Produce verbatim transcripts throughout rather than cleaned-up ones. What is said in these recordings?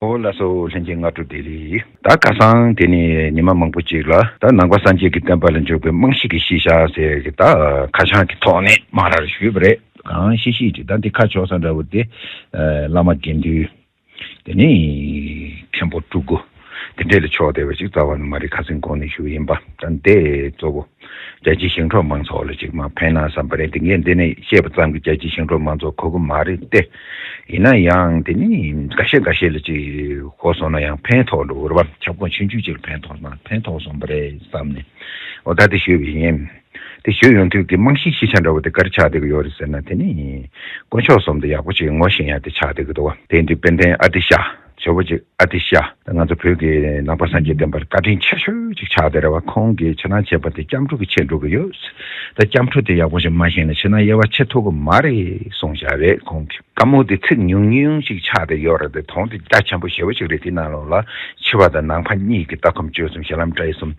ཨོ་ལགས་སོ། ལྷན་རྒྱས་སྔ་དྲོ་བདེ་ལེགས། ད་ཁ་སང་དེ་ནས་ཉི་མ་མང་པོ་ཅིག་ལ་ད་ནང་པ་སངས་རྒྱས་ཀྱི་བསྟན་པ་ལ་འཇུག་པའི་རྨང་གཞི་གི་གཞི་བཞག་ཟེར་གྱི་ད་ཁ་བྱང་གི་ཐོག་ནས་མར་ཞུས་པ་རེད། གང་ཤེས་ཤེས་ཀྱི་ད་འདི་ཁ་ཕྱོགས་ས་འདྲ་བོ་དེ་བླ་མ་དགེ་འདུན། དེ་ནས་མཁན་པོ་སྤྲུལ་སྐུ། དེ་འདྲས་ལ་ཕྱོགས་བསྡད་པ་ཅིག་རྩ་བ་ནས་མ་རེད། ཁ་སང་གོང་ནས་ཞུ་བ་ཡིན་པ། ད་འདི་གཙོ་བོ་རྒྱལ་སྤྱིའི་ཞིང་འབྲོག་མང་ཚོགས་ལ་ཅིག་མར་ཕན་ན་བསམ་པ་རེད། དེ་ངས་འདི་ནས་བཤད་པ་ཙམ་གྱིས་རྒྱལ་སྤྱིའི་ཞིང་འབྲོག་མང་ཚོགས་གོ་གི་མ་རེད་དེ། ཡིན་ན་ཡང་དེ་ནི་འགའ་ཤས་འགའ་ཤས་ལ་ཅིག་གོ་སོང་ན་ཡང་ཕན་ཐོགས་འགྲོ་གི་རེད་པ། ཁྱབ་ཁོངས་ཆུང་ཆུང་ཅིག་ལ་ཕན་ཐོགས་ན་ཕན་ཐོགས་སོང་པ་རེད་བསམ་ནས། འོ་ད་དེ་ཞུས་པ་ཡིན། དེ་ཞུས་ཡོང་དུས་ཀྱི་རྨང་གཞི་གཞི་ཆ་འདྲ་བོ་དེ་ག་རེ་ཆགས་བསྡད་ཀྱི་ཡོད་རེད་ཟེར་ན། དེ་ནི་དཀོན་མཆོག་གསུམ་དེ་ཡག་པོ་ཅིག་ངོ་ཤེས་ཡ་དེ་ཆགས་བསྡད་ཀྱི་འདུག་བ། དེ་ཡིན་དུས་དཔལ་ལྡན་ཨ་ཏི་ཤ། ཇོ་བོ་རྗེ་ཨ་ཏི་ཤ། ད་ང་ཚོ་བོད་ཀྱི་ནང་པ་སངས་རྒྱས་བསྟན་པར་བཀའ་དྲིན་ཆེ་ཤོས་ཅིག་ཆགས་བསྡད་རེད་བ། ཁོང་གིས་ཕྱི་ནང་བྱས་པ་དེ་སྐྱབས་འགྲོ་གི་ཆེད་འགྲོ་གི་ཡོད། ད་སྐྱབས་འགྲོ་དེ་ཡག་པོ་ཞིག་མ་ཤེས་ན་ཕྱི་ནང་དབྱེ་བ་ཕྱེ་ཐུབ་ཀྱི་མ་རེད་གསུངས་བཞག་རེད། ཁོང་གིས་བཀའ་མོལ་དེ་ཚིག་ཉུང་ཉུང་ཞིག་ཆགས་བསྡད་ཡོད་རེད་དེ། དོན་དེ་རྒྱ་ཆེན་པོ་ཞེ་པོ་ཅིག་རེད། དེ་ནང་ལོགས་ལ་ཕྱི་པ་དང་ནང་པ་གཉིས་ཀྱི་ལྟ་སྒོམ་སྤྱོད་གསུམ་ཞལ་ལམ་བཀྲ་ཤིས་གསུམ་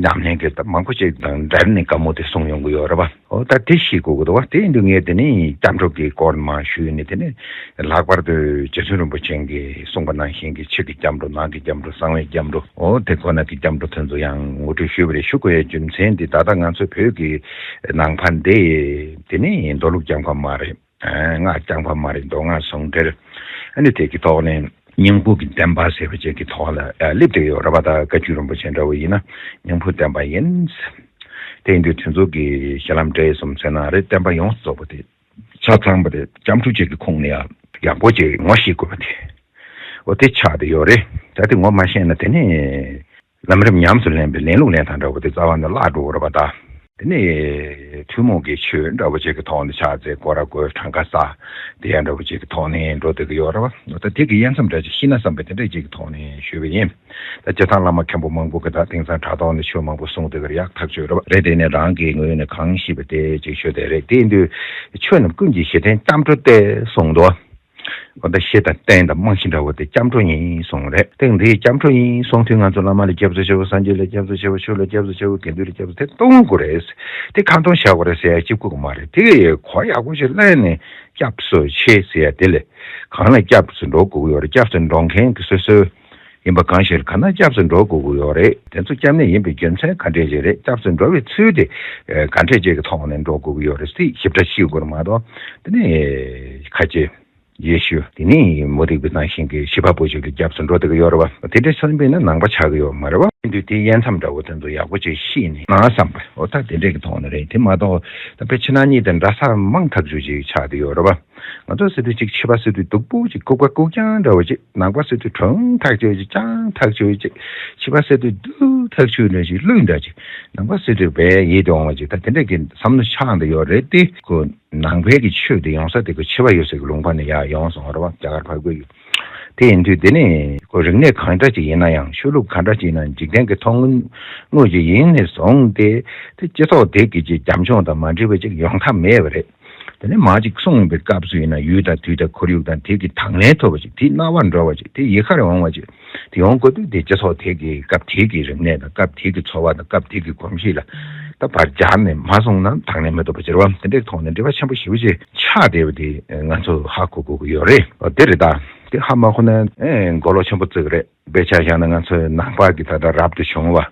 ཉམས་ལེན་གྱི་ད་མང་པོ་ཅིག་དང་འབྲེལ་ནས་བཀའ་མོལ་དེ་གསུངས་ཡོང་གི་ཡོད་རེད་བ། འོ་ད་དེ་ཤེས་དགོས་ཀྱི་འདུག་བ། དེ་ཡིན་དུས་ངས་དེ་ནི་སྐྱབས་འགྲོ་གི་སྐོར་མར་ཞུས་ནས། དེ་ནི་ལྷག་པར་དུ་རྗེ་བཙུན་རིན་པོ་ཆེ་གིས་གསུངས་པ་ནང་བཞིན་གྱི་ཕྱི་གི་སྐྱབས་འགྲོ། ནང་གི་སྐྱབས་འགྲོ། གསང་བའི་སྐྱབས་འགྲོ། འོ་དེ་ཁོ་ན་གི་སྐྱབས་འགྲོ་དེ་ཚོ་ཡང་ངོ་སྤྲོད་ཞུས་པ་རེད། ཞུ་དགོས་ཡའི་རྒྱུ་མཚན་དེ་ད་ལྟ་ང་ཚོ་བོད་ཀྱི་ནང་པ་འདི་དེ་ནི་མདོ་ལུགས་རྐྱང་པ་མ་རེད། སྔགས་རྐྱང་པ་མ་རེད། མདོ་སྔགས་ཟུང་འབྲེལ། ཨ་ནི་དེ་གི་ཐོག་ནས་སྙིང་པོ་གི་བསྟན་པ་ཟེར་བ་ཅིག་གི་ཐོག་ལ་སླེབས་བསྡད་ཡོད་རེད་པ། ད་བཀའ་བརྒྱུད་རིན་པོ་ཆེ་འདྲ་བོ་ཡིན་ན་སྙིང་པོ་བསྟན་པ་ཡིན། དེ་ཡིན་དུས་དེ་ཚོ་གི་ཞལ་ལམ་བཀྲ་ཤིས་གསུམ་ཟེར་ན་རེད། བསྟན་པ་ཡོངས་སུ་རྫོགས་པ་དེ་ཆ་ཚང་པ་དེ་སྐྱབས་འགྲོ་ཅིག་གི་ཁོངས་ནས་ཡང་ཡག་པོ་ཅིག་ངོ་ཤེས་དགོས་པ་དེ། འོ་དེ་ཆགས་བསྡད་ཡོད་རེད། ད་དེ་ངོ་མ་ཤེས་ན་དེ་ནི་ལམ་རིམ་ཉམས་སུ་ལེན་པའི་ལེན་ལུགས་ལེན་སྟངས་འདྲ་བོ་དེ་རྩ་བ་ནས་བརླག་འགྲོ་གི་རེད་པ། ད་དེ་ནས་ཐུན་མོང་གི་ཆོས་འདྲ་བོ་ཅིག་གི་ཐོག་ནས་ཕྱག་འཚལ་སྐོར་ར་བགོས་གྲངས་ཀ་བསགས་དེ་ཡང་འདྲ་བོ་ཅིག་གི་ཐོག་ནས་འགྲོ་བསྡད་ཀྱི་ཡོད་རེད་པ། ད་དེ་གི་དབྱེ་མཚམས་འདྲ་ཅིག་ཤེས་ན་བསམ་པའི་དེ་འདྲ་ཅིག་གི་ཐོག་ནས་ཞུས་པ་ཡིན། ད་སྤྱིར་བཏང་བླ་མ་མཁན་པོ་མང་པོ་གིས་ད་དེང་སང་དྲ་ཐོག་ནས་ཆོས་མང་པོ་གསུངས་བསྡད་ཀྱི་རེད། ཡག་ཐག་ཆོད་རེད་པ། རེད། དེ་ནས་རང་གི་ངོས་ནས་གང་ཤེས་པ་དེ་ཅིག་ཤོད་བསྡད་རེད། དེ་ཡིན་དུས་ཆོས་རྣམས་ཀུན་གྱི་གཞི་རྟེན་སྐྱབས་འགྲོ་སྟེ་གསུངས་འདུག། འོ་ད་གཞི་དང་རྟེན་དང་རྨང་གཞི་འདྲ་བོ་དེ་སྐྱབས་འགྲོ་ཡིན་གསུངས་རེད། ཏེ་འདི་སྐྱབས་འགྲོ་ཡིན་གསུངས་དུས་ང་ཚོ་བླ་མ་ལ་སྐྱབས་སུ་མཆིའོ། སངས་རྒྱས་ལ་སྐྱབས་སུ་མཆིའོ། ཆོས་ལ་སྐྱབས་སུ་མཆིའོ། དགེ་འདུན་ལ་སྐྱབས་སུ། དེ་གཏོང་དགོས་རེད། དེ་ཁ་འདོན་བྱ་དགོས་རེད་ཟེར་ཡ་གཅིག་པུ་མ་རེད། དེ་གོ་ཡག་པོ་ཞིག་ལེན་ནས་སྐྱབས་སུ་མཆི་ཟེར་ཡ་དེ་ལས་གང་ལ་སྐྱབས་སུ་འགྲོ་དགོས་ཀྱི་ཡོད་རེད། སྐྱབས་སུ་འགྲོ་མཁན་གྱི་སོ་སོའི་ཡིན་པ་གང་ཞིག་ག་ན་སྐྱབས་སུ་འགྲོ་དགོས་ཀྱི་ཡོད་རེད། དེ་ཚོ་སྐྱབས་གནས་ཡིན་པའི་རྒྱུ་མཚན་ག་འདྲས་ཞིག་རེད། སྐྱབས་སུ་འགྲོ་བའི་ཚུལ་དེ་ག་འདྲས་ཅིག་གི་ཐོག་ནས་འགྲོ་དགོས་ཀྱི་ཡོད་རེད་ཟེར་ཞིབ་ཕྲ་ཤེས་དགོས་རེད་མ་གཏོགས། དེ་ནས་ཁ་ཆེ། ཡེ་ཤུ། དེ་ནི་མུ་སྟེགས་པའི་ནང་བཞིན་གྱི་ཤི་བ་པོ་ཞིག་གི་སྐྱབས་སུ་འགྲོ་བསྡད་ཀྱི་ཡོད་རེད་བ། དེ་འདྲའི་བསམ་པས་ན་ནང་པ་ཆགས་ཀྱི་ཡོད་མ་རེད་བ། དེ་དུས་དེའི་དབྱེ་མཚམས་འདྲ་བོ་དེ་ཚོ་ཡག་པོ་ཅིག་ཤེས་ནས་ནང་བསམ་པ། འོ་ད་དེ་འདྲས་ཀྱི་ཐོག་ནས་རེད། དེ་མ་གཏོགས་ད་དཔེ་ཕྱི་ནང་གཉིས་དང་འདྲ་ས་མང་ཐག་ཆོད་ཅིག་ཆགས་བསྡད་ཡོད་རེད་བ། ང་ཚོ་ཟེར་དུས་ཅིག་ཕྱི་པ་ཟེར་དུས་སྡུག་པོ་ཅིག་ལྐུགས་པ་ལྐུགས་རྐྱང་འདྲ་བོ་ཅིག། ནང་པ་ཟེར་དུས་གྲུང་ཐག་ཆོད་ཅིག། རྐྱང་ཐག་ཆོད་ཅིག། ཕྱི་པ་ཟེར་དུས་སྡུག་ཐག་ཆོད་འདྲ་ཅིག། བླུན་འདྲ་ཅིག། ནང་པ་ཟེར་དུས་བས་ཡིད་དུ་འོང་བ་ཅིག། ད་དེ་འདྲས་ཀྱི་བསམ་བློ་ཆགས་བསྡད་ཡོད་རེད་དེ། ཁོ། ནང་པའི་གི་ཆོས་དེ་ཡོང་ས་དེ་ཁོ་ཕྱི་པ་ཡོད་ས་གི་ལུང་པ་ནས་ཡར་ཡོང་སོང་རེད་བ། རྒྱ་གར་ཕར་རྒོལ་ཡོད། དེ་ཡིན་དུས་དེ་ནས་ཁོ་རིག་གནས་གང་འདྲ་ཅིག་ཡིན་ན་ཡང་། ཆོས་ལུགས་གང་འདྲ་ཅིག་ཡིན་ན་ཡང་། འཇིག་རྟེན་གྱི་མཐོང་དངོས་ཅིག་ཡིན་ནས་བཟུང་སྟེ། དེ་སྤྱི་ཚོགས་དེ་གི་ཅིག་བྱམས་སྐྱོང་དང་མ་འབྲེལ་བ་ཅིག་ཡོང་ཐབས་མེད་པ་རེད། དེ་ནས་མ་ཅིག་གསུངས་པའི་སྐབས་སུ་ཡིན་ན་ཡུལ་དང་དུས་དང་ཁོར་ཡུག་དང་དེ་གི་དང་ལེན་ཐུབ་པ་ཅིག། དེ་རྣ་བར་འགྲོ་བ་ཅིག། དེ་ཡིད་ཁར་འོང་བ་ཅིག། དེ་ཡོང་དགོས་དུས་དེ་སྤྱི་ཚོགས་དེ་གི་སྐབས་དེ་གི་རིག་གནས་དང་སྐབས་དེ་གི་འཚོ་བ་དང་སྐབས་དེ་གི་གོམས་གཤིས་ལ་ད་བར་སྦྱར་ནས་མ་སོང་ན་དང་ལེན་མི་ཐུབ་པ་ཅིག་རེད་བ། དེ་འདྲའི་ཐོག་ནས་འབྲེལ་བ་ཆེན་པོ་ཞེ་པོ་ཅིག་ཆགས་བསྡད་པ་དེ་ང་ཚོ་ཧ་གོ་དགོས་ཀྱི་ཡོད་རེད། འོ་དེ་རེད། ད་དེ་ཧ་མ་གོ་ན་ཨེ་མགོ་ལོག་ཆེན་པོ་བརྩི་གི་རེད། དཔེ་ཆ་བཞག་ན་ང་ཚོའི་ནང་པ་གི་ད་ལྟ་རབ་ཏུ་བྱུང་བ།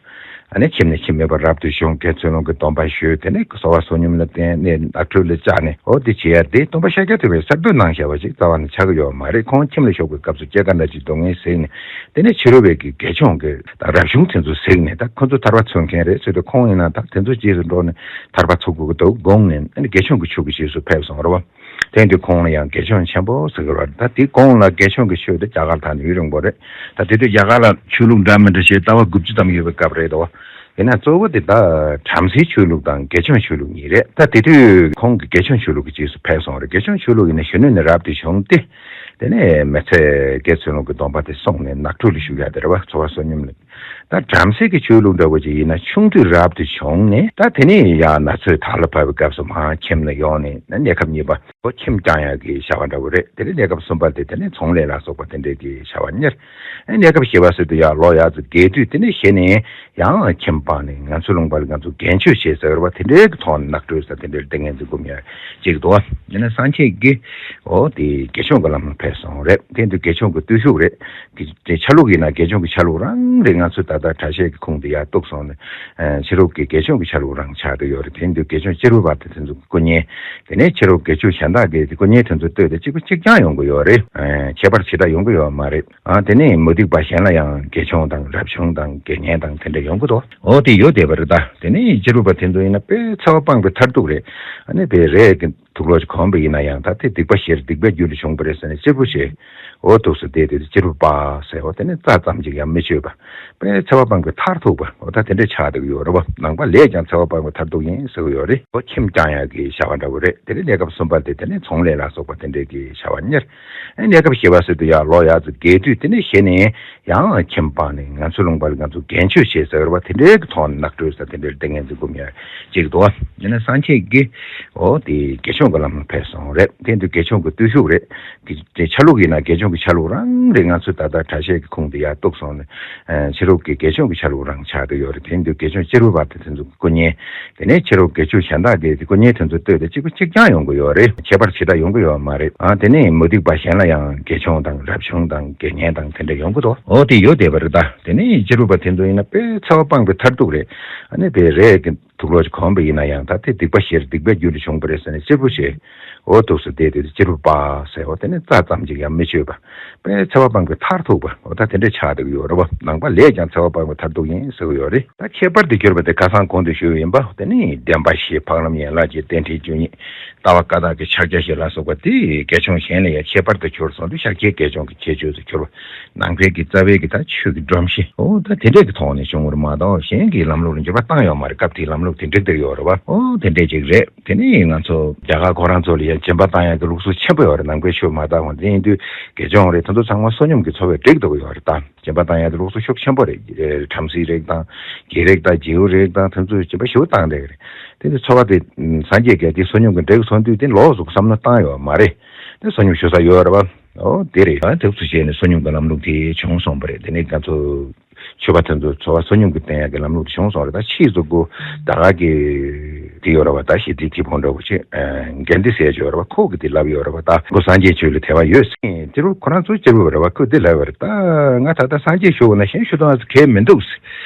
ཨ་ནི་ཁྱིམ་ནས་ཁྱིམ་མེད་པར་རབ་ཏུ་བྱུང་། དགེ་ཚུལ་སློང་གི་སྡོམ་པ་ཞུས། དེ་ནས་གསོལ་བ་བསོད་སྙོམས་ལ་བརྟེན་ནས་ནགས་ཁྲོད་ལ་བཅར་ནས། འོ་དེ་བྱེད་ཡ་དེ་སྟོན་པ་ཤཱཀྱ་ཐུབ་པས་གསར་གཏོད་གནང་བཞག་པ་ཞིག་རྩ་བ་ནས་ཆགས་ཀྱི་ཡོད་མ་རེད། ཁོང་ཁྱིམ་ལ་ཞོགས་པའི་སྐབས་སུ་སྐྱེས་རྒ་ན་འཆིའི་སྡུག་བསྔལ་གཟིགས་ནས། དེ་ནས་ཕྱི་རོལ་པའི་གི་དགེ་སྦྱོང་གི་ད་རབ་བྱུང་དེ་ཚོ་གཟིགས་ནས། ད་ཁོ་ཚོ་ཐར་པ་འཚོལ་མཁན་རེད་ཟེར་དུས། ཁོང་ཡིན་ན་ད་དེ་ཚོ་རྗེས་སུ་འགྲོ་ནས་ཐར་པ་འཚོལ་དགོས་ཀྱི་འདུག་དགོངས་ནས། ཨ་ནི་དགེ་སྦྱོང་གི་ཆོས་ཀྱི་རྗེས་སུ་ཕེབས་སོང་རེད་བ། དེ་དུས་ཁོང་ལ་ཡང་དགེ་སྦྱོང་ཆེན་པོ་ཟེར་གྱི་རེད། ད་དེ་གོང་ལ་དགེ་སྦྱོང་གི་ཆོས་དེ་རྒྱ་གར་ད་ནས་ཡུན་རིང་པོ་རེད། ད་དེ་དུས་རྒྱ་གར་ལ་ཆོས་ལུགས་འདྲ་མི་འདྲ་ཞེས་ལྟ་བ་དགུ་བཅུ་ཙམ་ཡོད་པའི་སྐབས་རེད་དོ། ཡིན་ན་གཙོ་བོ་དེ་ད་བྲམ་ཟེའི་ཆོས་ལུགས་དང་དགེ་སྦྱོང་ཆོས་ལུགས་གཉིས་རེད། ད་དེ་དུས་ཁོང་གིས་དགེ་སྦྱོང་ཆོས་ལུགས་ཀྱི་རྗེས་སུ་ཕེབས་སོང་རེད། དགེ་སྦྱོང་ཆོས་ལུགས་ཡིན་ན་གཞོན་ནུ་ནས་རབ་ཏུ་བྱུང་སྟེ། དེ་ནས་མི་ཚེ་དགེ་ཚུལ་སློང་གི་སྡོམ་པ་དེ་སྲུང་ནས་ནགས་ཁྲོད་ལ་བཞུགས་ཡ་དེ་རེད་བ། འཚོ་བ་བསོད་སྙོམས་ལ། ད་བྲམ་ཟེ་གི་ཆོས་ལུགས་འདྲ་བོ་ཅིག་ཡིན་ན་ཆུང་དུས་རབ་ཏུ་བྱུང་ནས། ད་དེ་ནས་ཡང་ན་ཚོད་དར་ལ་བབས་པའི་སྐབས་སུ་མར་ཁྱིམ་ལ་ཡོང་ནས། ན་གནས་སྐབས་གཉིས་པ་ཁོ་ཁྱིམ་བསྐྱང་ཡག་གི་བྱ་བ་འདྲ་བོ་རེད། དེ་ནས་གནས་སྐབས་གསུམ་པ་དེ་དེ་ནས་ཚོང་ལས་ལ་སོགས་པ་དེ་འདྲས་ཀྱི་བྱ་བ་གཉེར། ཨ་གནས་སྐབས་བཞི་པ་ཟེར་དུས་ཡར་ལོ་ཡར་ཚོ་རྒས་དུས། དེ་ནས་གཞི་ནས་ཡང་ཁྱིམ་སྤངས་ནས་ང་ཚོ་ལུང་པ་ལ་ང་ཚོ་རྒན་ཆོས་བྱེད་ཟེར་བ་དེ་འདྲའི་གི་ཐོག་ནས་ནགས་ཁྲོད་ས་དེ་འདྲའི་ཏིང་ངེ་འཛིན་སྒོམ་ཡག་ཅིག་འདུག་བ། ཡིན་ན་སངས་རྒྱས་ཀྱིས་འོ་དེ་དགེ་སྦྱོང་གི་ལམ་ལ་ཕེབས། སོང་རེད། དེ་དུས་དགེ་སྦྱོང་གི་བརྟུལ་ཞུགས་རེད། དེ་ཆ་ལུགས་ཡིན་ན་དགེ་སྦྱོང་གི་ཆ་ལུགས་རང་རེད། ང་ཚོ་ད་ལྟ་གྲྭ་ཤག་གི་ཁུངས་དེ་ཡར་གཏུགས་སོང་ནས་ཕྱི་རབས་ཀྱི་དགེ་སྦྱོང་གི་ཆ་ལུགས་རང་ཆགས་ཀྱི་ཡོད་རེད། དེ་དུས་དགེ་སྦྱོང་བྱེ་བྲག་པ་དེ་ཚོ་སྐུ་བརྙན། དེ་ནས་ཕྱི་རབས་དགེ་སྦྱོང་གཞན་དག་གི་སྐུ་བརྙན་དེ་ཚོ་ལྟོས་ཏེ་གཅིག་པ་གཅིག་རྐྱང་ཡོང་གི་ཡོད་རེད། ཁྱད་པར་ཇི་ལྟར་ཡོང་གི་ཡོད་མ་རེད། ཨ་དེ་ནས་མུ་སྟེགས་པ་གཞན་ལ་ཡང་དགེ་སྦྱོང་དང་རབ་བྱུང་དང་དགེ་བསྙེན་དང་དེ་འདྲ་ཡོང་གི་འདུག་འོ་དེ་ཡོད་བསྡད་པ་རེད་ད། དེ་ནས་ཕྱི་རབས་པ་དེ་ཚོ་ཡིན་ན་དཔེ་འཚེ་བ་སྤངས་པའི་མཐར་ཐུག་རེད། ཨ་ནི་དཔེ་རས་ཀྱི་དུག་ལོག་ཅིག་གོན་པ་ཡིན་ན་ཡང་ད་དེ་སྡིག་པ་བཤགས་སྡིག་པའི་རྒྱུ་ལས་བྱུང་བ་རེད་ཟེར་ནས་གཅེར་བུ་བྱས། འོ་ཐུགས་སུ་བསྡད་དེ་གཅེར་བུ་པ་ཟེར། འོ་དེ་ནས་རྩ་ཙམ་ཅིག་ཡང་མི་གཅོད་པ། དཔེ་འཚེ་བ་སྤངས་པའི་མཐར་ཐུག་པ། འོ་ད་དེ་འདྲ་ཆགས་བསྡད་ཀྱི་ཡོད་རེད་བ། ནང་པ་ལས་ཀྱང་འཚེ་བ་སྤངས་པའི་མཐར་ཐུག་ཡིན་ཟེར་གྱི་ཡོད་རེད། འོ་ཁྱིམ་བསྐྱང་ཡག་གི་བྱ་བ་འདྲ་བོ་རེད། དེ་ནས་གནས་སྐབས་གསུམ་པ་དེ་དེ་ནས་ཚོང་ལས་ལ་སོགས་པ་དེ་འདྲའི་གི་བྱ་བ་གཉེར། ཨ་གནས་སྐབས་བཞི་པ་ཟེར་དུས་ཡར་ལོག་ཡར་ཚུར་རྒས་དུས་དེ་ནས་གཞི་ནས་ཡང་ཁྱིམ་སྤངས་ནས་ང་ཚོ་ལུང་པ་ལ་ང་ཚོ་རྒན་ཆོས་བྱེད་ཟེར་བ་དེ་འདྲའི་གི་ཐོག་ནས་ནག་ཁྲོས་ཟེར་དེ་འདྲའི་ཏིང་ངེ་འཛིན་སྒོམ་ཡག་ཅིག་འདུག་བ། ཡིན་ན་སངས་རྒྱས་ཀྱི་འོ་དེ་དགེ་སྦྱོང་གི་ལམ་ལ་ཕེབས་སོང་རེད། དེ་དུས་དགེ་སྦྱོང་གི་བརྟུལ་ཞུགས་རེད། དེ་ཆ་ལུགས་ཡིན་ན་དགེ་སྦྱོང་གི་ཆ་ལུགས་རང་རེད། ང་ཚོ་ད་ལྟ་གྲྭ་ཤག་གི་ཁུངས་དེ་ཡར་གཏུགས་སོང་ནས་ཕྱི་རབས་ཀྱི་དགེ་སྦྱོང་གི་ཆ་ལུགས་རང་ཆགས་ཀྱི་ཡོད་རེད། དེ་དུས་དགེ་སྦྱོང་གཅེར་བུ་པ་དེ་དེ་ཚོ་སྐུ་བརྙན། དེ་ནས་ཕྱི་རབས་དགེ་སྦྱོང་གཞན་དག་གི་སྐུ་བརྙན་དེ་ཚོ་ལྟོས་ཏེ་གཅིག་པ་གཅིག་རྐྱང་ཡོང་གི་ཡོད་རེད། ཁྱད་པར་ཇི་ལྟར་ཡོང་གི་ཡོད་མ་རེད། ཨ་དེ་ནས་མུ་སྟེགས་པ་གཞན་ལ་ཡང་དགེ་སྦྱོང་དང་རབ་བྱུང་དང་དགེ་བསྙེན་དང་དེ་འདྲ་ཡོང་གི་འདུག་འོ་དེ་ཡོད་བསྡད་པ་རེད་ད། དེ་ནས་ཕྱི་རབས་པ་དེ་ཚོ་ཡིན་ན་དཔེ་འཚེ་བ་སྤངས་པའི་མཐར་ཐུག་རེད། ཨ་ནི་དཔེ་རས་ཀྱི་དུག་ལོག་ཅིག་གོན་པ་ཡིན་ན་ཡང་ད་དེ་སྡིག་པ་བཤགས་སྡིག་པའི་རྒྱུ་ལས་བྱུང་བ་རེད་ཟེར་ནས་གཅེར་བུ་བྱས། འོ་ཐུགས་སུ་བསྡད་དེ་གཅེར་བུ་པ་ཟེར། འོ་དེ་ནས་རྩ་ཙམ་ཅིག་ཡང་མི་གཅོད་པ། དཔེ་འཚེ་བ་སྤངས་པའི་མཐར་ཐུག་པ། འོ་ད་དེ་འདྲ་ཆགས་བསྡད་ཀྱི་ཡོད་རེད་བ། ནང་པ་ལས་ཀྱང་འཚེ་བ་སྤངས་པའི་མཐར་ཐུག་ཡིན་ཟེར་གྱི་ཡོད་རེད། ད་ཁྱད་པར་དུ་གྱུར་པ་དེ་ཁ་སང་གོང་དུ་ཞུས་པ་ཡིན་པ། དེ་ནི་བདེན་པ་བཞི་འཕགས་ལམ་ཡན་ལག་བརྒྱད་རྟེན་འབྲེལ་བཅུ་གཉིས། ལྟ་བ་བཀའ་རྟགས་ཀྱི་ཕྱག་རྒྱ་བཞི་ལ་སོགས་པ་དེ་དགེ་སྦྱོང་གཞན་ལས་ཡང་ཁྱད་པར་དུ་གྱུར་སོང་དུས་ཤཱཀྱའི་དགེ་སྦྱོང་གི་ཁྱད་ཆོས་སུ་གྱུར་པ། ནང་པའི་གི་རྩ་བའི་གི་ད་ཆོས་ཀྱི་སྒྲོམ་གཞི། འོ་ད་དེ་འདྲས་ཀྱི་ཐོག་ནས་བྱུང་བ་རེད་མ་གཏོགས་གཞན་གྱི་ལམ་ལུགས་ལ་འགྱུར་བ་བཏང་ཡོད་མ་རེད། སྐབས་དེའི་ལམ་ལུགས་དེ་འགྲིག་བསྡད་ཡོད་རེད་བ། འོ་དེ་འདྲས་ཅིག་རེད། དེ་ནས་ང་ཚོ་རྒྱ་གར་ཁོ་རང་ཚོ་ལ་ཡང་སྦྱིན་པ་བཏང་ཡག་གི་ལུགས་སྲོལ་ཆེན་པོ་ཡོད་རེད། ནང་པའི་ཆོས་མ་དར་གོང་དེ་ཡིན་དུས་དགེ་སྦྱོང་རེད། དེ་ཚོ་ཚང་མ་བསོད་སྙོམས་ཀྱི་འཚོ་བས་སྒྲིག་འདུག་ཡོད་རེད་ད། སྦྱིན་པ་བཏང་ཡག་དེ་ལུགས་སྲོལ་ཤུགས་ཆེན་པོ་རེད། བྲམ་ཟེའི་རིགས་དང་། བགེགས་རིགས་དང་། རྗེའུ་རིགས་དང་། དེ་ཚོས་སྦྱིན་པ་ཞེ་པོ་བཏང་བསྡད་ཀྱི་རེད། དེ་ཚོ་འཚོ་བ་དེ་སངས་རྒྱས་ཀྱིས་དེ་བསོད་སྙོམས་ཀྱི་འབྲས་བུ་མཚོན་དུས་དེ་ལོགས་སུ་བསམ་བློ་བཏང་ཡོད་མ་རེད། དེ་བསོད་སྙོམས་ཞུ་ས་ཡོད་རེད་བ། འོ་དེ་རེད། ཨ་དེ་ཚོ་བྱས་ནས་བསོད་སྙོམས་ཀྱི་ལམ་ལུགས་དེ་བྱུང་སོང་བ་རེད། དེ་ནས་ང་ཚོ་ཆོས་པ་དེ་ཚོ་འཚོ་བ་བསོད་སྙོམས་ཀྱི་བསྟེན་ཡག་གི་ལམ་ལུགས་དེ་བྱུང་སོང་རེད། ད་ཕྱིས་སུ་ཁོ་ད་ག་གི་དེ་ཡོད་རེད་བ། ད་ཞི་བདེའི་དེ་ཕོ་འདྲ་བོ་ཆེ་དགེ་འདུན་ཟེར་ཡོད་རེད་བ། ཁོ་གི་དེ་ལབ་ཡོད་རེད་བ། ད་ཁོ་སངས་རྒྱས་ཆོས་ལ་དད་པ་ཡོད་ཟེར། དེ་རུ་ཁོ་རང་ཚོ་སྐྱེ་བོ་རེད་བ། ཁོས་འདི་ལབ་པ་རེད། ད་ང་ད་ལྟ་སངས་རྒྱས་ཞུ་དགོས་ན་གཞན་ཞུ་དོན་ང་ཚོ་གལ་མི་འདུག་ཟེར།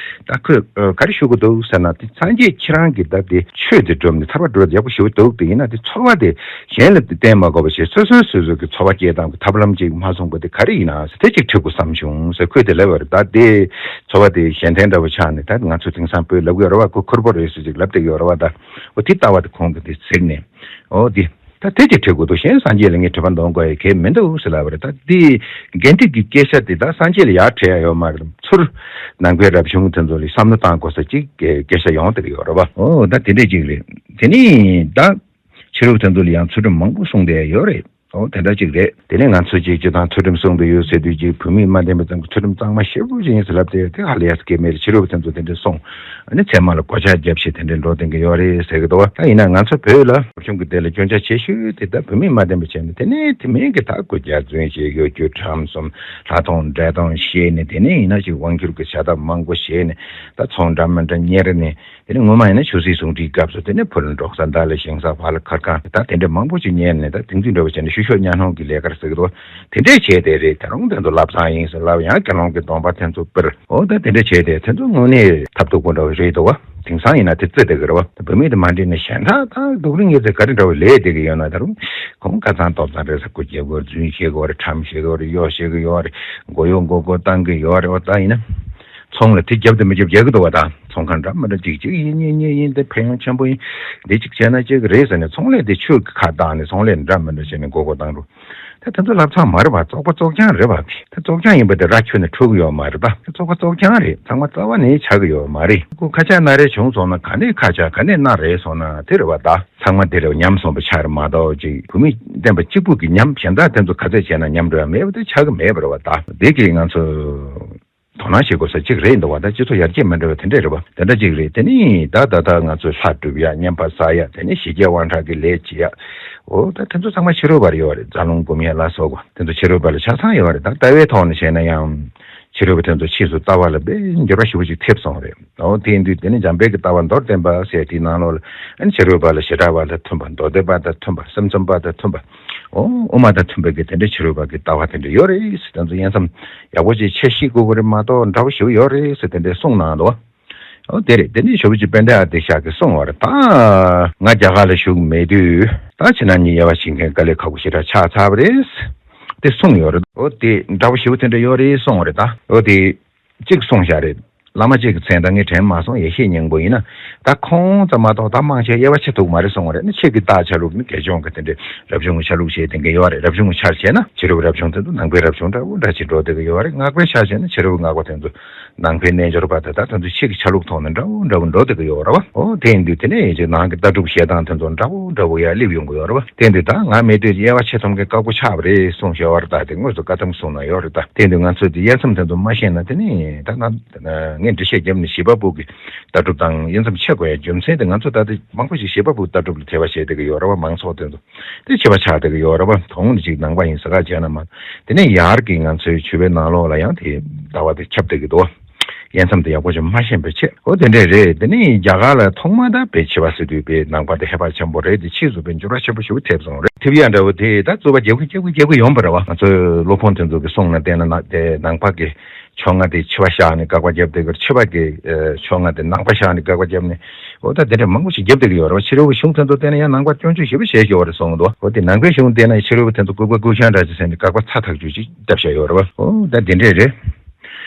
ད་ཁོས་ཨ་ག་རེ་ཞུ་དགོས་འདུག་ཟེར་ན། དེ་སངས་རྒྱས་ཁྱེད་རང་གིས་ད་དེ་ཆོས་འདི་བསྒྲུབས་ནས་ཐར་པ་སྒྲུབ་ཡག་པོ་ཞུ་འདུག་དེ་ཡིན་ན་དེ་འཚོ་བ་དེ་གཞན་ལ་དེ་བརྟེན་མ་དགོས་པ་བྱས་སོ་སོའི་སོ་སོ་གི་འཚོ་བ་སྐྱེལ་སྟངས་ཀྱི་ཐབས་ལམ་ཅིག་མ་གསུངས་པ་དེ་ག་རེ་ཡིན་ན་ཟེར། དེ་ཅིག་དྲི་དགོས་བསམ་བྱུང་ཟེར། ཁོས་དེ་ལབ་པ་རེད། ད་དེ་འཚོ་བ་དེ་གཞན་དོན་འདྲ་བོ་ཆགས་ནས། ད་ང་ཚོ་དེང་སང་བོད་ལབ་གི་ཡོད་རེད་བ། ཁོ་ཁུར་པོ་རེད་ཟེར་ཅིག་ལབ་བསྡད་ཀྱི་ཡོད་རེད་བ། ད་འོ་དེ་ལྟ་བ་དེ་ཁོང་གིས་དེ་གཟིགས་ནས། འོ་དེ། ད་དེ་ཅིག་དྲི་དགོས་འདུག་གཞན་སངས་རྒྱས་ལ་ངས་དྲི་བ་འདོན་དགོས་ཡ་གལ་མི་འདུག་ཟེར་ལབ་པ་རེད། ད་དེ་དགེ་འདུན་གྱི་སྐད་ཆ་དེ་ད་སངས་རྒྱས་ལ་ཡར་དྲི་ཡ་ཡོད་མ་རེད། ཚུར་ནང་པའི་རབ་བྱུང་དེ་ཚོ་ལ་བསམ་བློ་བཏང་དགོས་ས་ཅིག་སྐད་ཆ་ཡོང་བསྡད་ཀྱི་ཡོད་རེད་བ། འོ་ད་དེ་འདྲས་ཅིག་རེད། དེ་ནས་ད་ཕྱི་རབས་དེ་ཚོ་ལ་ཡང་ཚུལ་ཁྲིམས་མང་པོ་གསུངས་བསྡད་ཡ་ཡོད་རེད། འོ་དེ་འདྲ་ཅིག་རེད། དེ་ནས་ང་ཚོ་ཅིག་སྤྱིར་བཏང་ཚུལ་ཁྲིམས་སྲུང་གི་ཡོད་ཟེར་དུས་ཅིག་བུད་མེད་མ་བསྟེན་པ་ཙམ་གྱི་ཚུལ་ཁྲིམས་གཙང་མ་ཞེ་པོ་ཅིག་ཡིན་ཟེར་ལབ་བསྡད་ཡོད། དེ་ཧ་ལས་ཡ་སྐད་མེད་རེད། ཕྱི་རབས་དེ་ཚོ་དེ་འདྲས་གསུངས། ཨ་ནི་ཚད་མ་ལ་གོ་ཆ་བརྒྱབ་བྱས་དེ་འདྲས་འགྲོ་བསྡད་ཀྱི་ཡོད་རེད་ཟེར་གི་འདུག་བ། ད་ཡིན་ན་ང་ཚོ་བོད་ལ་རབ་བྱུང་གི་སྡེ་ལ་སྐྱོན་ཆ་ཆེ་ཤོས་དེ་ད་བུད་མེད་མ་བསྟེན་པ་བྱས་ནས་དེ་ནས་དེ་མིན་གྱི་ད་སྐུ་རྒྱག་རྫུན་བྱེད་གཡོ་སྒྱུ་ཁྲམ་གསུམ་ལྷ་མཐོང་འདྲེ་མཐོང་བྱས་ནས། དེ་ནས་ཡིན་ན་ཅིག་དབང་སྒྱུར་གྱི་བྱ་ཐབས་མང་པོ་བྱས་ནས་ད་ཚོང་འདྲ་མི་འདྲ་གཉེར་ནས། དེ་ནས་ངོ་མ་ཡིན་ན་ཆོས་སྲིད་ཟུང་འབྲེལ་སྐབས་སུ་དེ་ནས་ཕོ་རོག་འབྲོག་ས་མདའ་ལ་ཞིང་ས་ཕག་ལ་མཁར་ཁང་ད་དེ་འདྲ་མང་པོ་ཅིག་གཉེར་ནས། ད་དེང་དུས་འདྲ་བོ་བྱས་ནས་ཤུ་ཤོ་གཉའ་སྣོན་གྱི་ལས་ཀར་ཟེར་གི་འདུག་དེ་འདྲས་བྱས་ཏེ་རེད། ད་རུང་དེ་ཚོ་བླ་བཟང་ཡིན་ཟེར་ལབ། ཡང་དགེ་སློང་གི་སྡོམ་པ་དེ་ཚོ་སྤེལ། འོ་ད་དེ་འདྲས་བྱས་ཏེ་དེ་ཚོ་དངོས་གནས་ཐབས་སྡུག་པོ་འདྲ་བོ་རེད་འདུག་བ། དེང་སང་ཡིན་ན་དེ་བརྩི་བསྡད་ཀྱི་རེད་བ། བུད་མེད་དེ་མ་འདྲེས་ན་གཞན་དག་ད་སྡུག་རུས་ངལ་རྩོལ་ག་རེ་འདྲ་བོ་ལས་བསྡད་ཀྱི་ཡོད་ན། ད་རུང་ཁོང་ཁ་སང་ཏོག་ཙམ་རེད་ཟེར་སྐུ་རྒྱབ་དགོས་རེད། རྫུན་བཤད་དགོས་རེད། ཁྲམ་བཤད་དགོས་རེད། གཡོ་བཤད་ཀྱི་ཡོད་རེད། མགོ་གཡོག་མགོ་སྐོར་བཏང་གི་ཡོད་རེད། འོ་ད་ཡིན་ན། ཚོང་ལ་དེ་རྒྱབ་དེ་མི་རྒྱབ་རྒྱག་གི་འདུག་བ། ད་ཚོང་ཁང་འདྲ་མི་འདྲ་ཅིག་ཅིག་ཡིན་གཉིས་གཉིས་ཡིན། དེ་ཕན་ཡོན་ཆེན་པོ་ཡིན། འདི་ཅིག་བྱས་ན་ཅིག་རེད་ཟེར་ནས་ཚོང་ལས་དེ་ཆོས་ཀྱི་ཁ་བཏགས་ནས་ཚོང་ལས་འདྲ་མི་འདྲ་བྱས་ནས་མགོ་སྐོར་བཏང་འགྲོ། ད་དེ་ཚོ་བསླབ་བྱ་མ་རེད་བ། བཙོག་པ་བཙོག་རྐྱང་རེད་བ། དེ་བཙོག་རྐྱང་ཡིན་པ་དེ་ར་ཁྱོན་ནས་འཁྲུག་གི་ཡོད་མ་རེད། ད་བཙོག་པ་བཙོག་རྐྱང་རེད། ཚང་མ་རྩ་བ་ནས་ཆགས་ཀྱི་ཡོད་མ་རེད། ཁོ་ཁ་ཆག་སྣ་རལ་བྱུང་སོང་ན་ག་ནས་ཁ་ཆག་ག་ནས་སྣ་རལ་སོང་ན་དེ་རེད་བ། ད་ཚང་མ་དེ་རེད་བ། ཉམས་སོང་བ་ཆགས་རེད་མ་གཏོགས་ཅིག་བུད་མེད་བསྟེན་པ་གཅིག་པུ་གི་ཉམས། གཞན་དག་དེ་ཚོ་ག་ཚད་བྱས་ན་ཉམས་འགྲོ་ཡ་མེད་པ་དེ་ཆགས་ཀྱི་མེད་པ་རེད་བ། ད་དེ་གིས་ང་ཚོ་དོ་སྣང་བྱེད་དགོས་ས་གཅིག་རེད་འདུག་བ། ད་སྤྱི་ཚོགས་ཡར་རྒྱས་མི་འགྲོ་བ་དེ་འདྲས་རེད་བ། དེ་འདྲ་གཅིག་རེད། དེ་ནི་ད་ད་ལྟ་ང་ཚོས་ལྷ་སྒྲུབ་ཡ། བསྙེན་པ་བསགས་ཡ། དེ་ནི་ཞི་རྒྱས་དབང་དྲག་གི་ལས་བྱེད་ཡ། འོ་ད་དེ་ཚོ་ཚང་མ་ཕྱི་རོལ་པར་ཡོད་རེད། རྫ་ལུང་སྒོམ་ཡ་ལ་སོགས་པ་དེ་ཚོ་ཕྱི་རོལ་པ་ལ་ཆ་ཚང་ཡོད་རེད། ད་ལྟ་བའི་ཐོག་ནས་བྱས་ན་ཡང་ ཕྱི་རོལ་པ་དེ་ཚོ་ཕྱིས་སུ་ལྟ་བ་ལ་དཔེ་འགྱུར་བ་ཞེ་པོ་ཅིག་ཐེབས་སོང་རེད། འོ་དེ་ཡིན་དུས་དེ་ནི་འཇམ་དཔལ་གྱི་ལྟ་བ་མདོར་བསྟན་པ་ཟེར་དེའི་ནང་ལོགས་ལ་ཨ་ནི་ཕྱི་རོལ་པ་ལ་བྱེ་བྲག་པ་དང་མཐུན་པ། མདོ་སྡེ་པ་དང་མཐུན་པ། སེམས་ཙམ་པ་དང་མཐུན་པ། འོ་དབུ་མ་དང་མཐུན་པའི་གི་དེ་འདྲའི་ཕྱི་རོལ་པ་གི་ལྟ་བ་དེ་འདྲ་ཡོད་རེད་ཟེར། དེ་ཚོ་དབྱེ་མཚམས་ཡག་པོ་ཅིག་ཕྱེ་ཤེས་དགོས་ཀྱི་རེད་མ་གཏོགས་འདྲ་པོ་ཞེ་པོ་ཡོད་རེད་ཟེར་དེ་འདྲའི་གསུངས་གནང་འདུག་འོ་དེ་རེད། དེ་ནི་ཞེ་པོ་ཅིག་པཎྜི་ཏ་ཨ་ཏི་ཤ་གིས་གསུངས་པ་རེད། ད་ང་རྒྱ་གར་ལ་བཞུགས་མེད་དུས་ད་ཕྱི་ནང་གཉིས་དབྱེ་བ་ཕྱེ་མཁན་དཀའ་ལས་ཁག་པོ་ཞེ་དྲག་ཆགས་ཚར་བ་རེད། དེ་གསུངས་ཡོད་རེད། འོ་དེ་འདྲ་པོ་ཞེ་པོ་དེ་འདྲ་ཡོད་རེད་གསུངས་པ་རེད། ད་འོ་དེ་གཅིག་གསུངས་བཞག་རེད། བླ་མ་གཅིག་གི་མཚན་ད་ངས་དྲན་མ་སོང་། ཡེ་ཤེས་སྙིང་པོ་ཡིན་ན་ད་ཁོང་ཙམ་མ་གཏོགས་ད་མང་ཆེ་དབྱེ་བ་ཕྱེ་ཐུབ་མ་རེད་གསུངས་པ་རེད། ནི་ཆོས་ཀྱི་རྟགས་ཆ་ལུགས་ནི་དགེ་སྦྱོང་གི་དེ་འདྲའི་རབ་བྱུང་གི་ཆ་ལུགས་བྱས་དེ་འགའ་ཡོད་རེད། རབ་བྱུང་གི་ཆར་བྱས་ན་ཕྱི་རོལ་པའི་རབ་བྱུང་དེ་ཚོ་ནང་པའི་རབ་བྱུང་འདྲ་བོ་འདྲ་ཅིག་འགྲོ་བསྡད་ཀྱི་ཡོད་རེད། སྔགས་པའི་ཆར་བྱས་ན་ཕྱི་རོལ་པའི་སྔགས་པ་དེ་ཚོ་ནང་པའི་རྣལ་འབྱོར་པ་དེ་དག་དེ་ཚོ་ཆོས་ཀྱི་ཆ་ལུགས་ཐོག་ནས་འདྲ་བོ་འདྲ་བོ་འགྲོ་བསྡད་ཀྱི་ཡོད་རེད་བ། འོ་དེ་ཡིན་དུས་དེ་ནས་ཅིག་ནང་གི་ལྟ་གྲུབ་བཤད་སྟངས་དེ་ཚོ་འདྲ་བོ་འདྲ་བོ་ཡར་སླེབས་ཡོང་གི་ཡོད་རེད་བ། དེ་ཡིན་དུས་ད་ང་མེད་དུས་དབྱེ་བ་ཕྱེ་ཐུབ་མཁན་དཀའ་པོ་ཆགས་པ་རེད་གསུངས་བཞག་པ་རེད། ད་དེ་དངོས་སུ་བཀའ་ཐམ་གསུངས་ན་ཡོད་རེད། ད་དེ་ཡིན་དུས་ང་ཚོས་དེ་དབྱེ་མཚམས་དེ་ཚོ་མ་ཤེས་ན་དེ་ནི་ད་ང་ངས་འགྲེལ་བཤད་བརྒྱབ་ནས་བྱེད་པ་པོ་གི་ལྟ་གྲུབ་དང་དབྱེ་མཚམས་ཕྱེ་དགོས་ཡ་རྒྱུ་མཚན་དེ་ང་ཚོ་ད་ལྟ་མང་པོ་ཞིག་བྱེད་པ་པོའི་ལྟ་གྲུབ་ལ་དད་པ་བྱེད་བསྡད་ཀྱི་ཡོད་རེད་བ། མང་ཚོགས་དེ་ཚོ། དེ་ཕྱི་པ་ཆགས་བསྡད་ཀྱི་ཡོད་རེད་བ། དོན་ནི་ཅིག་ནང་པ་ཡིན་ཟེར་ཁ་བྱས་ན་མ། དེ་ནས་ཡར་གྱི་ང་ཚོའི་ཆོས་པའི་ནང་ལོགས་ལ་ཡང་དེ་ལྟ་བ་དེ་ཁྱབ་བསྡད་ཀྱི་འདུག་དབྱེ་མཚམས་དེ་ཡག་པོ་ཞིག་མ་ཤེས་པའི་ཆེད། འོ་དེ་འདྲས་རེད། དེ་ནས་རྒྱ་གར་ལ་ཐོག་མ་ད་དཔེ་ཕྱི་པ་ཟེར་དུས་དཔེ་ནང་པ་དེ་ཧེ་བག་ཆེན་པོ་རེད། དེ་ཕྱིས་སུ་དཔེ་འགྱུར་བ་ཆེན་པོ་ཞིག་ཐེབས་སོང་རེད། ཐེབས་ཡ་འདྲ་བོ་དེ་ད་རྩོད་པ་རྒྱག་གི་རྒྱག་གི་རྒྱག་གི་ཡོང་པ་རེད་བ། ང་ཚོའི་སློབ་དཔོན་དེ་ཚོ་གི་གསུང་ན་བལྟས་ན་ན་དེ་ནང་པ་གི་ཕྱོགས་སྔ་དེ་ཕྱི་པ་བཞག་ནས་དགག་པ་བརྒྱབ་བསྡད་ཀྱི་རེད། ཕྱི་པ་གི་ཨ་ཕྱོགས་སྔ་དེ་ནང་པ་བཞག་ནས་དགག་པ་བརྒྱབ་ནས། འོ་ད་དེ་འདྲ་མང་པོ་ཞིག་བརྒྱབ་བསྡད་ཀྱི་ཡོད་རེད་བ། ཕྱི་རོལ་གྱི་གཞུང་དེ་ཚོ་བལྟས་ན་ཡང་ནང་པ་སྐྱོན་བརྗོད་ཞེ་པོ་བྱས་ཀྱི་ཡོད་རེད་གསུངས་འདུག་འོ་དེ་ནང་པའི་གཞུང་བལྟས་ན་ཕྱི་རོལ་པ་དེ་ཚོ་ལྐུགས་པ་ལྐུགས་ཤང་འདྲ་ཅིག་ཟེར་ནས་དགག་པ་ཚ་ཐག་ཆོད་ཅིག་བརྒྱབ་བཞག་ཡོད་རེད་བ། འོ་ད་དེ་འདྲས་རེད།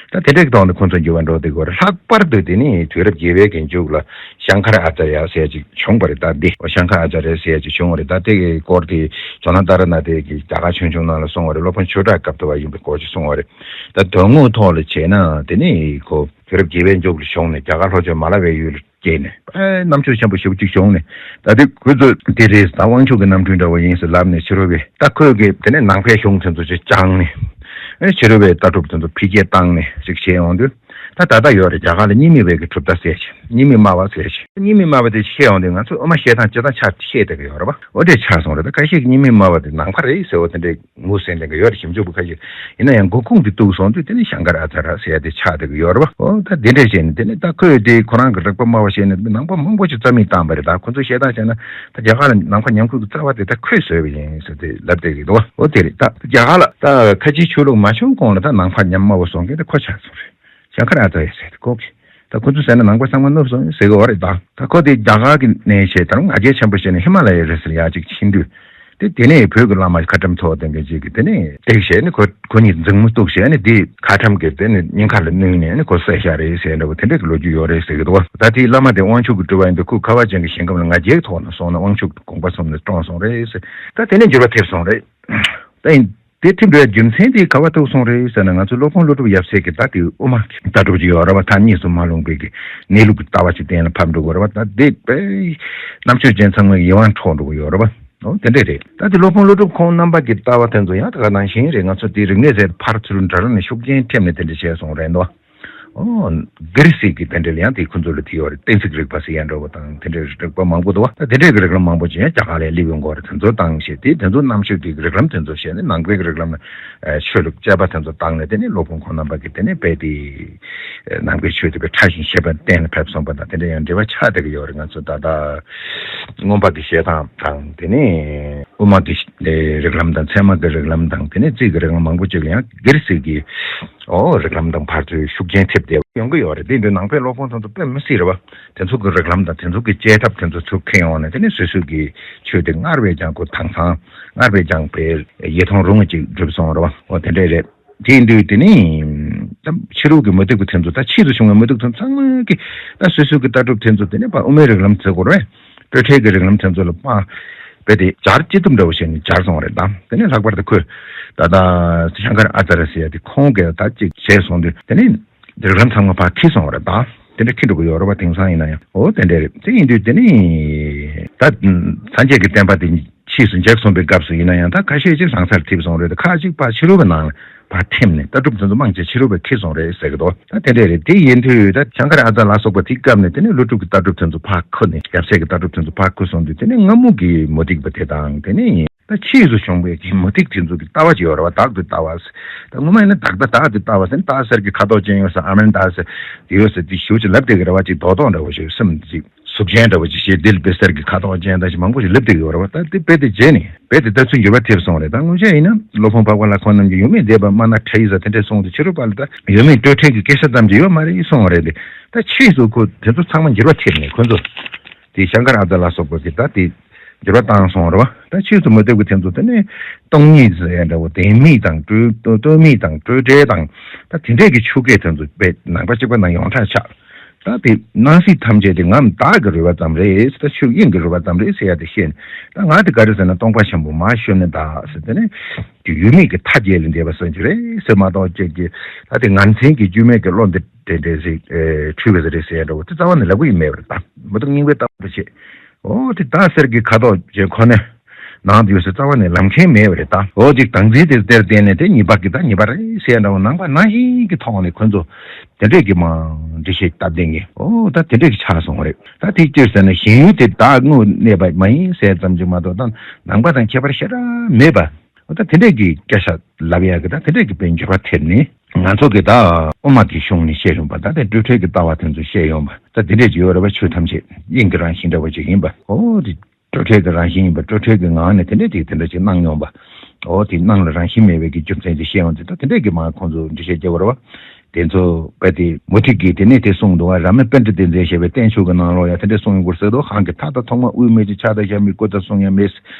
ད་དེ་འདྲས་ཀྱི་ཐོག་ནས་ཁོང་ཚོ་འགྱུར་བ་འགྲོ་བསྡད་ཀྱི་ཡོད་རེད། ལྷག་པར་དུ་དེ་ནི་དུས་རབས་བརྒྱད་པའི་གི་མཇུག་ལ་ཤང་ཀར་ཨ་ཙརྱ་ཟེར་ཅིག་བྱུང་བ་རེད། ད་འདི་ཤང་ཀར་ཨ་ཙརྱ་ཟེར་ཅིག་བྱུང་བ་རེད། ད་དེ་གི་སྐོར་དེ་ཇོ་ནང་ཏཱ་ར་ནཱ་ཐའི་གི་རྒྱ་གར་ཆོས་འབྱུང་ནང་ལ་གསུངས་པ་རེད། སློབ་དཔོན་ཆོས་གྲགས་སྐབས་དུ་བ་ཡིན་པའི་སྐོར་ཅིག་གསུངས་པ་རེད། ད་དོན་དངོས་ཐོག་ལ་བྱས་ན་དེ་ནི་ཁོ་དུས་རབས་བརྒྱད་པའི་མཇུག་ལ་བྱུང་ནས་རྒྱ་གར་ལྷོ་ཕྱོགས་མ་ལ་ཝའི་ཡུལ་ལ་སྐྱེས་ནས་ཨེ་རྣམ་དཔྱོད་ཆེན་པོ་ཞེ་པོ་ཅིག་བྱུང་ནས། ད་དེ་ཁོ་ཚོ་དེ་རེད། ད་དབང་ཕྱུག་གི་རྣམ་སྤྲུལ་འདྲ་བོ་ཡིན་ཟེར་ལབ་ནས་ཕྱི་རོལ་པའི་ད་ཁོས་གི་དེ་ནས་ནང་པའི་གཞུང་དེ་ཚོ་ཅིག་སྦྱངས་ནས་ཨེ་ཕྱི་རོལ་པའི་ལྟ་གྲུབ་དེ་ཚོ་འཕེལ་རྒྱས་བཏང་ནས་ཅིག་བྱས་ཡོང་དུས། ད་ད་ལྟ་ཡོད་རེད། རྒྱ་གར་ལ་རྙིང་མའི་བར་གྱི་གྲུབ་མཐའ་ཟེར་ཅིག་རྙིང་མའི་སྨྲ་བ་ཟེར་ཅིག་རྙིང་མའི་སྨྲ་བ་དེ་ཤེས་ཡོང་དུས་ང་ཚོ་དབུ་མ་བཤད་སྟངས་སྤྱི་དང་ཆ་ཤེས་བསྡད་ཀྱི་ཡོད་རེད་བ། འོ་དེ་ཆགས་སོང་རེད། ད་ཁ་ཤས་ཀྱིས་རྙིང་མའི་སྨྲ་བ་དེ་ནང་པ་རེད་ཟེར་བ་དེ་འདྲའི་ངོས་ཟིན་བསྡད་མཁན་ཡོད་རེད། ཞིབ་འཇུག་པ་ཁ་ཤས། ཡིན་ན་ཡང་མགོ་ཁུངས་དེ་གཏུགས་སོང་དུས་དེ་ནི་ཤང་ཀར་ཨ་ཙརྱ་ཟེར་ཡ་དེ་ཆགས་བསྡད་ཀྱི་ཡོད་རེད་བ། འོ་ད་དེ་འདྲས་བྱས་ནས་དེ་ནི་ད་ཁོས་དེ་ཁོ་རང་གི་རིག་པ་སྨྲ་བ་བྱས་ནས་ནང་པ་མང་པོ་ཅིག་རྩ་མེད་བཏང་བ་རེད། ད་ཁོ་ཚོས་བཤད་སྟངས་བྱས་ན་ད་རྒྱ་གར་ལ་ནང་པ་ཉམས་རྒུད་ཀྱི་རྩ་བ་དེ་ད་ཁོས་བཟོས་པ་ཡིན་ཟེར་དེ་ལབ་བསྡད་ཀྱི་འདུག་འོ་དེ་རེད། ད་རྒྱ་གར་ལ་ད་ཁ་ཆེའི་ཆོས་ལུགས་མ་བྱུང་གོང་ལ་ད་ནང་པ་ཉམས་སྨྲ་བ་བཟོ་མཁན་དེ་ཁོ་ཆགས་སོང་རེད། ཤང་ཀར་ཨ་ཙརྱ་ཟེར་དེ་ཁོ་གིས། ད་ཁོ་ཚོ་ཟེར་ན་ནང་པ་ཚང་མ་ནུབ་སོང་ཟེར་གི་ཡོད་རེད། ད་ད་ཁོ་དེ་རྒྱ་གར་གྱི་གནས་བྱས་ད་རུང་ང་རྒྱལ་ཆེན་པོ་བྱས་ནས་ཧི་མ་ལ་ཡའི་རི་ཟེར་ཡག་ཅིག་ཕྱིན་དུས། དེ་དེ་ནས་བོད་ཀྱི་བླ་མ་ཁ་ཊྭཱཾ་ཐོག་དེ་འགའ་ཅིག་གིས་དེ་ནས་བཏེགས་བྱས་ནས་ཁོ་ཁོ་གཉིས་མཛུབ་མོ་གཏུགས་བྱས་ནས་དེ་ཁ་ཊྭཱཾ་གྱིས་དེ་ནས་སྙིང་ཁ་ལ་བསྣུན་ནས་ནི་ཁོ་བསད་བཞག་རེད་ཟེར་འདྲ་བོ་དེ་འདྲ་གི་ལོ་རྒྱུས་ཡོད་རེད་ཟེར་གི་འདུག་ད་དེའི་བླ་མ་དེ་དབང་ཕྱུག་གི་སྤྲུལ་པ་ཡིན་དུས་ཁོ་ཁ་བ་ཅན་གྱི་ཞིང་ཁམས་ལ་ང་རྒྱལ་གྱི་ཐོག་ནས་སོང་ནས་དབང་ཕྱུག་གི་དགོངས་པ་ཟིན་ནས་བཀྲོངས་སོང་རེད་ཟེར། ད་དེ་ནས་འགྱུར་བ་ཐེབས་སོང་རེད། ད་ཡིན། དེ་ཐིམ་པའི་རྒྱུ་མཚན་དེ་ག་བ་ཐུག་སོང་རེད་ཟེར་ན། ང་ཚོ་སློབ་དཔོན་ཀླུ་སྒྲུབ་ཡབ་སྲས་ཀྱི་ད་དེ་དབུ་མ་གི་ལྟ་གྲུབ་ཅིག་ཡོད་རེད་བ། མཐའ་གཉིས་སུ་མ་ལྷུང་བའི་གི་གནས་ལུགས་ཀྱི་ལྟ་བ་ཅིག་གཏན་ལ་ཕབ་འགྲོ་དགོས་རེད་བ། ད་དེ་དཔེ་རྣམ་དཔྱོད་ཅན་ཚང་མའི་ཡིད་དབང་འཕྲོག་འགྲོ་གི་ཡོད་རེད་བ། འོ་དེ་འདྲས་རེད། ད་དེ་སློབ་དཔོན་ཀླུ་སྒྲུབ་ཁོང་རྣམ་པ་གི་ལྟ་བ་དེ་ཚོ་ཡང་ད་ག་ནང་བཞིན་རེད། ང་ཚོ་དེ་རིག་གནས་ཟེར་ཕར་ཚུར་འདྲ་ར་ནས་ཤུགས་རྐྱེན་ཐེབས་ནས་དེ་འདྲ་བྱས་སོང་རེད་འདུག་ཨོ། གྷི་རི་སི་གི་དེ་འདྲ་ལ་ཡང་དེ་ཁོ་ཚོ་ལ་དེ་ཡོད་རེད། གཏན་ཚིགས་རིག་པ་ཟེར་ཡ་འདྲ་བོ་དང་དེ་འདྲའི་རིག་པ་མང་པོ་འདུག་བ། ད་དེ་འདྲའི་གི་རིགས་ལམ་མང་པོ་ཅིག་ཡང་རྒྱ་གར་ལ་སླེབས་ཡོང་གི་ཡོད་རེད། དེ་ཚོ་བཏང་བྱས་དེ་དེ་ཚོ་རྣམ་དཔྱོད་ཀྱི་རིགས་ལམ་དེ་ཚོ་བྱས་ནས་ནང་པའི་གི་རིགས་ལམ་ལ་ཆོས་ལུགས་དཔྱད་པ་དེ་ཚོ་བཏང་ནས་དེ་ནས་སློབ་དཔོན་ཁོང་རྣམ་པ་གི་དེ་ནས་དཔེ་དེ་ནང་པའི་ཆོས་དེ་དཔེ་ཕྲ་ཞིང་ཞིབ་པ་གཏན་ལ་ཕེབས་སོང་བ་དང་དེ་འདྲ་ཡང་འབྲེལ་བ་ཆགས་བསྡད་ཀྱི་ཡོད་རེད། ང་ཚོ་ད་ལྟ་མངོན་པ་གི་བཤད་སྟངས་དང་དེ་ནས་དབུ་མ་གི་རིགས་ལམ་དང་ཚད་མ་གི་རིགས་ལམ་དང་དེ་ནས་རྩིས་ཀྱི་རིགས་ལམ་མང་པོ་ཅིག་ལ་ཡང་གྷི་རི་སི་གི་ཨོ་རིགས་ལམ་དང་ཕར་ཚུར་ཤུགས་རྐྱེན་ཐེབས་ཏེ་ཡོང་གི་ཡོད་རེད། དེ་འདྲའི་ནང་པའི་སློབ་དཔོན་ཚོ་ཚོ་དཔེ་མི་སྲིད་རེད་བ། དེ་ཚོ་གི་རིགས་ལམ་དང་དེ་ཚོ་གི་དཔྱད་ཐབས་དེ་ཚོ་ཚུར་འཁྱེར་ཡོང་ནས་དེ་ནས་སོ་སོ་གི་ཆོས་དེ་སྔར་བས་ཀྱང་ཁོ་དྭངས་གཙང་སྔར་བས་ཀྱང་དཔེ་ཡིད་མཐོང་རུང་བ་ཅིག་གྲུབ་སོང་རེད་བ། ཨོ་དེ་འདྲས་རེད། དེ་ཡིན་དུས་དེ་ནི་ད་ཕྱི་རོལ་གྱི་མུ་སྟེགས་པ་དེ་ཚོ་ད་ཕྱིས་སུ་བྱུང་བའི་མུ་སྟེགས་པ་ཚང་མ་གིས་ད་སོ་སོ་གི་ལྟ་གྲུབ་དེ་ཚོ་དེ་ནས་ཕར་དབུ་མའི་རིགས་ལམ་བརྩི་དགོས་རེད། སྤྲོས་བྲལ་གྱི་རིགས་ལམ་དེ་ཚོ་ལ་དཔག་པའི་དེ་སྦྱར་ཅི་ཐུབ་འདྲ་བོ་བྱས་ནས་སྦྱར་སོང་བ་རེད། ད་དེ་ནས་ལྷག་པར་དུ་ཁོས་ད་ལྟ་ཤང་ཀར་ཨ་ཙརྱ་ཟེར་ཡ་དེ་ཁོང་གིས་ད་ཅིག་བྱས་སོང་དུས་དེ་ནས་རིགས་ལམ་ཚང་མ་ཕར་ཁྱེར་སོང་བ་རེད། ད་དེ་འདྲ་ཁྱེར་འགྲོ་གི་ཡོད་རེད་བ། དེང་སང་ཡིན་ན་ཡང་འོ་དེ་འདྲ་རེད། དེ་ཡིན་དུས་དེ་ནས་ད་སངས་རྒྱས་ཀྱི་བསྟན་པ་དེ་ཕྱིས་སུ་འཇིག་སོང་པའི་སྐབས་སུ་ཡིན་ན་ཡང་ད་ཁ་ཤས་ཅིག་རང་སར་ཐེབས་སོང་རེད། ད་ཁ་ཅིག་ཕར་ཕྱི་རོལ་པའི་ནང་ལ་ཕར་ཐིམ་ནས་ལྟ་གྲུབ་དེ་ཚོ་མང་ཆེ་ཕྱི་རོལ་པས་ཁྱེར་སོང་རེད་ཟེར་གི་འདུག་ད་དེ་འདྲས་རེད། དེ་ཡིན་དུས་ད་ཤང་ཀར་ཨ་ཙརྱ་ལ་སོགས་པ་དེའི་སྐབས་ནས་དེ་ནས་ཀླུ་སྒྲུབ་ཀྱི་ལྟ་གྲུབ་དེ་ཚོ་ཕར་ཁུར་ནས་ཡབ་སྲས་ཀྱི་ལྟ་གྲུབ་དེ་ཚོ་ཕར་ཁུར་སོང་དུས་དེ་ནས་སྔ་མོ་གི་མུ་སྟེགས་པ་དེ་དང་དེ་ནས་ ད་ཕྱིས་སུ་བྱུང་བའི་གི་མུ་སྟེགས་དེ་ཚོ་གི་ལྟ་བ་ཅིག་ཡོད་རེད་བ། བདག་ཏུ་ལྟ་བ་ཟེར། ད་ངོ་མ་ཡིན་ན་བདག་ད་བདག་ཏུ་ལྟ་བ་ཟེར་ན་སྟག་གསེར་གྱི་ཁ་དོག་ཅན་ཡོད་ཟེར། ཨ་མན་ད་ཟེར་ཡོད་ཟེར། དེ་ཞེ་པོ་ཅིག་ལབ་བསྡད་ཀྱི་རེད་བ། ཅིག་རྡོག་རྡོག་འདྲ་བོ་ཞིག་སེམས་ཅིག་གཟུགས་ཅན་འདྲ་བོ་ཅིག་ཞེས་དེ་ལ་དཔེ་གསེར་གྱི་ཁ་དོག་ཅན་ད་ཞིག་མང་པོ་ཞིག་ལབ་བསྡད་ཀྱི་ཡོད་རེད་བ། ད་དེ་དཔེ་དེ་བརྗེད་ནས་དཔེ་དེ་ལྟ་ཚུལ་འགྱུར་བ་ཐེབས་སོང་རེད། ད་སྔོན་ཆད་ཡིན་ན་སློབ་དཔོན་འཕགས་པ་ལྷ་ཁོང་རྣམས་ཀྱིས་ཡོད་མེད་བདེན་པ་སྨྲ་ན་ཁྲ་ཡིན་ཟེར་དེ་འདྲས་གསུངས་ཏེ། ཕྱི་རོལ་པ་ལ་ད་ཡོད་མེད་སྤྲོས་བྲལ་གྱི་སྐད་ཆ་ཙམ་གྱིས་ཡོད་མ་རེད་གསུངས་པ་རེད་དེ། ད་ཕྱིས་སུ་ཁོ་དེ་ཚོ་ཚང་མ་འགྱུར་བ་ཐེབས་ནས་ཁོ་ཚོ་དེ་ཤང་ཀར་ཨ་ཙ་ལ་སོགས་པ་གིས་ད་དེ་འགྱུར་བ་བཏང་སོང་རེད་བ། ད་ཕྱིས་སུ་མུ་སྟེགས་པ་དེ་ཚོ་དེ་ནས་སྟོང་ཉིད་ཟེར་ཡ་འདྲ་བོ། བདེན་མེད་དང་སྤྲོས་སྟོང་མེད་དང་སྤྲོས་བྲལ་དང་། ད་དེ་འདྲས་ཀྱི་ཆོས་སྐད་དེ་ཚོ་དཔེ་ནང་པ་གཅིག་པ་ནང་ཡོངས་གྲགས་ཆགས། ད་དེ་སྣང་སྲིད་ཐམས་ཅད་དེ་ངའམ་བདག་གི་རོལ་པ་ཙམ་རེད། ད་ཆོས་དབྱིངས་ཀྱི་རོལ་པ་ཙམ་རེད་ཟེར་ཡ་དེ་ཤེས་ནས། ད་ང་དེ་ག་རེ་ཟེར་ན་སྟོང་པ་ཆེན་པོ་མ་ཤོད་ནི་བདག་ཟེར། དེ་ནས་དེ་ཡོད་མེད་ཀྱི་མཐའ་བརྒྱད་ལས་འདས་པ་སོགས་ཀྱི་རེད་ཟེར་མ་གཏོགས་ཅིག་གི་ད་དེ་ངར་འཛིན་གྱི་སྐྱོན་མེད་ཀྱི་བློ་འདི་དེ་འདྲས་ཞིག་འཁྲུལ་བ་རེད་ཟེར་ཡ་འདྲ་བོ་དེ་རྩ་བ་ནས་ལབ་ཀྱི་ཡོད་མེད་པ་རེད། ད་མུ་སྟེགས་རྙིང་པའི་ལྟ་བ་དེ་བྱེད། ཨོ་དེ་སྟག་གསེར་གྱི་ཁ་དོག་ཅན་ཁོ་ནའི་ནང་དུ་ཡོད་ཟེར་རྩ་བ་ནས་ལབ་མཁན་མེད་པ་རེད། ད་ཨོ་ཅིག་བདག་འཛིན་དེ་དེར་བརྟེན་ནས་དེ་ཉེས་པ་གི་ད་ཉེས་པ་རེད་ཟེར་ཡ་འདྲ་བོ་ནང་པ་ནང་བཞིན་གྱི་ཐོག་ནས་ཁོ་ཚོ་དེ་འདྲས་ཀྱི་མ་འདྲི་ཤེས་སྟབས་བདེ་ངེས། ཨོ་ད་དེ་འདྲས་ཀྱི་ཆགས་སོང་བ་རེད། ད་དེ་ཅིར་ཟེར་ན་ཞེན་ཡུལ་དེ་བདག་དངོས་གནས་པ་མ་ཡིན་ཟེར་ཙམ་ཅིག་མ་གཏོགས་ད་ནང་པ་དང་ཁྱད་པར་ཞེ་དྲག་མེད་པ། ཨོ་ད་དེ་འདྲས་ཀྱི་སྐད་ཆ་ལབ་ཡ་གི་ད་དེ་འདྲས་ཀྱི་དཔེ་འགྱུར་བ་ཐེབས་ནས་ང་ཚོ་གི་ད་དབུ་མ་གི་གཞུང་ནས་བཤད་ཡོང་པ། ད་དེ་སྤྲོས་བྲལ་གྱི་ལྟ་བ་དེ་ཚོ་བཤད་ཡོང་པ། ད་དེ་འདྲས་ཀྱི་ཡོད་རེད་བ། ཆོས་ཐམས་ཅད་དབྱིངས་ཀྱི་རང་བཞིན་འདྲ་བོ་ཅིག་ཡིན་པ། ཨོ་དེ་སྤྲོས་བྲལ་གྱི་རང་བཞིན་ཡིན་པ། སྤྲོས་བྲལ་གྱི་ངང་ནས་དེ་འདྲས་ཅིག་དེ་འདྲ་ཅིག་སྣང་ཡོང་པ། ཨོ་དེ་སྣང་ལ་རང་བཞིན་མེད་པའི་གི་རྒྱུ་མཚན་ཅིག་བཤད་ཡོང་དུས། ད་དེ་འདྲས་ཀྱི་མ་ཁོང་ཚོ་འགྲེལ་བཤད་རྒྱག་པ་རེད་བ། དེ་ཚོ་དཔེ་དེ་མུ་སྟེགས་ཀྱིས་དེ་ནས་དེ་གསུངས་འདུག་བ། རཱ་མ་པཎྜི་ཏས་མཛད་བཞག་པའི་བསྟན་བཅོས་ཀྱི་ནང་ལོགས་ཡང་དེ་འདྲས་གསུངས་ཡོང་གི་རེད་ཟེར་འདུག་གང་གི་མཐའ་དང་ཐོག་མ་དབུས་མེད་ཅིང་ཕྱག་དང་ཞབས་མེད། སྐུ་དང་གསུང་ཡང་མེད།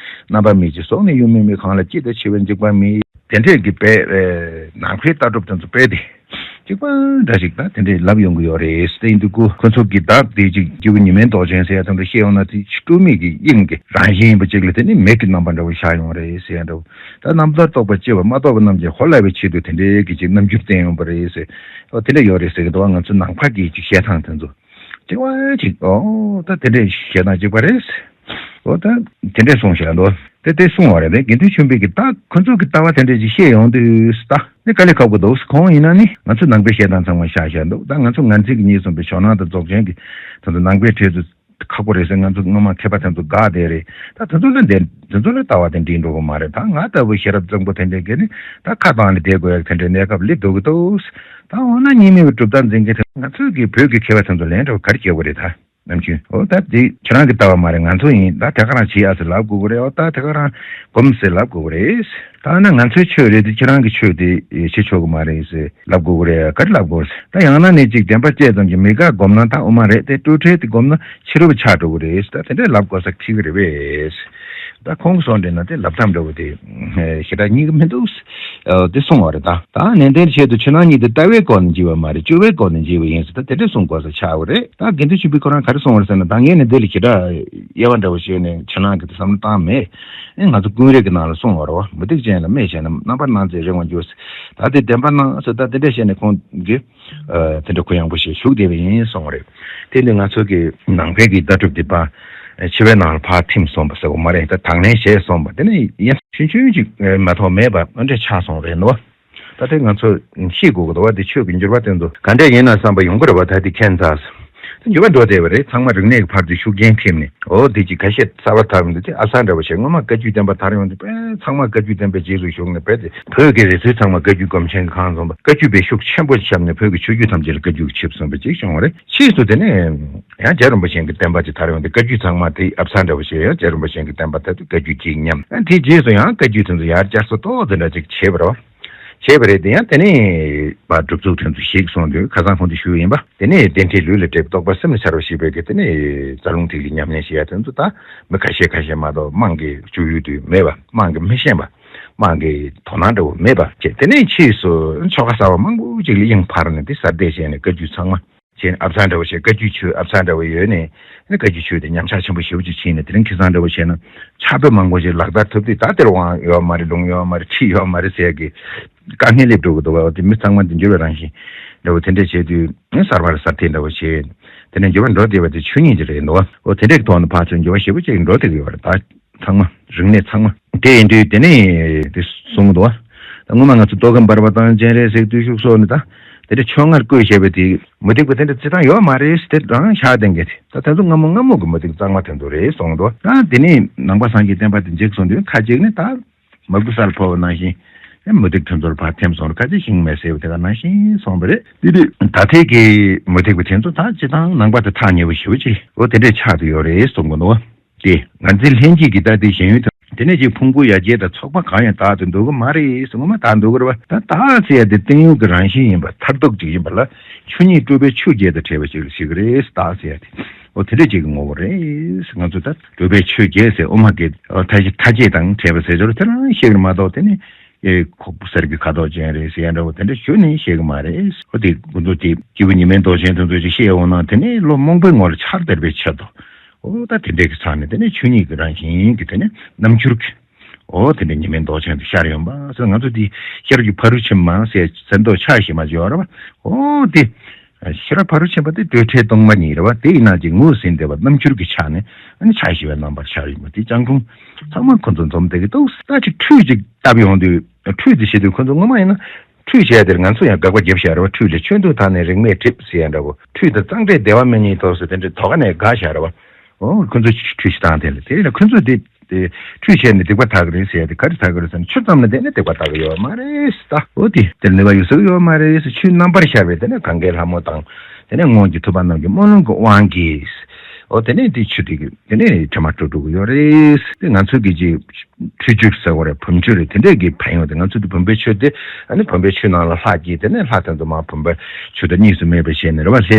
རྣམ་པ་མེད་ཅིང་གཟུགས་ནི་ཡོད་མིན་མེད། གང་ལ་སྐྱེ་དང་འཆི་བའི་འཇིགས་པ་མེད། དེ་འདྲས་ཀྱི་དཔེ་ནང་པའི་ལྟ་གྲུབ་དེ་ཚོ་དཔེ་དེ་གཅིག་པ་འདྲ་ཞིག་ད་དེ་འདྲས་ལབ་ཡོང་གི་ཡོད་རེད་ཟེར་ཡིན་དུས། ཁོ་ཁོ་ཚོ་གི་བདག་དེ་གཅིག་སྐྱེས་བུ་ཉི་མའི་མདོག་ཅན་ཟེར་ཡ་དེ་འདྲ་བཤད་ཡོང་ན། དེ་སྤྲོས་མེད་ཀྱི་དབྱིངས་ཀྱི་རང་བཞིན་ཡིན་པ་གཅིག་ལ་དེ་ནི་མེད་ཀྱི་རྣམ་པ་འདྲ་བོ་ཤར་ཡོང་རེད་ཟེར་ཡ་འདྲ་བོ། ད་རྣམ་ཐར་རྟོགས་པ་སྐྱེ་བ་མ་གཏོགས་པ་རྣམས་ཀྱིས་ཧོ་ལབ་པའི་ཆེད་དུ་དེ་འདྲའི་གི་ཅིག་རྣམ་འགྱུར་བསྟན་ཡོང་པ་རེད་ཟེར། ཨོ་དེ་འདྲ་ཡོད་རེད་ཟེར་གི་འདུག་ང་ཚོ་ནང་པ་གི་ཅིག་བཤད་སྟངས་དེ་ཚོ་གཅིག་པ་ཅིག་ཨོ་ད་དེ་འདྲའི་བཤད་སྟངས་གཅིག་པ་རེད། ཨོ་ད་དེ་འདྲས་གསུངས་བཞག་འདུག་དེ་དེ་གསུངས་པ་རེད། དེ་དགེ་འདུན་ཆོས་འཕེལ་གྱིས་ད་ཁོ་ཚོ་གི་ལྟ་བ་དེ་འདྲས་ཅིག་བཤད་ཡོང་དུས། ད་ནི་དཀའ་ལས་ཁག་པོ་འདུག་ཁོང་ཡིན་ན་ནི་ང་ཚོ་ནང་པའི་བཤད་སྟངས་ཚང་མ་བཞག་བཞག་འདུག་ད་ང་ཚོ་ངར་འཛིན་གྱི་གཉིས་གསུངས་པའི་ཇོ་ནང་དང་རྫོགས་ཆེན་གྱི་དེ་ཚོ་ནང་པའི་གྲས་ཚོ་ཁག་པོ་རེད་ཟེར། ང་ཚོ་སྔོན་མ་མཁས་པ་དེ་ཚོ་དགའ་བསྡད་རེད། ད་དེ་ཚོ་ལ་དེ་དེ་ཚོ་ལ་ལྟ་བ་དེ་འགྲིག་འགྲོ་གི་མ་རེད། ད་ང་ལྟ་བུ་ཤེས་རབ་གཙང་པོ་དེ་འདྲས་ཀྱིས་ནི་ད་ཁ་གཏང་ནས་བསྡད་དགོས་ཡག་དེ་འདྲའི་གནས་སྐབས་སླེབས་འགྲོ་གི་འདུག་ད་འོ་ན་གཉིས་མེད་པའི་གྲུབ་མཐའ་འཛིན་མཁན་དེ་ང་ཚོའི་གི་བོད་ཀྱི་མཁས་པ་དེ་ཚོ་ལན་འདྲ་བོ་ག་རེ་བྱེད་དགོས་རེད། ད་ནམ་རྒྱུན་ཨོ་ད་དེ་ཁྱེད་རང་གི་ལྟ་བ་མ་རེད། ང་ཚོ་ཡིན། ད་དེ་ག་རང་བྱེད་ཡག་ཟེར་ལབ་དགོས་ཀྱི་རེད། ཨོ་ད་དེ་ག་རང་སྒོམ་ཟེར་ལབ་དགོས་ཀྱི་རེད། ད་ན་ང་ཚོའི་ཆོས་རེད་དེ་ཁྱེད་རང་གི་ཆོས་དེ་བྱེད་ཆོག་གི་མ་རེད་ཟེར་ལབ་དགོས་ཀྱི་རེད། ག་རེ་ལབ་དགོས་རེད། ད་ཡང་ན་ནི་ཅིག་བདེན་པ་བཅས་ཙམ་གྱིས་མི་དགའ་སྒོམ་ན་ད་དབུ་མ་རེད་དེ། སྤྲོས་བྲལ་དེ་སྒོམ་ན་ཕྱི་རོལ་པ་ཆགས་འགྲོ་གི་རེད། ད་དེ་འདྲས་ལབ་དགོས་ས་ཁེལ་གི་རེད་པས། ད་ཁོང་གི་བཟོ་འདྲ་ན་དེ་ལབ་སྟངས་འདྲ་བོ་དེ་ཞེ་དྲག་སྙིང་གི་མི་འདུག་དེ་གསུངས་པ་རེད། ད་ད་ནན་ཏན་ཆེད་དུ་ཕྱི་ནང་གཉིས་དེ་ལྟ་བའི་སྒོ་ནས་འབྱེད་པ་མ་རེད། དཔྱོད་པའི་སྒོ་ནས་འབྱེད་པ་ཡིན་ཟེར། ད་དེ་འདྲས་གསུང་དགོས་ས་ཆགས་པ་རེད། ད་དགེ་འདུན་ཆོས་འཕེལ་ཁོ་རང་ག་རེ་གསུངས་པ་རེད་ཟེར་ན། ད་ངས་ནི་འདི་ལ་ཞེ་དྲག་དབྱེ་བ་འདྲ་བོ་བྱས་ནས་ཕྱི་ནང་གི་དེ་བསམ་བློ་བཏང་མེད། ཨེ་ང་ཚོ་ཀུན་རིག་གི་ནང་ལ་གསུངས་པ་རེད་བ། མུ་སྟེགས་ཅན་ལ་སྨྲས་བྱས་ན་རྣམ་པར་སྣང་མཛད་རིང་བ་འགྱུར་ཟེར། ད་དེ་བདེན་པར་སྣང་ཟེར། ད་དེ་འདྲས་བྱས་ནས་ཁོང་གིས། ཨ་དེ་འདྲ་གུ་ཡངས་པོ་ཞིག་བཞུགས་བསྡད་པ་ཡིན་གསུངས་པ་རེད། དེ་ནི་ང་ཚོ་གི་ནང་པའི་གི་ལྟ་གྲུབ་འདི་ཕར་འཆི་བའི་ནང་ལ་ཕར་ཐིམ་སོང་བ་ཟེར་བ་མ་རེད། ད་དང་ལེན་བྱས་སོང་བ་དེ་ནི་ཡིན། ཆུང་ཆུང་ཅིག་མ་གཏོགས་མེད་པ་འདྲ་ཆགས་སོང་བ་རེད་འདུག་ད་དེ་ང་ཚོ་ཤེས་དགོས་ཀྱི་འདུག་བ། དེ་ཆོས་ཀྱི་འགྱུར་བ་དེ་ཚོ་ག་འདྲ་ཡིན་ན་བསམ་པ་ཡོང་གི་རེད་བ། ད་དེ་ཁྱད་མཚར། དེ་འགྱུར་བ་འགྲོ་བསྡད་པ་རེད། ཚང་མ་རིག་གནས་ཀྱི་ཕར་དུ་ཤུགས་རྐྱེན་ཐེབས་ནས། འོ་དེ་ཅིག་ཁ་ཤས་གསར་པ་དར་འདུག་དེ་ཨ་ས་འདྲ་བོ་བྱས། སྔོན་མ་བཀའ་བརྒྱུད་བསྟན་པ་དར་ཡོང་དུས་དཔེ་ཚང་མ་བཀའ་བརྒྱུད་བསྟན་པའི་རྗེས་སུ་ཞུགས་ནས། དཔེ་དེ་བོད་ཀྱི་རིག་རྩལ་ཚང་མ་བཀའ་བརྒྱུད་སྒོམ་ཆེན་གྱིས་གང་བཟུང་བ། བཀའ་བརྒྱུད་པའི་ཤུགས་ཆེན་པོ་ཞིག་བྱས་ནས་བོད་ཀྱི་ཆོས་བརྒྱུད་ཐམས་ཅད་ལ་བཀའ་བརྒྱུད་ཀྱི་ཆིབས་བསྒྱུར་བ་ཅིག་བྱུང་བ་རེད། ཕྱིས་སུ་དེ་ནས་ཡང་རྒྱལ་བ་རིན་པོ་ཆེ་གི་བསྟན་པ་ཅིག་དར་ཡོང་དུས་བཀའ་བརྒྱུད་ཚང་མ་དེ་ཨ་ས་འདྲ་བོ་བྱས། ཡང་རྒྱལ་བ་རིན་པོ་ཆེ་གི་བསྟན་པ་དེ་ཚོ་བཀའ་བརྒྱུད་ཅིག་ཉམས། ཨ་དེའི་རྗེས་སུ་ཡང་བཀའ་བརྒྱུད་དེ་ཚོ་ཡར་བསྐྱར་གསོ་ཏོག་ཙམ་འདྲ་ཅིག་བྱས་པ་རེད། བྱས་པ་རེད། དེ་ཡང་དེ་ནས་མར་སྒྲུབ་ཚུལ་དེ་ཚོ་ཞིག་གསུངས་དུས། ཁ་སང་ཁོང་དུ་ཞུས་ཡིན་པ། དེ་ནས་གདན་ཁྲི་ལུས་ལ་འབྲེལ་བའི་རྟོགས་པ་སེམས་ལ་འཆར་བ་ཞེས་པའི་གི་དེ་ནས་རྩ་རླུང་ཐིག་ལེ་ཉམས་ལེན་བྱེད་ཡ་དེ་ཚོ་ད་མི་ཁ་ཤས་ཁ་ཤས་མ་གཏོགས་དམངས་ཀྱི་སྤྱོད་ཡུལ་དུ་མེད་པ། དམངས་ཀྱིས་མི་ཤེས་པ། དམངས་ཀྱི་དོ་སྣང་འདྲ་བོ་མེད་པ་བྱས། དེ་ནས་ཕྱིས་སུ་ཆོ་ག་གསར་པ་མང་པོ་ཅིག་ལ་དབྱིངས་འཕར་ནས་དེ་གསར་འདེབས་བྱས་ནས་བཀའ་བརྒྱུད་ཚང་མ། བྱས་ནས་ཨ་བསང་འདྲ་བོ་བྱས། བཀའ་བརྒྱུད་ཆོས་ཨ་བསང་འདྲ་བོ་ཡོད་ནས། ཨ་ནི་བཀའ་བརྒྱུད་ཆོས་དེ་ཉམས་ཆག་ཆེན་པོ་ཞེ་པོ་ཅིག་ཕྱིན་ནས། དེ་རིང་ཁ་སང་འདྲ་བོ་བྱས་ན་ཕྱག་དཔེ་མང་པོ་ཞིག་ལག་བསྟར་ཐུབ་དུས། ད་དེར་དབང་ཡོད་མ་རེད། ལུང་ཡོད་མ་རེད། ཁྲིད་ཡོད་མ་རེད་ཟེར་གི་དཀའ་ངལ་སླེབས་འགྲོ་གི་འདུག་བ། དེ་མི་ཚང་མ་དེ་འགྱུར་བའི་རང་བཞིན་འདྲ་བོ་དེ་འདྲས་བྱས་དུས། ཨ་གསར་པ་ལ་གསར་ཐེབས་འདྲ་བོ་བྱས། དེ་ནས་འགྱུར་བ་འགྲོ་བསྡད་པ་དེ་ཆོས་ཉིད་ཅིག་རེད་འདུག་བ། འོ་དེ་འདྲས་ཀྱི་ཐོག་ནས་ཕར་ཚུར་འགྱུར་བ་ཞེ་པོ་ཅིག་འགྲོ་བསྡད་ཀྱི་ཡོད་རེད། ད་ཚང་མ་རིག་གནས་ཚང་མ་དེ་ཡིན་དུས། དེ་ནས་དེ་གསུངས་འདུག་བ། ད་སྔོན་མ་ང་ཚོ་རྟོག་གེ་འབར་བ་དང་སྤྱན་རས་གཟིགས་བརྟུལ་ཞུགས་སོགས་ནི། ད་ དེ་འདྲ་ཆོས་སྔར་བཀོད་བཞག་པའི་དེ་མུ་སྟེགས་པ་དེ་འདྲ་བྱེད་སྟངས་ཡོད་མ་རེད། དེ་རང་ཤག་བསྟན་གྱི་དེ་ད་དེ་ཚོ་སྔ་མོ་སྔ་མོ་གི་མུ་སྟེགས་གཙང་མ་དེ་ཚོ་རེད་གསུངས་འདུག་ད་དེ་ནས་ནང་པ་སངས་རྒྱས་བསྟན་པ་དེ་འཇིག་སོང་དུས་ཁ་ཅིག་ནི་ད་མ་བུ་སར་ཕོ་བ་ནང་བཞིན་མུ་སྟེགས་དེ་ཚོར་ཕར་ཐེམ་སོང་ར་ཁ་ཅིག་ཤིང་མེ་སེར་བ་དེ་ག་ནང་བཞིན་སོང་བ་རེད། དེ་དུས་ད་ཐེངས་ཀྱི་མུ་སྟེགས་པ་དེ་ཚོ་ད་སྤྱི་བཏང་ནང་པ་དེ་ཐག་ཉེ་བོ་ཞེ་པོ་ཅིག་འོ་དེ་འདྲས་ཆགས་ཏེ་ཡོད་རེད་གསུངས་གི་འདུག་དེ་ང་ཚོའི་ལྷན་སྐྱེས་ཀྱི་ད་དེ་ཞེན་ཡུལ་དང་དེ་ནས་ཅིག་ཕུང་པོ་ཡ་གྱལ་དང་ཚོགས་པ་གང་ཡང་དག་ཏུ་འདུག་གི་མ་རེད་ཟེར། ངོ་མ་དག་འདུག་གི་རེད་བ། ད་དག་ཟེར་ཡ་དེ་བརྟན་གཡོ་གི་རང་བཞིན་ཡིན་པ་མཐར་ཐུག་ཅིག་ཡིན་པ་ལ་ཆོས་ཉིད་སྤྲོས་པའི་ཆོས་བརྒྱད་དང་བྲལ་བ་ཞིག་ཞིག་རེད། དག་ཟེར་ཡ་དེ་འོ་དེ་འདྲ་ཅིག་གི་ངོ་བོ་རེད། ང་ཚོ་ད་སྤྲོས་པའི་ཆོས་བརྒྱད་ཟེར་དབུ་མ་གི་མཐའ་བཞི་མཐའ་བརྒྱད་དང་བྲལ་བ་ཟེར་ཆོག་དེ་རང་ཤེས་གི་མ་གཏོགས་དེ་ནི་ཨེ་ཁོག་པ་གསེར་གྱི་ཁ་དོག་ཅན་རེད་ཟེར་ཡ་འདྲ་བོ་དེ་འདྲ་ཞུ་ནི་ཤེས་གི་མ་རེད། འོ་དེ་ཁོ་ཚོ་དེ་སྐྱེས་བུ་ཉི་མའི་མདོག་ཅན་དེ་ཚོ་ཅིག་ཤེས་འོང་ན་དེ་ནི་བློ་རྨོངས་པའི་ངོ་ལ་འཆར་བསྡད་པའི་ཆེད་དུ། འོ་ད་དེ་འདྲས་ཀྱི་ས་ནས་དེ་ནས་ཆོས་ཉིད་ཀྱི་རང་བཞིན་གྱི་དེ་ནས་རྣམ་འགྱུར་གྱི། འོ་དེ་འདྲས་ཉི་མའི་མདོག་ཅན་དུ་ཤར་ཡོང་བ་ཟེར། ང་ཚོ་འདི་ཤར་གྱི་ཕ་རུ་ཕྱིན་མ་ཟེར་ཟེར་མདོག་ཆགས་ཤེས་མ་བྱེད་བ་རེད་བ། འོ་དེ་ཤར་ཕ་རུ་ཕྱིན་པ་དེ་སྤྲོས་བྲལ་སྟོང་པ་ཉིད་རེད་བ། དེ་ཡིན་ན་ཅིག་ངོས་ཟིན་བསྡད་པ་རྣམ་འགྱུར་གྱི་ཆ་ནས་ཨ་ནི་ཆགས་ཤེས་པའི་རྣམ་པར་ཤར་ཡོང་བ་དེ་སྤྱང་གྲུང་ཚང་མ་ཁོ་ཚོ་འཛོམས་བསྡད་ཀྱི་འདུག་ད་ཅིག་ཁྲུས་ཅིག་བཏབ་ཡོང་དུས་ཁྲུས་དེ་བྱེད་དུས་ཁོ་ཚོ་ངོ་མ་ཡིན་ན། ཁྲུས་བྱས་དེར་ང་ཚོ་ཡང་དགག་པ་བརྒྱབ་བཞག་རེད་བ། ཁྲུས་ལས་ཆོས་འདུལ་དག་ནས་རིག་མས་གྲིབ་ཟེར་ཡ་འདྲ་བོ། ཁྲུས་དང་གཙང་སྦྲས་བདེ་བ་མི་གཉིས་ཐོག་ཟེར་དེ་འདྲའི་དོ་ག་ནས་དགག་བཞག་རེད་བ། འོ་ཁོ་ཚོ་ཁྲུས་བྱེད་སྟངས་དེ་ལ་དེ་ལ་ཁོ་ཚོ་དེ་དེ་ཁྲུས་བྱས་ནས་སྡིག་པ་དག་གི་རེད་ཟེར་ཡ་དེ་ག་རེ་དག་གི་རེད་ཟེར་ན་ཆུ་ཙམ་ལ་བརྟེན་ནས་སྡིག་པ་དག་གི་ཡོད་མ་རེད་ད། འོ་དེ་དེར་ནུས་པ་ཡོད་ས་ཡོད་མ་རེད། ཆུའི་རྣམ་པར་ཤར་བའི་དེ་ནས་གངྒཱའི་ལྷ་མོ་དང་། དེ་ནས་སྔོན་གྱི་ཐུབ་པ་རྣམས་ཀྱི་སྨོན་ལམ་གྱི་དབང་གིས། འོ་དེ་ནས་དེ་ཆུ་དེ་གི་དེ་ནས་དྲི་མ་བཀྲུ་འགྲོ་གི་ཡོད་རེད། དེ་ང་ཚོ་གི་ཅིག་ཁྲུས་གཅོད་ཟེར་བ་རེད། བུམ་ཆུ་རེད། དེ་འདྲས་ཀྱི་ཕན་ཡོན་དེ་ང་ཚོ་དེ་བུམ་པའི་ཆུ་དེ་ཨ་ནི་བུམ་པའི་ཆུ་ནང་ལ་ལྷ་སྐྱེས་དེ་ནས་ལྷ་དེ་ཚོ་མར་བུམ་པའི་ཆུ་དང་གཉིས་སུ་མེད་པའི་ཞལ་ནས་རེད་བ། ལྷའི་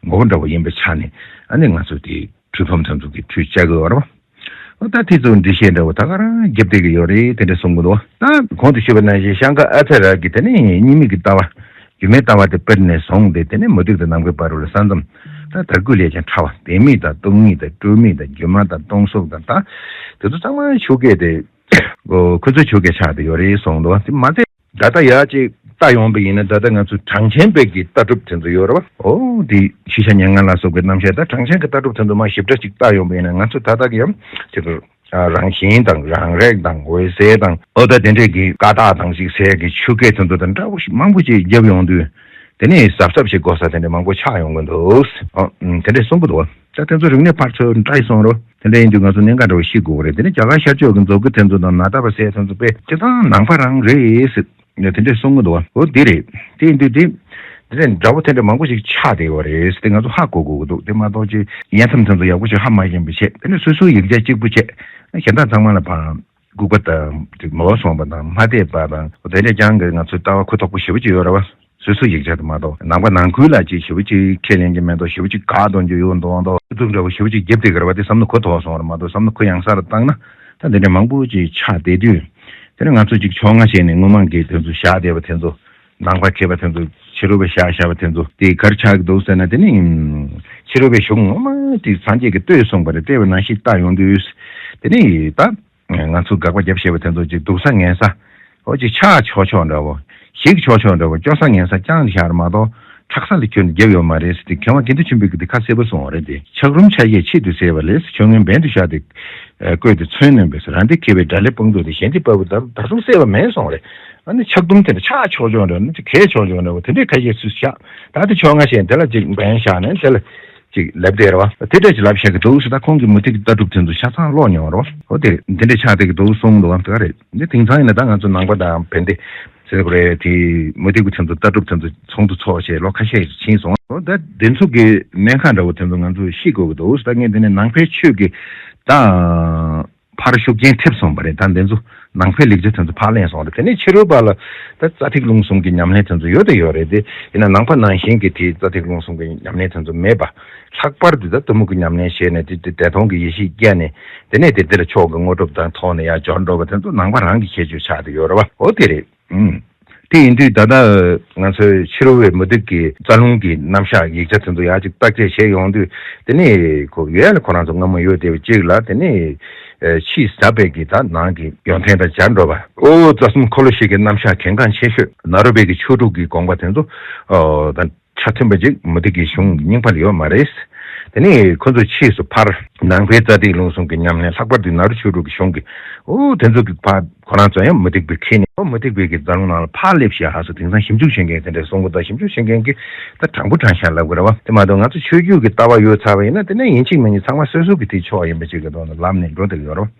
མགོ་བོ་འདྲ་བོ་ཡིན་པའི་ཆ་ནས་ཨ་ནི་ང་ཚོ་དེ་ཁྲུས་ཕུང་དེ་ཚོ་གི་ཁྲུས་བྱ་དགོས་བ་རེད་བ། ད་དེ་ཚོ་འགྲེལ་བཤད་འདྲ་བོ་ད་ག་རང་རྒྱབ་བསྡད་ཀྱི་ཡོད་རེད། དེ་འདྲ་གསུང་གི་འདུག་ད་གོང་དུ་ཞུས་པ་ནང་བཞིན་ཤང་ཀ་ཨ་ཐ་ར་གི་དེ་ནི་གཉིས་མེད་ཀྱི་ལྟ་བ། སྒྱུ་མའི་ལྟ་བ་དེ་སྤེལ་ནས་བཟུང་སྟེ་དེ་ནི་མུ་སྟེགས་དང་ནམ་མཁའི་བར་དུ་ལ་ས་མཚམས་ད་དར་རྒུད་ལས་ཀྱང་ཕྲ་བ་བདེན་མེད་དང་སྟོང་ཉིད་དང་སྤྲོས་མེད་དང་སྒྱུ་མ་དང་སྟོང་གཟུགས་དང་ད་དེ་ཚོ་ཚང་མ་ཆོས་སྐད་དེ་ཁོ་ཚོ་ཆོས་སྐད་ཆགས་བསྡད་ཡོད་རེད་གསུངས་འདུག་དེ་མ་ཚད། ད་ལྟ་ཡག་ཅིག་ལྟ་ཡོང་པ་ཡིན་ན་ད་ལྟ་ང་ཚོ་གྲངས་ཅན་པའི་གི་ལྟ་གྲུབ་དེ་ཚོ་ཡོད་རེད་བ། ཨོ་དེ་ཤེས་བྱ་མྱ་ངན་ལ་སོགས་པའི་རྣམ་གཞག་ད་གྲངས་ཅན་གྱི་ལྟ་གྲུབ་དེ་ཚོ་མ་ཞིབ་ཕྲ་ཅིག་ལྟ་ཡོང་པ་ཡིན་ན་ང་ཚོ་ད་ལྟ་གི་ཡང་དེ་ཚོ་རང་བཞིན་དང་རང་རིག་དང་འོད་གསལ་དང་ཨོ་ད་དེ་འདྲས་ཀྱི་ཀ་དག་དང་ཞིག་ཟེར་གི་ཆོས་སྐད་དེ་ཚོ་དང་འདྲ་བོ་ཞིག་མང་པོ་ཅིག་བརྒྱབ་ཡོང་དུས་དེ་ནས་གཟབ་གཟབ་ཞིག་དགོས་ས་དེ་འདྲས་མང་པོ་ཆགས་ཡོང་གི་འདུག་ཨོ་དེ་འདྲས་གསུང་གི་འདུག་ད་དེ་ཚོ་རིག་གནས་ཕར་ཚུར་འདྲ་ཡི་སོང་རོ། དེ་འདྲ་ཡིན་དུས་ང་ཚོ་གནད་འགག་འདྲ་བོ་ཤེས་དགོས་རེད། དེ་ནས་རྒྱ་གར་ཤར་ཕྱོགས་ཀྱི་མཛོ་དགུ་དེ་ཚོ་དང་ན་ད་པ་སེ་དེ་ཚོ་དཔེ་སྤྱི་བཏང་ནང་པ་རང་རེད་ཟེར་ནས་དེ་འདྲས་གསུང་གི་འདུག་འོ་དེ་རེད། དེ་ཡིན་དུས་དེ་དེ་འདྲས་འདྲ་བོ་དེ་འདྲས་མང་པོ་ཞིག་ཆགས་བསྡད་ཡོད་རེད་ཟེར་ཏེ་ང་ཚོ་ཧ་གོ་དགོས་ཀྱི་འདུག་དེ་མ་གཏོགས་ཅི་ཡན་མཚམས་དེ་ཚོ་ཡག་པོ་ཞིག་ཧ་མ་གོ་བ་བྱས་དེ་ནས་སོ་སོའི་ཡིག་ཆ་གཅིག་པུ་བྱས་གཞན་དག་ཚང་མ་ལ་ཕར་ལྐུགས་པ་དང་ཅིག་མ་འོས་སོང་བ་དང་མ་བདེ་བ་དང་དེ་འདྲས་ཀྱང་གི་ང་ཚོའི་ལྟ་བ་གུ་དོག་པོ་ཞེ་པོ་ཅིག་ཡོད་རེད་བ། སོ་སོའི་ཡིག་ཆ་དུ་མ་གཏོགས་ནང་པ་ནང་ཁུལ་ལ་ཅིག་ཞེ་པོ་ཅིག་ཁས་ལེན་གྱི་མེད་དོ། ཞེ་པོ་ཅིག་དགག་གཏོང་རྒྱུ་ཡོད་མདོག་མདོག་ཚིག་འདྲ་བོ་ཞེ་པོ་ཅིག་རྒྱབ་བསྡད་ཀྱི་རེད་བ། དེ་བསམ་བློ་གོ་དོག་སོང་བ་རེད་མ་གཏོགས་བསམ་བློ་གུ་ཡངས་ས་ལ་བཏང་ན་ད་འདི་འདྲ་མང་པོ་ཅིག་ཆགས་བསྡད་དུས་དེ་ནས་ང་ཚོ་ཅིག་ཕྱོགས་སྔ་བྱས་ནས་སྔོན་མ་གི་དེ་ཚོ་བཞག་བསྡད་པ་དེ་ཚོ་ནང་པ་མཁས་པ་དེ་ཚོ་ཕྱི་རོལ་པས་བཞག་བཞག་པ་དེ་ཚོ་དེ་ག་རེ་ཆགས་ཀྱི་འདུག་ཟེར་ན་དེ་ནི་ཕྱི་རོལ་པའི་གཞུང་ངོ་མ་ཅིག་སངས་རྒྱས་ཀྱིས་ལྟོས་གསུངས་པ་རེད། བལྟས་པ་ནང་བཞིན་བལྟ་ཡོང་དུས་དེ་ནི་ད། ང་ཚོ་དགག་པ་བརྒྱབ་བཞག་པ་དེ་ཚོ་ཅིག་སྡུག་ས་ངན་ས། འོ་ཅིག་ཆགས་ཆོག་ཆོག་འདྲ་བོ། ཞིག་ཆོག་ཆོག་འདྲ་བོ། སྐྱོ་ས་ངན་ས་རྐྱང་བཞག་རེད་མ་གཏོགས། ཁྲག་ས་ལ་ཁྱོན་ནས་བརྒྱབ་ཡོད་མ་རེད་ཟེར་ཏེ་མཁས་དབང་དགེ་འདུན་ཆོས་འཕེལ་གྱིས་འདི་ཁ་གསལ་པོ་གསུངས་པ་རེད་དེ། ཆགས་རུམ་ཆ་ཤས་ཆེད་དུ་བཟས་པ་ལས་ཆོས་ངན་འབེན་དུ་བཞག་སྟེ། བཀོད་དེ་མཚོན་ནོན་པས་རང་སྡེ་མཁས་པའི་དགྲ་ལས་དཔུང་འཛོམས་ཏེ་གཞན་སྡེ་དཔའ་བོ་ད་ད་དུང་གསལ་བ་མེད་གསུངས་རེད། ཨ་ནི་ཆགས་རུམ་དེ་འདྲ་ཆགས་ཆོག་ཆོག་འདྲ་ནི་ཅིག་གས་ཆོག་ཆོག་འདྲ་བོ་དེ་འདྲའི་ཁ་ཤས་སུ་བཞག་ད་དེ་ཕྱོགས་སྔ་ཞིག་དེ་ལ་ཅིག་འབེན་བཞག་ནས་དེ་ལ། ཅིག་ལབ་བསྡད་རེད་བ། དེ་འདྲ་ཅིག་ལབ་བཤད་ཀྱི་འདུག་ཟེར། ད་ཁོང་གིས་མུ་སྟེགས་ཀྱི་ལྟ་གྲུབ་དེ་ཚོ་ཆ་ཚང་ཀློག་མྱོང་བ་རེད་བ། འོ་དེ་འདི་འདྲ་ཆགས་བསྡད་ཀྱི་འདུག་གསུངས་འདུག་བ། དེ་ག་རེད། འདི་དེང་སང་ཡིན་ན་ད་ང་ཚོ་ནང་པ་དང་བན་དེ་ཟེར་དགོས་རེད། དེ་མུ་སྟེགས་པ་དེ་ཚོ་ལྟ་གྲུབ་དེ་ཚོ་ཚོགས་འདུ་ཚོགས་བྱས་ལོ་ཁ་ཤས་ཕྱིན་སོང་། འོ་ད་དེ་ཚོ་གི་གནད་འགག་འདྲ་བོ་དེ་ཚོ་ང་ཚོས་ཤེས་དགོས་ཀྱི་འདུག་ད་ངས་འདི་ནས་ནང་པའི་ཆོས་ཀྱི་ད། ཕར་ཤུགས་རྐྱེན་ཐེབས་སོང་བ་རེད། ད་འདི་ཚོ་ནང་པའི་ལེགས་ཆ་དེ་ཚོ་ཕར་ལེན་སོང་རེད། དེ་ནས་ཕྱི་རོལ་པ་ལ་ད་རྩ་ཐིག་རླུང་གསུམ་གྱི་ཉམས་ལེན་དེ་ཚོ་ཡོད་དེ་ཡོད་རེད་དེ། ཡིན་ན་ནང་པ་ནང་བཞིན་གྱི་དེའི་རྩ་ཐིག་རླུང་གསུམ་གྱི་ཉམས་ལེན་དེ་ཚོ་མེད་པ། ལྷག་པར་དུ་ད་གཏི་མུག་གི་ཉམས་ལེན་བྱས་ནས་དེ་དེ་བདེ་སྟོང་གི་ཡེ་ཤེས་སྐྱེས་ནས་དེ་ནས་དེ་འདིར་མཆོག་གི་དངོས་གྲུབ་དང་ཐོག་ནས་ཡར་འབྱོར་འགྲོ་བ་དེ་ཚོ་ནང་པ་རང་གི་ཁྱད་ཆོས་ཆགས་དེ་ཡོད་རེད་བ། འོ་དེ་རེད། ཨུམ། དེ་ཡིན་དུས་ད་ལྟ་ང་ཚོའི་ཕྱི་རོལ་པའི་མུ་སྟེགས་ཀྱི་རྩ་རླུང་གི་རྣམ་གཞག་ཡིག་ཆ་དེ་ཚོ་ཡར་ཅིག་བརྟག་དཔྱད་བྱས་ཡོང་དུས་དེ་ནས་ཁོ་ཡོད་ལ་ཁོ་རང་ཚོ་སྔ་མོ་ཡོད་བསྡད་པ་གཅིག་ལ་དེ་ནས་ཕྱིས་ཟབ་པའི་གི་ད་ནང་གི་ཡོན་ཏན་དང་སྦྱར་འགྲོ་བ། ཨོ་རྩ་གསུམ་འཁོར་ལོ་ཞིག་གི་རྣམ་གཞག་གལ་འགངས་ཆེ་ཤོས་ནཱ་རོ་པའི་གི་ཆོས་དྲུག་གི་དགོངས་པ་དེ་ཚོ་ཨོ་ད་ཆ་མཐུན་པ་ཅིག་མུ་སྟེགས་ཀྱི་གཞུང་རྙིང་པ་ལ་ཡོད་མ་རེད། དེ་ནས་ཁོ་ཚོ་ཕྱིས་སུ་ཕར་ནང་པའི་རྩ་བརྒྱུད་ལུགས་གསུམ་གྱི་ཉམས་ལེན། ལྷག་པར་དུ་ནཱ་རོ་ཆོས་དྲུག་གི་གཞུང་གི། ཨོ་དེ་ཚོ་གི་ཕར་ཁོ་རང་ཚོ་ཡང་མུ་སྟེགས་པའི་ཁྱེར་ནས། ཨོ་མུ་སྟེགས་པའི་གི་རྫ་རླུང་ནང་ལ་ཕར་སླེབས་ཤག་ཧ་སོ། དེང་སང་ཞིབ་འཇུག་བྱེད་མཁན་དེ་འདྲ་གསུང་གི་འདུག་ཞིབ་འཇུག་བྱེད་མཁན་གྱིས་ད་དྲང་པོ་དྲང་བཞག་ལབ་དགོས་རེད་བ། དེ་མ་གཏོགས་ང་ཚོ་ཆོས་བརྒྱུད་ཀྱི་ལྟ་བ་ཡོད་ཚར་བ་ཡིན་ན། དེ་ནས་ཡིན་གཅིག་མིན་གཅིག་ཚང་མ་སོ་སོ་གི་དེ་ཕྱོགས་ཡིན་པ་ཅིག་གི་ཐོག་ནས་ལབ་ནས་འགྲོ་བསྡད་ཀྱི་ཡོད་རེད་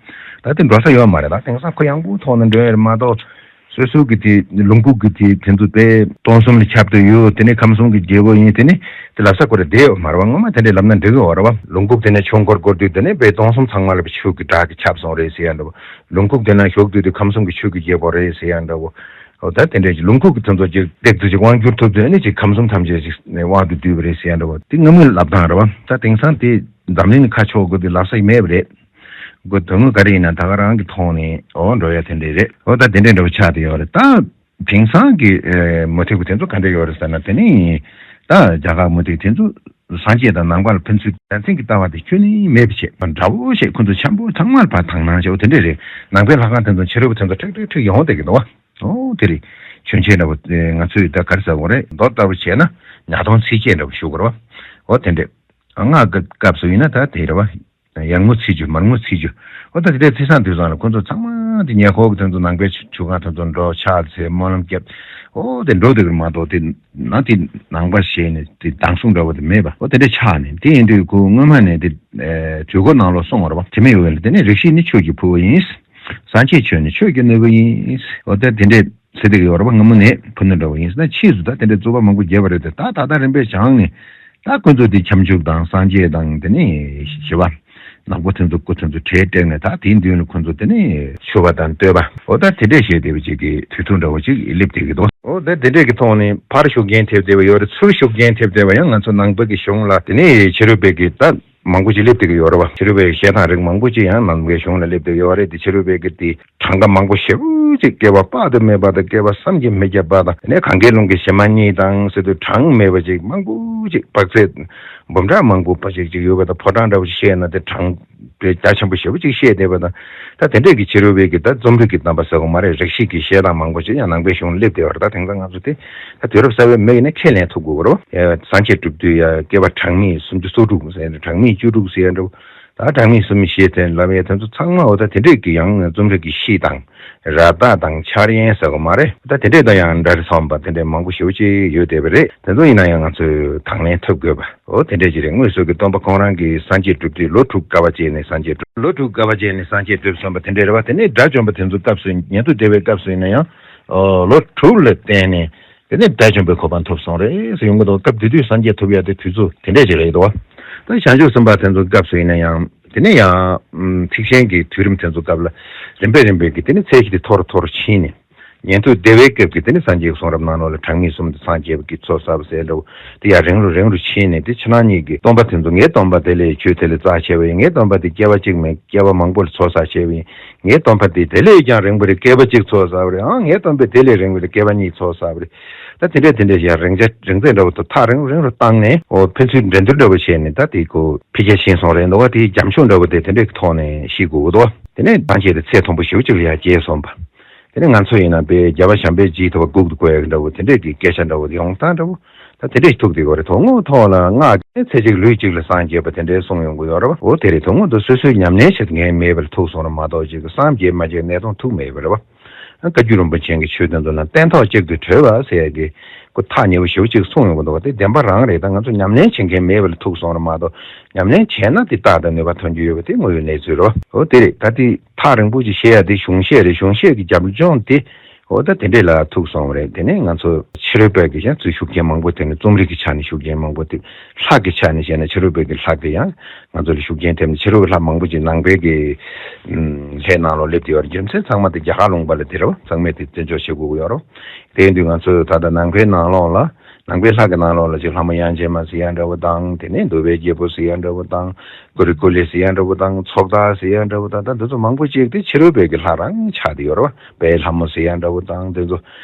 བ། ད་དེ་འགྲོ་ས་ཡོད་མ་རེད། ད་དེང་སང་ཁོ་ཡང་པོའི་ཐོག་ནས་འགྲོ་ཡ་རེད་མ་གཏོགས། སོ་སོ་གི་དེ་ལུང་ཁུག་གི་དེ་དེ་ཚོ་དཔེ་སྟོང་གསུམ་ལ་ཁྱབ་བསྡད་ཡོད། དེ་ནས་ཁམས་གསུམ་གྱི་རྒྱལ་པོ་ཡིན། དེ་ནས་དེ་ལབ་ས་ཁོ་རང་བསྡད་ཡོད་མ་རེད་བ། ངོ་མ་དེ་འདྲས་ལབ་ན་འགྲིག་གི་ཡོད་རེད་བ། ལུང་ཁུག་དེ་ནས་ཆོས་འཁོར་བསྐོར་དུས། དེ་ནས་དཔེ་སྟོང་གསུམ་ཚང་མ་ལ་ཆོས་ཀྱི་སྒྲ་གིས་ཁྱབ་སོང་རེད་ཟེར་ཡ་འདྲ་བོ། ལུང་ཁུག་དེ་ན་བཞུགས་དུས་དེ་ཁམས་གསུམ་གྱི་ཆོས་ཀྱི་རྒྱལ་པོ་རེད་ཟེར་ཡ་འདྲ་བོ། འོ་ད་དེ་འདྲས་ཀྱི་ལུང་ཁུག་གི་དེ་ཚོ་ཅིག་སྟེགས་དུ་ཅིག་དབང་བསྒྱུར་ཐུབ་དུས་ནི་ཅིག་ཁམས་གསུམ་ཐམས་ཅད་ཅིག་ནས་དབང་དུ་བསྡུས་པ་རེད་ཟེར་ཡ་འདྲ་བོ། དེ་སྔ་མོའི་ལབ་སྟངས་རེད་བ། ད་དེང་སང་དེ་འཛམ་གླིང་གི་ཁ་ཕྱོགས་དགོས་དུས་ལབ་ས་ཡི་མེད་པ་རེད། དགོས་དོན་དངོས་ག་རེ་ཡིན་ན་ད་ག་རང་གི་ཐོག་ནས་འོ་འགྲོ་ཡ་དེ་འདྲས་རེད། འོ་ད་དེ་འདྲས་འདྲ་བོ་ཆགས་བསྡད་ཡོད་རེད། ད་དེང་སང་གི་ཨེ་མུ་སྟེགས་པ་དེ་ཚོ་ག་འདྲས་ཡོད་རེད་ཟེར་ན། དེ་ནི་ད་རྒྱ་གར་མུ་སྟེགས་དེ་ཚོ་སངས་རྒྱས་དང་ནང་པ་ལ་ཕན་ཚུན་ལ་མཚན་གྱི་ལྟ་བ་དེ་ཁྱོན་ནས་མེད་པ་བྱས་པ་འདྲ་བོ་ཞིག་ཁོ་ཚོ་འཆམ་པོ་ཚང་མ་ལ་ཕར་དང་སྣང་བྱས། འོ་དེ་འདྲས་རེད། ནང་པའི་ལྷ་ཁང་དེ་ཚོ་ཕྱི་རོལ་པ་དེ་ཚོ་ཁྲིག་ཁྲིག་ཁྲིག་ཡོང་བསྡད་ཀྱི་འདུག་བ། འོ་དེ་རེད། མཆོད་མཇལ་འདྲ་བོ་ང་ཚོས་ད་ག་རེ་ཟེར་དགོས་རེད། མདོ་ལྟ་བུ་བྱས་ན་ཉ་སྟོང་ཚིགས་བཅད་འདྲ་བོ་ཞུ་དགོས་རེད་བ། འོ་དེ་འདྲས། སྔགས་ཀྱི་སྐབས་སུ་ཡིན་ན་ད་དེ་རེད་བ། ཡར་ངོ་ཚིག་རྒྱུ་མར་ངོ་ཚིག་རྒྱུ། འོ་ད་དེ་འདྲའི་ཚིག་སང་དུས་སང་ལ་ཁོ་ཚོ་ཚང་མ་དེ་ཉེ་འཁོར་གྱི་དེ་ཚོ་ནང་པའི་ཆུ་ཁང་དེ་ཚོ་འགྲོ་ཕྱག་འཚལ་སྨོན་ལམ་བརྒྱབ། འོ་དེ་འགྲོ་དེ་གི་མ་གཏོགས་དེ་ན་དེ་ནང་པ་ཞེས་ནས་དེ་སྡང་ཟུག་འདྲ་བོ་དེ་མེད་པ། འོ་དེ་འདྲའི་ཆགས་ནས། དེ་ཡིན་དུས་ཁོ་སྔོན་མ་ནས་དེ་དུས་འཁོར་ནང་ལོགས་གསུངས་པ་རེད་བ། དྲི་མེད་འོད་ལ་དེ་ནས་རིགས་ཤེས་ནི་ཆོས་ཀྱི་ཕུང་པོ་ཡིན། སངས་རྒྱས་ཆོས་ནི་ཆོས་ཀྱི་སྣོད་པོ་ཡིན། འོ་ད་དེ་འདྲས་ཟེར་དེ་གི་ཡོད་རེད་བ། སྔ་མོ་ནས་ཕུ་ནུ་འདྲ་བོ་ཡིན་ཟེར་ན། ཕྱིས་སུ་ད་དེ་འདྲའི་རྩོད་པ་མང་པོ་བརྒྱབ་པ་རེད་དེ། ད་ད་ལྟ་རིམ་པས་སྦྱངས་ནས། ད་ཁོ་ཚོ་དེ་ཁྱབ་འཇུག་དང་སངས་རྒྱས་དང་དེ་ནས་ཞི་བ། ནག་པོ་དེ་ཚོ་སྐུ་དེ་ཚོ་གྲལ་བསྒྲིགས་ནས། ད་དེའི་མདུན་ལ་ཁོ་ཚོ་དེ་ནས་མཆོད་པ་དང་བསྟོད་པ། འོ་ད་དེ་འདྲས་བྱས་བསྡད་པ་ཅིག་གི་དུས་ཚོད་འདྲ་བོ་ཅིག་སླེབས་བསྡད་ཀྱི་འདུག་འོ་ད་དེ་འདྲས་ཀྱི་ཐོག་ནས་ཕར་ཤུགས་རྐྱེན་ཐེབས་བསྡད་པ་ཡོད་རེད། ཚུར་ཤུགས་རྐྱེན་ཐེབས་བསྡད་པ་ཡང་ང་ཚོ་ནང་པའི་གི་གཞུང་ལ། དེ་ནས་ཕྱི་རོལ་པའི་གི་ད་མང་པོ་ཅིག་སླེབས་བསྡད་ཀྱི་ཡོད་རེད་བ། ཕྱི་རོལ་པའི་གི་བཤད་སྟངས་རིགས་མང་པོ་ཅིག་ཡང་ནང་པའི་གཞུང་ལ་སླེབས་བསྡད་ཀྱི་ཡོད་རེད། དེ་ཕྱི་རོལ་པའི་གི་དེ་གྲངས་ཀ་མང་པོ་ཞེ་པོ་ཅིག། བསྐལ་པ་དཔག་ཏུ་མེད་པ་དང་། བསྐལ་པ་བསམ་གྱིས་མི་ཁྱབ་པ་དང་། དེ་ནས་གངྒཱའི་ཀླུང་གི་བྱེ་མ་སྙེད་དང་ཟེར་དུས་གྲངས་མེད་པ་ཅིག་མང་པོ་ཅིག། དཔག་ཚད་འབུམ་ཕྲག་མང་པོ་པ་ཅིག་ཅིག་ཡོད་པ་དང་། ཕོ་བྲང་འདྲ་བོ་ཅིག་བཤད་ན་དེ་གྲངས་དཔེ་རྒྱ་ཆེན་པོ་ཞེ་པོ་ཅིག་བཤད་བསྡད་པ་དང་། ད་དེ་འདྲས་ཀྱི་ཕྱི་རོལ་པའི་གི་ད་རྩོམ་རིག་གི་རྣམ་པ་ཟེར་དགོས་མ་རེད། རིགས་ཤེས་ཀྱི་བཤད་སྟངས་མང་པོ་ཅིག་ཡང་ནང་པའི་གཞུང་སླེབས་བསྡད་པ་རེད། ད་དེང་སང་ང་ཚོ་དེ་ད་དུས་རབས་གསར་པའི་མི་ཡིན་ན་ཁས་ལེན་ཐུབ་དགོས་རེད། ཡ་སངས་རྒྱས་སྒྲུབ་དུས་ཡ་བསྐལ་པ་གྲངས་མེད་སུམ་ཅུ་སོ་དྲུག་ཟེར་ཡ་འདྲ། གྲངས་མེད་བཅུ་དྲུག་ཟེར་ཡ་འདྲ། ད་གྲངས་མེད་སུམ་ཅུ་ཞེས་དེ་ལབ་ཡ་དེ་ཚོ་ཚང་མ། འོ་ད་དེ་འདྲས་ཀྱི་ཡང་རྩོམ་རིག་གི་གཤིས་དང་ར་བཏགས་དང་འཆར་ཡན་ཟེར་དགོས་མ་རེད། ད་དེ་འདྲས་དང་ཡང་འདྲ་རེ་སོང་པ་དེ་འདྲས་མང་པོ་ཞེ་པོ་ཅིག་ཡོད་བསྡད་པ་རེད། དེ་ཚོ་ཡིན་ན་ཡང་ང་ཚོས་དང་ལེན་ཐུབ་དགོས་པ། འོ་དེ་འདྲས་ཅིག་རེད། དངོས་སུ་གི་སྟོན་པ་ཁོང་རང་གིས་སངས་རྒྱས་སྒྲུབ་དུས་ལོ་དྲུག་དཀའ་བ་སྤྱད་ནས་སངས་རྒྱས་སྒྲུབ། ལོ་དྲུག་དཀའ་བ་སྤྱད་ནས་སངས་རྒྱས་སྒྲུབ་སོང་པ་དེ་འདྲས་རེད་བ། དེ་ནས་དགྲ་བཅོམ་པ་དེ་ཚོ་སྐབས་སུ། ཉན་ཐོས་སྡེ་པའི་སྐབས་སུ་ཡིན་ན་ཡང་ལོ་དྲུག་ལ་བརྟན་ནས། དེ་ནས་དགྲ་བཅོམ་པའི་གོ་འཕང་ཐོབ་སོང་རེད་ཟེར་ཡོང་གི་འདུག་སྐབས་དེ་དུས་སངས་རྒྱས་ཐོབ་ཡ་དེ་དུས་ཚོད་དེ་འདྲས་ཅིག་རེད་འདུག་བ། ད་བྱང་ཆུབ་སེམས་དཔའ་དེ་ཚོའི་སྐབས་སུ་ཡིན་ན་ཡང་། དེ་ནས་ཡང་ཚིགས་ཆེན་གྱི་དུས་རིམ་དེ་ཚོའི་སྐབས་ལ་རིམ་པས་རིམ་པས་ཀྱི་དེ་ནས་ཚད་གཞི་དེ་མཐོ་རུ་མཐོ་རུ་ཕྱིན་ནས། ཉན་ཐོས་སྡེ་པའི་སྐབས་ཀྱི་དེ་ནས་སངས་རྒྱས་ཀྱི་གསུང་རབ་ནང་ལོགས་ལ་གྲངས་ངེས་གསུམ་དེ་སངས་རྒྱས་པ་གིས་ཚོགས་བསགས་པ་ཟེར་འདྲ་བོ་དེ་ཡང་རིང་རུ་རིང་རུ་ཕྱིན་ནས། དེ་ཕྱི་ནང་གཉིས་ཀྱི་སྟོན་པ་དེ་ཚོ། ངའི་སྟོན་པ་དེ་ལས་ཆོས་དེ་ལས་རྩ་ཆེ་བ་ཡིན། ངའི་སྟོན་པ་དེ་བསྐལ་པ་གཅིག་མིན་བསྐལ་པ་མང་པོ་ལ་ཚོགས་བསགས་བྱས་པ་ཡིན། ངའི་སྟོན་པ་དེ་དེ་ལས་ཀྱང་རིང་པོ་རེད། བསྐལ་པ་གཅིག་ཚོགས་བསགས་པ་རེད། ཨང་། ངའི་སྟོན་པས་དེ་ལས་རིང་བ་རེད། བསྐལ་པ་གཉིས་ཚོགས་བསགས་པ་རེད། ད་དེ་འདྲས་དེ་འདྲས་ཡང་རིང་ཆ་རིང་ཚད་འདྲ་བོ་དང་ཐག་རིང་རིང་རུ་བཏང་ནས། འོ་ཕན་ཚུན་འགྲན་བསྡུར་འདྲ་བོ་བྱས་ནས། ད་དེ་ཁོ་འཕེལ་རྒྱས་ཕྱིན་སོང་རེད་འདུག་བ། དེའི་རྒྱབ་ལྗོངས་འདྲ་བོ་དེ་དེ་འདྲས་ཀྱི་ཐོག་ནས་ཤེས་དགོས་ཀྱི་འདུག་བ། དེ་ནས་སངས་རྒྱས་དེ་ཚད་མཐོན་པོ་ཞེ་པོ་ཅིག་ལ་ཡར་བསྐྱལ་སོང་པ། དེ་ནས་ང་ཚོ་ཡིན་ན་དཔེ་རྒྱལ་བ་བྱམས་པའི་རྗེས་ཐོབ་པ་འགུག་ཏུ་བཀོད་ཡག་འདྲ་བོ་དེ་འདྲས་ཀྱི་སྐད་ཆ་འདྲ་བོ་ཡོང་སྟངས་འདྲ་བོ། ད་དེ་འདྲས་ཐུག་དེ་གོ་རེད། དོན་དངོས་ཐོག་ལ་སྔགས་ཀྱི་ཚེ་གཅིག་ལུས་གཅིག་ལ་སངས་རྒྱས་པ་དེ་འདྲས་གསུངས་ཡོང་གི་ཡོད་རེད་བ། འོ་དེ་རེད། དོན་དངོས་དུ་སོ་སོའི་ཉམས་ལེན་བྱེད་མཁན་མེད་པ་ལ་ཐུག་སོང་རེད་མ་གཏོགས། ཅིག་གི་སངས་རྒྱས་མ་རྒྱས་གནས་སྟངས་ཐུག་མེད་པ་རེད་བ། བཀའ་བརྒྱུད་རིན་པོ་ཆེ་གི་ཆོས་དེ་ཚོ་ལ་སྟན་ཐོག་གཅིག་ཏུ་གྲོལ་བ་ཟེར་ཡག་གི་ཁོ་ཐག་ཉེ་བོ་ཞེ་པོ་ཅིག་གསུངས་ཡོང་གི་འདུག་བ། དེ་བདེན་པ་རང་རེད། ད་ང་ཚོ་ཉམས་ལེན་བྱེད་མཁན་མེད་པ་ལ་ཐུག་སོང་རེད་མ་གཏོགས། ཉམས་ལེན་བྱས་ན་དེ་རྟགས་དང་ནུས་པ་ཐོན་རྒྱུ་ཡོད་པ་དེ་དངོས་ཡོད་གནས་ཚུལ་རེད་བ། འོ་དེ་རེད། ད་དེ་ཐག་རིང་པོ་ཅིག་བཤད་ཡ་དེ་གཞུང་བཤད་རེད། གཞུང་བཤད་ཀྱི་རྒྱབ་ལྗོངས་དེ། འོ་ད་དེ་འདྲས་ལ་ཐུག་སོང་བ་རེད། དེ་ནས་ང་ཚོ་ཕྱི་རོལ་པའི་གི་ཡང་ཚུར་ཤུགས་རྐྱེན་མང་པོ་ཐེབས་ནས། རྩོམ་རིག་གི་ཆ་ནས་ཤུགས་རྐྱེན་མང་པོ་ཐེབས། ལྷ་གི་ཆ་ནས་བཤད་ན་ཕྱི་རོལ་པའི་གི་ལྷ་དེ་ཡང་ང་ཚོ་ལ་ཤུགས་རྐྱེན་ཐེབས་ནས། ཕྱི་རོལ་པའི་ལྷ་མང་པོ་ཅིག་ནང་པའི་གི་ཨམ་ལྷའི་ནང་ལོགས་སླེབས་བསྡད་ཡོད་རེད། རྒྱུ་མཚན་ཚང་མ་དེ་རྒྱ་གར་ལུང་པ་ལ་དེ་རེད་བ། ཚང་མས་དེ་བཙན་འཕྲོག་བྱེད་དགོས་ཀྱི་ཡོད་རེད། དེ་ཡིན་དུས་ང་ཚོས་ད་ལྟ་ནང་པའི་ནང་ལོགས་ལ། ནང་པའི་ལྷ་གི་ནང་ལོགས་ལ་ཅིག་ལྷ་མོ་དབྱངས་ཅན་མ་ཟེར་ཡ་འདྲ་བོ་དང་། དེ་ནས་འདུལ་བའི་རྒྱལ་པོ་ཟེར་ཡ་འདྲ་བོ་དང་། ཀུ་རི་ཀུ་ལེ་ཟེར་ཡ་འདྲ་བོ་དང་། ཚོགས་བདག་ཟེར་ཡ་འདྲ་བོ་དང་། ད་འདི་ཚོ་མང་པོ་ཅིག་དེ་ཕྱི་རོལ་པའི་གི་ལྷ་རང་ཆགས་བསྡད་ཡོད་རེད་བ། དཔལ་ལྷ་མོ་ཟེར་ཡ་འདྲ་བོ་དང་དེ་ཚོ།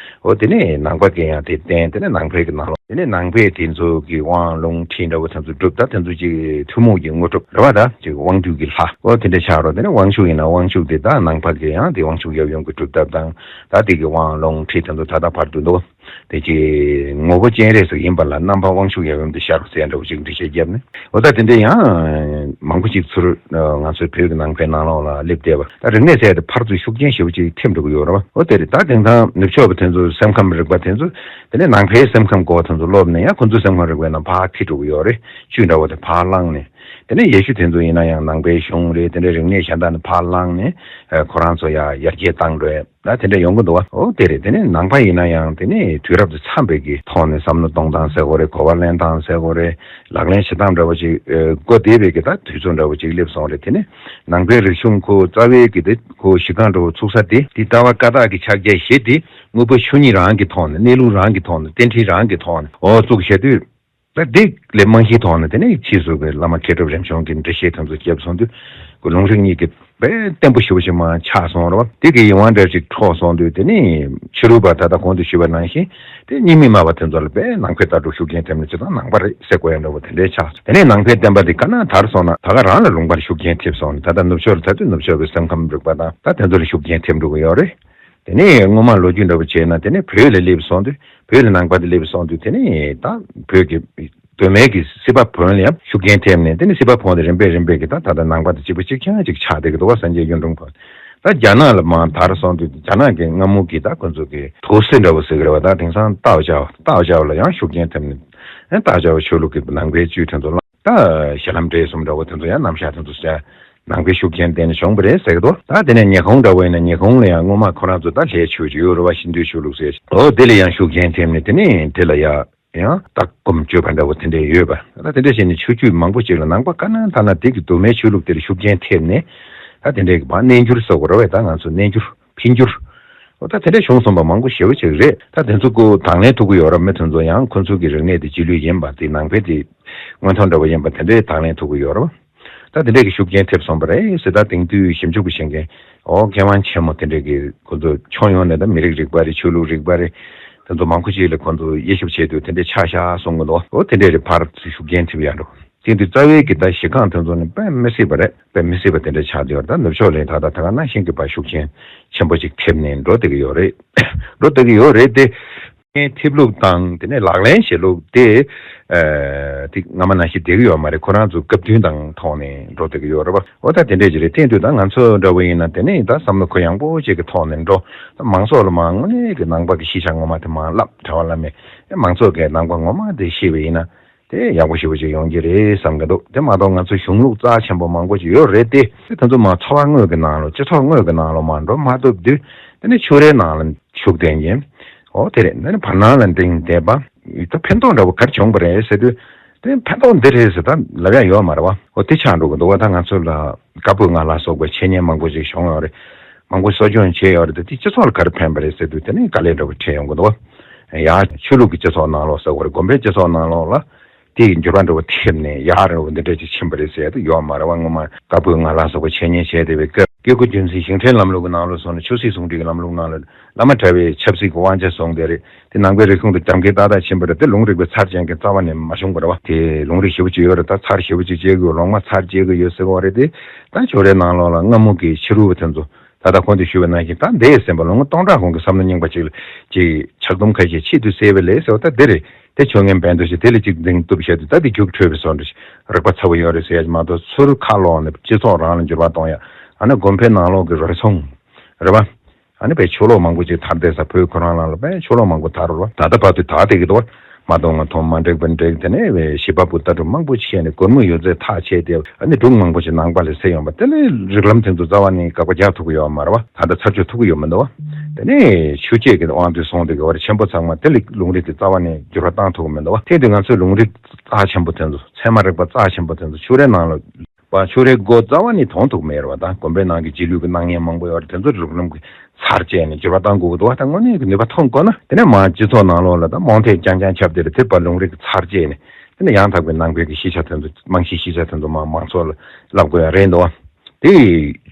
འོ་དེ་ནས་ནང་པ་གི་ཡང་དེ་བསྟན། དེ་ནས་ནང་པའི་གི་ནང་ལོགས། དེ་ནས་ནང་པའི་དེ་ཚོ་གི་དབང་ལུང་ཁྲིད་འདྲ་བོ་དེ་ཚོ་སྒྲུབ། ད་དེ་ཚོ་ཅིག་ཐུན་མོང་གི་དངོས་གྲུབ་རེད་བ། ད་ཅིག་དབང་སྡུད་ཀྱི་ལྷ་འོ་དེ་འདྲ་ཆགས་རོགས། དེ་ནས་དབང་ཕྱུག་ཡིན་ན་དབང་ཕྱུག་དེ་ད་ནང་པ་གི་ཡང་དེ་དབང་ཕྱུག་ཡབ་ཡུམ་གྱི་སྒྲུབ་སྟངས། ད་དེ་གི་དབང་ལུང་ཁྲིད་དེ་ཚོ་ད་ལྟ་བར་དུ་འདུག་དེ་ཅིག་ངོ་བོ་སྤྱན་རས་གཟིགས་ཡིན་པ་ལ་རྣམ་པ་དབང་ཕྱུག་ཡབ་ཡུམ་དུ་ཤར་ཟེར་འདྲ་བོ་ཅིག་འགྲེལ་བཤད་བརྒྱབ་ནས། འོ་ད་དེ་འདྲ་ཡང་མང་པོ་ཅིག་ཚུར་ང་ཚོའི་བོད་ཀྱི་ནང་པའི་ནང་ལོགས་ལ་སླེབས་བསྡད་པ། ད་རིག་གནས་ཟེར་དེ་ཕར་ཚུར་ཤུགས་རྐྱེན་ཞེ་པོ་ཅིག་ཐེབས་འགྲོ་གི་ཡོད་རེད་བ། འོ་དེ་རེད། ད་དེང་སང་ནུབ་ཕྱོགས་པ་དེ་ཚོ་སེམས་ཁམས་རིག་པ་དེ་ཚོ་དེ་ནས་ནང་པའི་སེམས་ཁམས་སྐོར་དེ་ཚོ་སློབ་ནས་ཡང་ཁོ་ཚོའི་སེམས་ཁམས་རིག་པའི་ནང་ཕར་ཁྲིད་འགྲོ་གི་ཡོད་རེད། བཅུད་འདྲ་བོ་དེ་ཕར་བླངས་ནས། དེ་ནས་ཡེ་ཤུ་དེ་ཚོ་ཡིན་ན་ཡང་ནང་པའི་གཞུང་རེད། དེ་འདྲའི་རིག་གནས་གཞན་དག་ནས་ཕར་བླངས་ནས་ཁོ་རང་ཚོ་ཡང་ཡར་རྒྱས་བཏང་འགྲོ་ཡ། ད་དེ་འདྲ་ཡོང་གི་འདུག་བ། འོ་དེ་རེད། དེ་ནས་ནང་པ་ཡིན་ན་ཡང་དེ་ནས་དུས་རབས་དང་འཚམས་པའི་གི་ཐོག་ནས་བསམ་བློ་གཏོང་སྟངས་ཟེར་དགོས་རེད། གོ་བ་ལེན་སྟངས་ཟེར་དགོས་རེད། ལག་ལེན་བྱེད་སྟངས་འདྲ་བོ་ཅིག་ཨ་འགོ་བདེ་བའི་གི་ད་དུས་ཚོད་འདྲ་བོ་ཅིག་སླེབས་སོང་རེད། དེ་ནས་ནང་པའི་རིག་གཞུང་ཁོ་རྩ་བའི་གི་དེ་ཁོ་གཞི་རྐང་འདྲ་བོ་ཚུགས་ས་དེ་དེ་ལྟ་བ་བཀའ་རྟགས་ཀྱི་ཕྱག་རྒྱ་བཞི་དེ་དངོས་པོ་ཆོས་ཉིད་རང་གི་ཐོག་ནས། གནས་ལུགས་རང་གི་ཐོག་ནས། རྟེན་འབྲེལ་རང་གི་ཐོག་ནས་འོ་བཙུགས་བྱས་དུས། ད་འདི་ལས་རྨང་གཞིའི་ཐོག་ནས་དེ་ནས་ཕྱིས་སུ་གི་བླ་མ་མཁས་གྲུབ་རིམ་བྱོན་གྱི་འགྲེལ་བཤད་དེ་ཚོ་བརྒྱབ་སོང་དུས། ཁོ་ལུང་རིགས་གཉིས་ཀྱི་དཔེ་བརྟན་པོ་ཞེ་པོ་ཞིག་མར་ཆགས་སོང་རེད་བ། དེ་གི་ཡིད་དབང་འདྲ་ཞིག་འཕྲོག་སོང་དུས། དེ་ནས་ཕྱི་རོལ་པ་ད་ལྟ་གོང་དུ་ཞུས་པ་ནང་བཞིན་དེ་རྙིང་མའི་སྨྲ་བ་དེ་ཚོ་ལ་དཔེ་ནང་པའི་ལྟ་གྲུབ་ཤུགས་རྐྱེན་ཐེབས་ནས་སྤྱིར་བཏང་ནང་པ་རེད་ཟེར་དགོས་ཡ་འདྲ་བོ་དེ་འདྲའི་ཆགས་སོང་། དེ་ནས་ནང་པའི་བསྟན་པ་འདི་ག་ན་དར་སོང་ན་ད་ག་རང་ལ་ལུང་པར་ཤུགས་རྐྱེན་ཐེབས་སོང་ནས། ད་ལྟ་ནུབ་ཕྱོགས་ལ་ད་དུས་ནུབ་ཕྱོགས་པའི་སེམས་ཁམས་རིག་པ་དང་ད་དེ་ཚོ་ལ་ཤུགས་རྐྱེན་ཐེབས་འགྲོ་གི་ཡོད་རེད། དེ་ནས་སྔོན་མ་ལོ་རྒྱུས་འདྲ་བོ་བྱས་ན། དེ་ནས་བོད་ལ་སླེབས་སོང་དུས། བོད་ལ་ནང་པ་དེ་སླེབས་སོང་དུས། དེ་ནས་ད་བོད་ཀྱི་གདོད་མའི་གི་སྲིད་པ་བོན་ལ་ཡང་ཤུགས་རྐྱེན་ཐེབས་ནས། དེ་ནས་སྲིད་པ་བོན་དེ་རིམ་པས་རིམ་པས་ཀྱི་ད་ད་ལྟ་ནང་པ་དེ་གཅིག་པ་གཅིག་རྐྱང་ཅིག་ཆགས་བསྡད་ཀྱི་འདུག་བ། སངས་རྒྱས་གཡུང་དྲུང་བོན། ད་རྒྱ་ནག་ལ་མར་དར་སོང་དུས། རྒྱ་ནག་གི་སྔ་མོ་གི་ད་ཁོ་ཚོ་གི་ཐུའུ་སི་འདྲ་བོ་ཟེར་གི་རེད་བ། ད་དེང་སང་ཏའོ་ཅའོ། ཏའོ་ཅའོ་ལ་ཡང་ཤུགས་རྐྱེན་ཐེབས་ནས། ཨ་ཏའོ་ཅའོ་ཆོས་ལུགས་ཀྱི་ནང་པའི་བཅུད་དེ་ཚོ་བླངས། ད་ཞྭ་ལམ་འབྲས་གསུམ་འདྲ་བོ་དེ་ཚོ་ཡང་རྣམ་གཞག་དེ་ཚོ་བྱས། ནང་པའི་ཤུགས་རྐྱེན་བརྟེན་ནས་བྱུང་བ་རེད་ཟེར་གི་འདུག་ད་དེ་ནས་ཉི་ཧོང་འདྲ་བོ་ཡིན་ན། ཉི་ཧོང་ལ་ཡང་སྔོན་མ་ཁོ་རང་ཚོ་ད་ལྷའི་ཆོས་ཅིག་ཡོད་རེད་བ། ཧིན་དུའི་ཆོས་ལུགས་ཟེར། འོ་དེ་ལ་ཡང་ཤུགས་རྐྱེན་ཐེབས་ནས། དེ་ནས་དེ་ལ་ཡང་ཡང་ལྟ་སྒོམ་སྤྱོད་པ་འདྲ་བོ་དེ་འདྲ་ཡོད་པ། ད་དེ་འདྲ་བྱས་ནས་ཆོས་བརྒྱུད་མང་པོ་ཅིག་ལ་ནང་པ་ག་ན་ཐ་ན་དེ་གི་གདོད་མའི་ཆོས་ལུགས་དེ་ལ་ཤུགས་རྐྱེན་ཐེབས་ནས། ད་དེ་འདྲའི་གི་བ་རྣལ་འབྱོར་ཟེར་དགོས་རེད་བས། ད་ང་ཚོ་རྣལ་འབྱོར། འཕེལ་འགྱུར། འོ་ད་དེ་འདྲ་བྱུང་སོང་བ་མང་པོ་ཞེ་པོ་ཅིག་རེད། ད་དེ་ཚོ་ཀོ་དང་ལེན་ཐུབ་ཀྱི་ཡོད་རེད། མི་དེ་ཚོ་ཡང་ཁོ་ཚོ་གི་རིག་གནས་དེ་རྗེས་ལུས་ཡིན་པ། དེ་ནང་པའི་དེ་མངོན་མཐོ་འདྲ་བོ་ཡིན་པ་དེ་འདྲའི་དང་ལེན་ཐུབ་ཀྱི་ཡོད་རེད། ད་དེ་འདྲས་ཀྱི་ཤུགས་རྐྱེན་ཐེབས་སོང་བ་རེད་ཟེར། ད་དེང་དུས་ཞིབ་འཇུག་པ་བྱེད་མཁན་འོ་མཁས་དབང་ཆེན་མོ་དེ་འདྲས་ཀྱི་ཁོ་ཚོ་ཕྱོགས་ཡོངས་ནས། ད་མི་རིགས་རིག་པ་རེད། ཆོས་ལུགས་རིག་པ་རེད། དེ་ཚོ་མང་པོ་ཅིག་ལ་ཁོ་ཚོ་དབྱེ་ཞིབ་བྱས་དུས་དེ་འདྲས་ཆགས་ཤག་གསུང་གི་འདུག་འོ་དེ་འདྲས་རེད། ཕར་ཤུགས་རྐྱེན་ཐེབས་ཡ་འགྲོ། དེ་དུས་རྩ་བའི་གི་ད་གཞི་རྐང་དེ་ཚོ་ནི་དཔེ་མི་སྲིད་པ་རེད། དཔེ་མི་སྲིད་པ་དེ་འདྲ་ཆགས་བསྡད་ཡོད་རེད། ད་ནུབ་ཕྱོགས་ལ་ད་ལྟ་ད་ག་ནང་བཞིན་གི་ཕར་ཤུགས་རྐྱེན་ཆེན་པོ་ཅིག་ཐེབས་ནས་འགྲོ་བསྡད་ཀྱི་ཡོད་རེད། འགྲོ་བསྡད་ཀྱི་ཡོད་རེད་དེ། ཐེབས་ལུགས་དང་དེ་ནས་ལག་ལེན་བྱེད་ལུགས་དེ། ཨ་དེ་སྔ་མ་ནང་བཞིན་བསྡད་ཀྱི་ཡོད་མ་རེད། ཁོ་རང་ཚོ་སྐབས་བསྟུན་དང་ཐོག་ནས་འགྲོ་བསྡད་ཀྱི་ཡོད་རེད་པ། འོ་ད་དེ་འདྲས་ཅིག་རེད། དེ་དུས་ད་ང་ཚོ་འདྲ་བོ་ཡིན་ན་དེ་ནས་ད་བསམ་བློ་ཁོ་ཡངས་པོ་ཅིག་གི་ཐོག་ནས་འགྲོ། ད་མང་ཚོགས་ལ་མར་དངོས་གནས་ཀྱི་ནང་པ་གི་གཞིས་ཆགས་ངོ་མ་དེ་མར་བསླབ། གྲྭ་པ་བླ་མས་མང་ཚོགས་ཀྱིས་ནང་པ་ངོ་མ་དེ་ཤེས་པ་ཡིན་ན། དེ་ཡག་པོ་ཞེ་པོ་ཅིག་ཡོང་གི་རེད་བསམ་གྱི་འདུག་དེ་མ་གཏོགས་ང་ཚོ་གཞུང་ལུགས་རྩ་ཆེན་པོ་མང་པོ་ཅིག་ཡོད་རེད་དེ། དེ་ཚོ་མར་ཚོ་བ་དངོས་ཀྱི་ནང་ལོགས། སྤྱི་ཚོགས་དངོས་ཀྱི་ནང་ལོགས་མར་འགྲོ་མ་ཐུབ་དུས། དེ་ནས་ཕྱུགས་རའི་ནང་ལ་ཤུགས་ལྡན་གྱིན། འོ་དེ་རེད། དེ་ནས་བར་སྣང་ལ་འགྲིམས་བསྡད་པ། ད་ཕན་ཐོགས་འདྲ་བོ་ག་རེ་བྱུང་བ་རེད་ཟེར་དུས། དེ་ཕན་ཐོགས་འདི་རེད་ཟེར་ད་ལབ་ཡ་ཡོད་མ་རེད་བ། འོ་དེ་ཆགས་འགྲོ་གི་འདུག་བ། ད་ང་ཚོ་ལ་བཀའ་པོད་ལྔ་ལ་སོགས་པའི་འཆད་ཉན་མང་པོ་ཅིག་བྱུང་ཡོད་རེད། མང་པོ་གསོ་སྐྱོང་བྱས་ཡོད་རེད་དེ། དེ་སྤྱི་ཚོགས་ལ་ག་རེ་ཕན་པ་རེད་ཟེར་དུས། དེ་ནས་དཀའ་ལས་འདྲ་བོ་འཕྲད་ཡོང་གི་འདུག་བ། ཡ་ཆོས་ལུགས་ཀྱི་སྤྱི་ཚོགས་ནང་ལོགས་ཟེར་དགོས་རེད། དགོན་པའི་སྤྱི་ཚོགས་ནང་ལོགས་ལ། དེ་ཡི་འགྱུར་བ་འདྲ་བོ་ཐེབས་ནས་ཡག་འདྲ་བོ་འདི་འདྲ་ཅིག་ཕྱིན་པ་རེད་ཟེར་ཡ་དེ་ཡོད་མ་རེད་བ། སྔོན་མ་བཀའ་པོད་ལྔ་ལ་སོགས་པ་འཆད་ཉན་བྱས་བསྡད་པའི་སྐབས། སྐྱེ་དགུ་རྒྱུད་འཛིན་ཞིང་བྲན་ལམ་ལུགས་ཀྱི་ནང་ལོགས་སོང་ན། ཆོས་སྲིད་ཟུང་འབྲེལ་གྱི་ལམ་ལུགས་ནང་ལ་བླ་མ་གྲྭ་པའི་ཆབ་སྲིད་ཀྱི་དབང་ཆ་བཟུང་བསྡད་རེད། དེ་ནང་པའི་རིག་གཞུང་དང་རྒྱབ་འགལ་ཏག་ཏག་ཕྱིན་པ་རེད། དེ་ལུང་རིགས་པའི་ཚར་བཅད་མཁན་རྩ་བ་ནས་མ་བྱུང་བ་རེད་བ། དེ་ལུང་རིགས་ཞེ་པོ་ཅིག་ཡོད་རེད། ད་ཚར་ཞེ་པོ་ཅིག་བཅད་ཀྱི་ཡོད། ལོང་མ་ཚར་བཅད་ཀྱི་ཡོད་ཟེར་གྱི་ཡོད་རེད་དེ། ད་ཆོས་རའི་ནང་ལོགས་ལ་སྔ་མོ་གི་ཕྱི་རོལ་པ་དེ་ཚོ། ད་ལྟ་གོང་དུ་ཞུས་པ་ནང་བཞིན། ད་འདས་ཟིན་པ་ལོ་ངོ་སྟོང་ཕྲག་གོང་གི་བསམ་བློ་རྙིང་པ་ཅིག་ལ་ཅིག་ཆག་དུམ་ཁ་ཤས་ཕྱིས་སུ་བསལ་བ་ལས་ཟེར་བ། ད་འདི་རེད། དེ་ཆོས་ངན་བན་དུ་ཞིག་དེ་ལ་ཅིག་འཛིང་གཏུབ་བྱས་དུས། ད་འདི་རྒྱུགས་འཕྲོད་པའི་བཟོ་འདྲ་ཞིག་རིག་པ་ཚ་བོ་ཡོད་རེད་ཟེར་ཡ་ཅིག་མ་གཏོགས། ཚུར་ཁ་ལོག་ནས་སྤྱི་ཚོགས་རང་ལ་འགྱུར་བ་གཏོང་ཡ། ཨ་ནི་དགོན་པའི་ནང་ལོགས་ཀྱི་རོལ་ཚོང་རེད་བ། ཨ་ནི་བས་ཆོས་ལོག་མང་པོ་ཅིག་དར་བསྡད་ས། བོད་ཁོ་རང་ནང་ལ་བས་ཆོས་ལོག་མང་པོ་དར་རོ། ད་ལྟ་བར་དུ་དར་བསྡད་ཀྱི་འདུག་བ། མ་གཏོང་ང་མཐོང་། མ་འགྲིག་པ་འགྲིག་དེ་ནས་བས་བྱིས་པ་པོ་ལྟ་གྲུབ་མང་པོ་ཅིག་བྱས་ནས་སྒོར་མོ་ཡོད་ཚད་ཐག་བཅད་དེ། ཨ་ནི་སྒྲུང་མང་པོ་ཅིག་ནང་པ་ལ་གསན་ཡོང་བ། དེ་ལས་རིགས་ལམ་དེ་ཚོ་རྩ་བ་ནས་དགག་པ་རྒྱག་ཐུབ་ཀྱི་ཡོད་མ་རེད་བ། ད་ལྟ་ཚར་གཅོད་ཐུབ་ཀྱི་ཡོད་མི་འདུག་བ། དེ་ནས་ཆོས་བརྒྱུད་ཀྱི་དབང་དུ་སོང་དེ་གི་བར་ཆེན་པོ་ཚང་མ་དེ་ལས་ལུང་རིགས་དེ་རྩ་བ་ནས་འགྱུར་བ་བཏང་ཐུབ་ཀྱི་མི་འདུག་བ། དེ་དུས་ང་ཚོའི་ལུང་རིགས་རྩ་ཆེན་པོ་དེ་ཚོ། ཚད་མ་རིག་པ་རྩ་ཆེན་པོ་དེ་ཚོ་ཆོས་རའི་ནང་ལ། པ་ཆོས་རའི་སྒོ་རྩ་བ་ནས་མཐོང་ཐུབ་མེད་རེད་བ། ད་དགོན་པའི་ནང་གི་རྗེས་ལུས་ཀྱི་སྣང་བརྙན་མང་པོ་ཡོད་རེད། དེ་ཚོ་རིགས་ལམ་གྱི་ཚར་བཅད་ནས་འགྱུར་བ་གཏང་དགོས་ཀྱི་འདུག་བ། ད་དངོས་གནས་ཀྱི་ནུས་པ་ཐོན་དགོས་ན། དེ་ནས་མར་སྤྱི་ཚོགས་ནང་ལོགས་ལ་ད་རྨོངས་དད་རྐྱང་རྐྱང་ཁྱབ་བསྡད་རེད། དེ་ཕར་ལུང་རིགས་ཀྱི་ཚར་བཅད་ནས། དེ་ནས་ཡང་དག་པའི་ནང་པའི་གི་གཞིས་ཆགས་དེ་ཚོ། རྨང་གཞིའི་གཞིས་ཆགས་དེ་ཚོ་མར་མང་ཚོགས་ལ་བསླབ་དགོས་ཡ་རེད་འདུག་བ། དེ་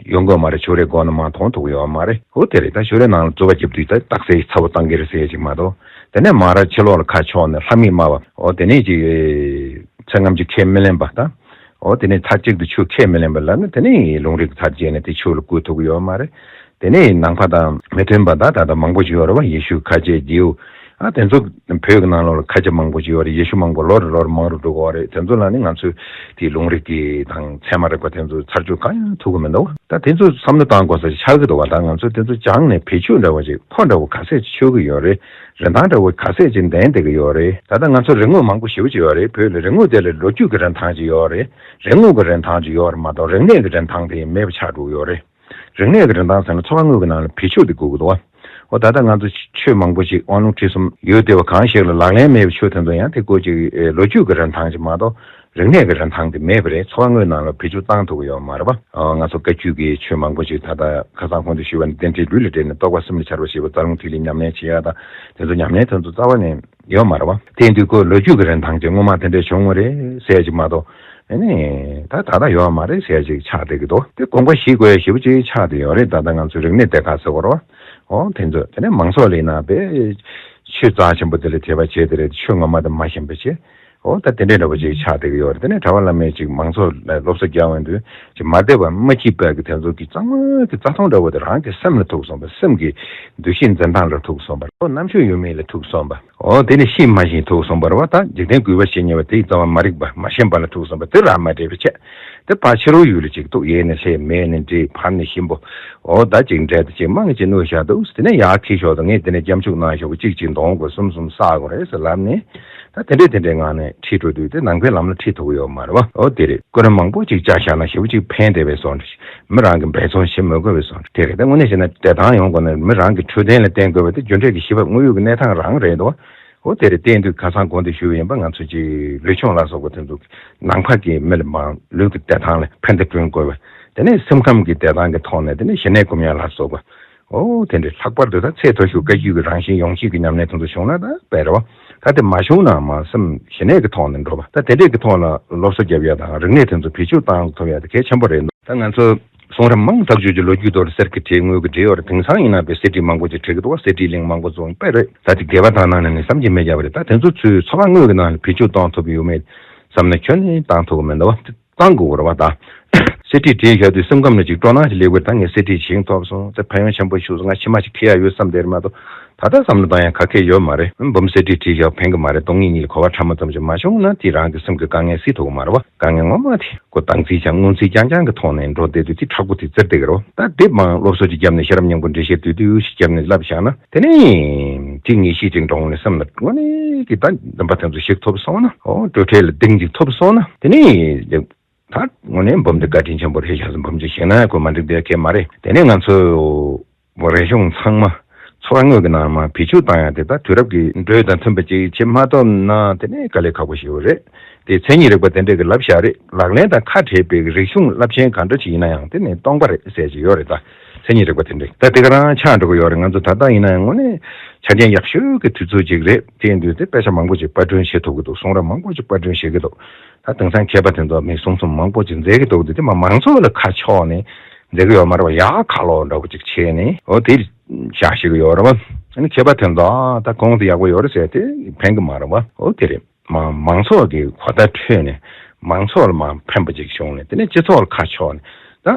ཡོང་གི་ཡོད་མ་རེད། ཕྱུགས་རའི་སྒོ་ནས་མར་མཐོང་ཐུབ་ཀྱི་ཡོད་མ་རེད། འོ་དེ་རེད། ད་ཕྱུགས་རའི་ནང་ལ་རྩོད་པ་རྒྱབ་དུས་ད་རྟགས་གསལ་ཚ་པོ་བཏང་གི་རེད་ཟེར་ཡ་ཅིག་མ་གཏོགས། དེ་ནས་མ་ར་ཕྱི་ལོགས་ལ་ཁ་ཕྱོགས་ནས་ལྷ་མིག་དམར་བ། འོ་དེ་ནས་ཅིག་ཚེ་ངམ་ཅིག་ཁས་མི་ལེན་པ་དང་། འོ་དེ་ནས་ཚར་གཅིག་ཏུ་ཆོས་ཁས་མི་ལེན་པ་ལབ་ན། དེ་ནས་ལུང་རིགས་ཚར་བཅད་ནས་དེ་ཆོས་ལ་བཀོལ་ཐུབ་ཀྱི་ཡོད་མ་རེད། དེ་ནས་ནང་པ་དང་མི་མཐུན་པ་ད་ད་ལྟ་མང་པོ་ཞིག་ཡོད་རེད་བ། ཡེ་ཤུ་ཁ་ཆེ་རྗེའུ། ཨ་དེ་ཚོ་བོད་ཀྱི་ནང་ལོགས་ལ་ཁ་ཆེ་མང་པོ་ཞིག་ཡོད་རེད། ཡེ་ཤུ་མང་པོ་ལོ་རེ་ལོ་རེ་མང་རུ་འགྲོ་གི་ཡོད་རེད། དེ་ཚོ་ལ་ནི་ང་ཚོས་དེའི་ལུང་རིགས་ཀྱི་དང་ཚད་མ་རིག་པ་དེ་ཚོ་ཚར་གཅོད་གང་ཡང་ཐུབ་ཀྱི་མི་འདུག་ད་དེ་ཚོ་བསམ་བློ་བཏང་དགོས་ས་ཆགས་ཀྱི་འདུག་བ། ད་ང་ཚོ་དེ་ཚོ་སྦྱངས་ནས་བེད་སྤྱོད་འདྲ་བོ་ཅིག་ཕོ་འདྲ་བོ་ག་ཚད་ཅིག་ཆོད་ཀྱི་ཡོད་རེད། རིན་ཐང་འདྲ་བོ་ག་ཚད་ཅིག་ལྡན་བསྡད་ཀྱི་ཡོད་རེད། ད་ལྟ་ང་ཚོ་རིག་དངོས་མང་པོ་ཞེ་པོ་ཅིག་ཡོད་རེད། བོད་ལ་རིག་དངོས་དེ་ལ་ལོ་རྒྱུས་ཀྱི་རིན་ཐང་ཅིག་ཡོད་རེད། རིག་དངོས་ཀྱི་རིན་ཐང་ཅིག་ཡོད་རེད་མ་གཏོགས། རིག་གནས་ཀྱི་རིན་ཐང་དེ་མེད་པ་ཆགས་འགྲོ་གི་ཡོད་རེད། རིག་གནས་ཀྱི་རིན་ཐང་ཟེར་ན་འཚོ་བ་དངོས་ཀྱི་ནང་ལ་བེད་སྤྱོད་དེ་དགོས་ཀྱི་འདུག་བ། འོ་ད་ལྟ་ང་ཚོ་ཆོས་མང་པོ་ཞིག་དབང་ལུང་ཁྲིད་གསུམ་ཡོད་བསྡད་པ་གང་ཞིག་ལ་ལག་ལེན་མེད་པའི་ཆོས་དེ་ཚོ་ཡང་དེ་ཀོ་ཅིག་ཨེ་ལོ་རྒྱུས་ཀྱི་རིན་ཐང་ཅིག་མ་གཏོགས། རིག་གནས་ཀྱི་རིན་ཐང་དེ་མེད་པ་རེད། འཚོ་བ་དངོས་ནང་ལ་བེད་སྤྱོད་བཏང་ཐུབ་ཀྱི་ཡོད་མ་རེད་བ། ཨ་ང་ཚོ་བཀའ་བརྒྱུད་ཀྱི་ཆོས་མང་པོ་ཞིག་ད་ལྟ་ཁ་སང་གོང་དུ་ཞུས་པ་ནི་རྟེན་འབྲེལ་ལུས་ལ་འབྲེལ་ནས་རྟོགས་པ་སེམས་ལ་འཆར་བ་ཞེས་པ་རྩ་རླུང་ཐིག་ལེ་ཉམས་ལེན་བྱེད་ཡ་དང་། དེ་ཚོ་ཉམས་ལེན་དེ་ཚོ་རྩ་བ་ནས་ཡོད་མ་རེད་བ། དེ་ཡིན་དུས་ཁོ་ལོ་རྒྱུས་ཀྱི་རིན་ཐང་ཅན་སྔོན་མ་དེ་འདྲས་བྱུང་བ་རེད་ཟེར་ཅིག་མ་གཏོགས། ཨ་ནི་ད་ད་ལྟ་ཡོད་མ་རེད་ཟེར་ཅིག་ཆགས་བསྡད་ཀྱི་འདུག་དེ་དགོངས་པ་བཞེས་དགོས་ཡ་ཞེ་པོ་ཅིག་ཆགས་བསྡད་ཡོད་རེད། ད་ལྟ་ང་ཚོའི་རིག་གནས་སྡེ་ཁག་ཟེར་བ་རེད་བ། འོ་དེ་ཚོ་དེ་ནས་མང་ཚོགས་ལ་ཡིན་ན་དཔེ་ཆོས་རྩ་ཆེན་པོ་དེ་ལ་དད་པ་བྱས་དེ་རེད། ཆོས་ངོ་མ་དེ་མ་ཤེས་པ་བྱས། འོ་ད་དེ་འདྲས་འདྲ་པོ་ཅིག་ཆགས་བསྡད་ཀྱི་ཡོད་རེད། དེ་ནས་གྲྭ་པ་བླ་མས་ཅིག་མང་ཚོགས་ལ་སློབ་གསོ་རྒྱག་འོང་དུས་ཅིག་མ་དད་པ་མ་སྐྱིད་པ་གི་དེ་ཚོ་གི་གཙང་མ་གི་རྩ་ཐང་འདྲ་བོ་དེ་རང་གི་སེམས་ལ་ཐུག་སོང་བ། སེམས་ཀྱི་འདུ་ཤེས་འཛིན་སྟངས་ལ་ཐུག་སོང་བ། འོ་རྣམ་དཔྱོད་ཡོད་མེད་ལ་ཐུག་སོང་བ། འོ་དེ་ནི་ཤེས་མ་ཤེས་ཐུག་སོང་བ་རེད་བ། ད་འཇིག་རྟེན་གུས་པ་བྱེད་ཉེ་བ་དེའི་རྩ་བ་མ་རིག་པ་མ་ཤེས་པ་ལ་ཐུག་སོང་བ། དེ་རང་མ་འདྲེས་པ་བྱས། དེ་ཕར་ཕྱི་རོལ་ཡུལ་ལ་ཅིག་འདུག་ཡས་ནས་ལྷས་མས་ནས་འདྲེས་ཕར་ནས་ཞིམ་པོ། འོ་ད་ཅིག་འདྲེས་དེ་ཅིག་མང་ཅིག་གནོད་བཞག་འདུག་དེ་ནས་ཡར་ཁྱེར་ཤོག་དང་། ངས་དེ་ནས་སྐྱབས་འཇུག་གནང་ཞོག་གཅིག་གཅིག་འདོན་དགོས། གསུམ་གསུམ་བསག་དགོས་རེད་ཟེར་ལབ་ནས། ད་དེ་འདྲས་དེ་འདྲས་ངང་ནས་ཁྲིད་འགྲོ་དུས་དེ་ནང་པའི་ལམ་ལ་ཁྲིད་ཐུབ་ཀྱི་ཡོད་མ་རེད་བ། འོ་དེ་རེད། སྐུ་རིམ་མང་པོ་ཅིག་བཅར་བཞག་ན་ཞེ་པོ་ཅིག་ཕན་བདེ་བའི་བཟོ་འདྲ། མི་རང་གི་འབད་བརྩོན་བྱེད་མི་དགོས་པའི་བཟོ་འདྲ་དེ་རེད། ད་དངོས་གནས་བྱས་ན་བདེ་ཐང་ཡོང་དགོས་ན་མི་རང་གི་འཕྲོད་བསྟེན་ལ་བརྟེན་དགོས་པ་དེ་རྒྱུ་འབྲས་ཀྱི་བཞི་པ་དངོས་ཡོད་ཀྱི་གནས་སྟངས་རང་རེད་དོ། འོ་དེ་རེད། བསྟན་དུས་ཁ་སང་གོང་དུ་ཞུས་པ་ཡིན་པ། ང་ཚོ་ཅིག་ལུས་སྦྱོང་ལ་སོགས་པ་དེ་ཚོ་ནང་པ་གི་མི་ལ་མང་ལུས་ཀྱི་བདེ་ཐང་ལ་ཕན་བདེ་བསྐྲུན་དགོས་པ། དེ་ནས་སེམས་ཁམས་ཀྱི་བདེ་ཐང་གི་ཐོག་ནས་དེ་ནས་ཞི་གནས་སྒོམ་ཡ་ལ་སོགས་པ། འོ་དེ་འདྲའི་ལྷག་པར་དུ་ད་ཚད་མཐོ་ཤོས་བཀའ་བརྒྱུད་ཀྱི་རང་བཞིན་ཡོངས་ཤེས་ཀྱི་ཉམས་ལེན་དེ་ཚོ་བྱུང་ན་ད་དཔེ་རེད་བ། ད་དེ་མ་བྱུང་ན་མ་སེམས་ཞི་གནས་ཀྱི་ཐོག་ནས་འགྲོ་བ། ད་དེ་འདྲས་ཀྱི་ཐོག་ལ་སློབ་གསོ་རྒྱབ་ཡ་དང་རིག་གནས་དེ་ཚོ་བེད་སྤྱོད་བཏང་ཐུབ་ཡ་དེ་གལ་ཆེན་པོ་རེད་འདུག་ད་ང་ཚོ་གསུང་རབ་མང་ཐག་ཆོད་ཀྱི་ལོ་རྒྱུས་ཐོག་ལ་གསེར་གྱི་བྲིས་དངུལ་གྱི་བྲིས་ཡོད་རེད། དེང་སང་ཡིན་ན་དཔེ་སི་ཌི་མང་པོ་ཅིག་བྲིས་ཀྱི་འདུག་བ། སི་ཌི་གླིང་མང་པོ་བཙུགས་དཔེ་རེད། ད་དེ་དགེ་བ་དང་ནང་ནས་ནི་བསམ་གྱིས་མི་ཁྱབ་པ་རེད། ད་དེ་ཚོ་ཚུར་འཚོ་བ་དངོས་ཀྱི་ནང་ལ་བེད་སྤྱོད་གཏོང་ཐུབ་ཡོད་མེད་བསམ་ན་ཁྱོན་ནས་བཏང་ཐུབ་ཀྱི་མི་འདུག་བ། བཏང་དགོས་རེད་བ། ད་སི་ཌི་བྲིས་བཞག་དུས་སེམས་ཁམས་ལ་ཅིག་སྤྲོ་སྣང་ཞིག་སླེབས་དགོས་རེད། ད་ངས་སི་ཌི་ཞིག་ཐོབ་སོང་། དེ་ཕན་ཡོན་ཆེན་པོ་ཞིག་སོང་། ང་ཕྱི་མ་ཞིག་ཁྱེར་ཡ་ཡོད་བསམ་བསྡད་རེད་མ་གཏོགས། ད་ལྟ་བསམ་བློ་བཏང་ཡ་ག་གེ་ཡོད་མ་རེད། འབུམ་སི་ཌི་བྲིས་བཞག་ཕན་གི་མ་རེད། སྟོང་ཉིད་གཉིས་ལ་གོ་བ་འཕྲལ་མ་ཙམ་ཞིག་མ་བྱུང་ན་དེ་རང་གི་སེམས་ཀྱི་དཀའ་ངལ་སེལ་ཐུབ་གི་མ་རེད་བ། དཀའ་ངལ་ངོ་མ་དེ་ཁོ་སྡང་ཚིག་ཀྱང་སྔུན་ཚིག་རྐྱང་རྐྱང་གི་ཐོག་ནས་འགྲོ་བསྡད་དུས་དེ་མཁྲེགས་པོ་དེ་བཙིར་བསྡད་ཀྱི་རེད་བ། ད་དེ་མང་སློབ་གསོ་ཅིག་བརྒྱབ་ནས་ཤེས་རབ་སྙིང་པོ་འགྲེལ་བཤད་བསྡུས་བསྡུས་ཤིག་བརྒྱབ་ནས་བསླབས་བཞག་ན། དེ་ནས་གཅིག་ངེས་ཤེས་ཅིག་འདྲོངས་ནས་སེམས་ལ་དངོས་གནས་ཀྱི་ད་འདུན་པ་དེ་ཚོ་ཞིག་ཐོབ་སོང་ན། འོ་སྤྲོས་བྲལ་ལ་གདེང་ཅིག་ཐོབ་སོང་ན། དེ་ནས་ད་དངོས་གནས་འབུམ་དེ་བཀའ་དྲིན་ཆེན་པོ་རེད་ཤག་འབུམ་ཅིག་ཤེས་ན་ཁོ་མ་འགྲིག་བསྡད་མཁན་མ་རེད། དེ་ནས་ང་ཚོ་རིག་གཞུང་ཚང་མ་འཚོ་བ་དངོས་ཀྱི་ནང་མར་བེད་སྤྱོད་བཏང་ཡ་དེ་ད་དུས་རབས་ཀྱི་འགྲོས་དང་མཐུན་པ་ཅིག་བྱེད་མ་ཐུབ་ན་དེ་ནས་དཀའ་ལས་ཁག་པོ་ཞིག་ཡོད་རེད། དེ་མཚན་ཉིད་རིག་པ་དེ་འདྲས་ཀྱི་ལབ་བཞག་རེད། ལག་ལེན་དང་ཁ་བྲལ་བའི་རིག་གཞུང་རླབས་ཆེན་གང་འདྲ་ཞིག་ཡིན་ན་ཡང་དེ་ནི་སྟོང་པ་རེད་ཟེར་གྱི་ཡོད་རེད། ད་མཚན་ཉིད་རིག་པ་དེ་འདྲས་ད་དེ་ག་རང་ཆགས་འགྲོ་གི་ཡོད་རེད། ང་ཚོ་ད་ལྟ་ཡིན་ན་ཡང་དངོས་གནས་ཆ་རྐྱེན་ཡག་ཤོས་ཀྱི་དུས་ཚོད་ཅིག་རེད། དེ་ཡིན་དུས་དེ་དཔེ་ཆ་མང་པོ་ཅིག་པར་སྐྲུན་བྱེད་ཐུབ་ཀྱི་འདུག་གསུང་རབ་མང་པོ་ཅིག་པར་སྐྲུན་བྱེད་ཀྱི་འདུག་ད་དེང་སང་མཁས་པ་དེ་ཚོ་མི་གསུང་རྩོམ་མང་པོ་ཅིག་མཛད་ཀྱི་འདུག་དེ་དེ་མ་མང་ཚོགས་ལ་ཁ་ཕྱོགས་ནས་མཛད་ཀྱི་ཡོད་མ་རེད་བ། ཡག་ཁ་ལོ་འདྲ་པོ་ཅིག་བྱས་ནས་འོ་དེ་བཞག་ཤེས་ཀྱི་ཡོད་རེད་བ། ཨ་ནི་མཁས་པ་དེ་ཚོ་ཨ་ད་གོང་དུ་ཡག་པོ་ཡོད་རེད་ཟེར་དེ་ཕན་གྱི་མ་རེད་བ། འོ་དེ་རེད། མང་མང་ཚོགས་ཀྱི་གོ་བརྡ་འཕྲོད་ནས་མང་ཚོགས་ལ་མར་ཕན་པ་ཅིག་བྱུང་ནས་དེ་ནས་སྤྱི་ཚོགས་ལ་ཁ་ཕྱོགས་ནས་ད་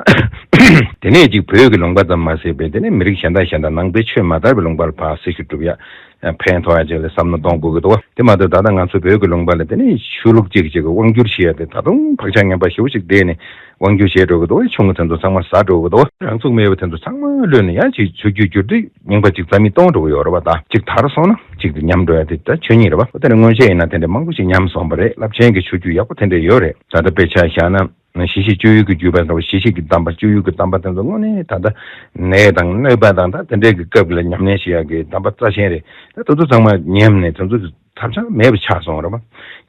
དེ་ནས་ཅིག་བོད་ཀྱི་ལུང་པ་ཙམ་མ་ཟད་པའི་དེ་ནས་མི་རིགས་གཞན་དང་གཞན་དང་ནང་པའི་ཆོས་མ་དར་བའི་ལུང་པ་ལ་ཕར་སྲི་ཞུ་སྒྲུབ་ཡ་ཕན་ཐོགས་ཡ་ཅིག་ལ་བསམ་བློ་གཏོང་དགོས་ཀྱི་འདུག་དེ་མ་གཏོགས་ད་ལྟ་ང་ཚོ་བོད་ཀྱི་ལུང་པ་ལ་དེ་ནས་ཆོས་ལུགས་གཅིག་གཅིག་གི་དབང་སྒྱུར་བྱེད་ཡ་དེ་ད་དུང་བག་ཆགས་ངན་པ་ཞེ་པོ་ཅིག་བསྡད་ནས་དབང་སྒྱུར་བྱེད་འགྲོ་གི་འདུག་ཆུང་ངུ་དེ་ཚོ་ཚང་མ་ཟ་འགྲོ་གི་འདུག་རང་ཚུགས་མེད་པ་དེ་ཚོ་ཚང་མ་གློད་ནས་ཡང་ཅིག་ཆོས་བརྒྱུད་བསྒྱུར་དུས་རྙིང་པ་ཅིག་རྩ་མེད་གཏོང་འགྲོ་གི་ཡོད་རེད་བ། ད་གཅིག་དར་སོང་ན་གཅིག་ཏུ་ཉམས་འགྲོ་ཡ་དེ་ད་ཆོས་ཉིད་རེད་བ། དེ་ནས་སྔོན་ཆད་ཡིན་ན་དེ་འདྲ་མང་པོ་ཞིག་ཉམས་སོང་བ་རེད། རླབས་ཆེན་གྱི་ཆོས་བརྒྱུད་ཡག་པོ་དེ་འདྲ་ཡོད་རེད། ད་ལྟ་དཔེ་ཆ་བཞག་ན་ཞི་བྱེད་སྤྱོད་ཡུལ་གྱི་བརྒྱུད་པ་འདྲ་བོ། ཞི་བྱེད་ཀྱི་གདམས་པ་སྤྱོད་ཡུལ་གྱི་གདམས་པ་དེ་ཚོ་དངོས་གནས་ད་ལྟ་ནད་དང་གནོད་པ་དང་ད་དེ་འདྲའི་གི་སྐབས་ལ་ཉམས་ལེན་བྱེད་ཡ་གི་གདམས་པ་རྩ་ཆེན་རེད། ད་དེ་ཚོ་ཚང་མ་ཉམས་ནས་དེ་ཚོ་གི་ཐབས་ཆག་མེད་པ་ཆགས་སོང་རེད་བ།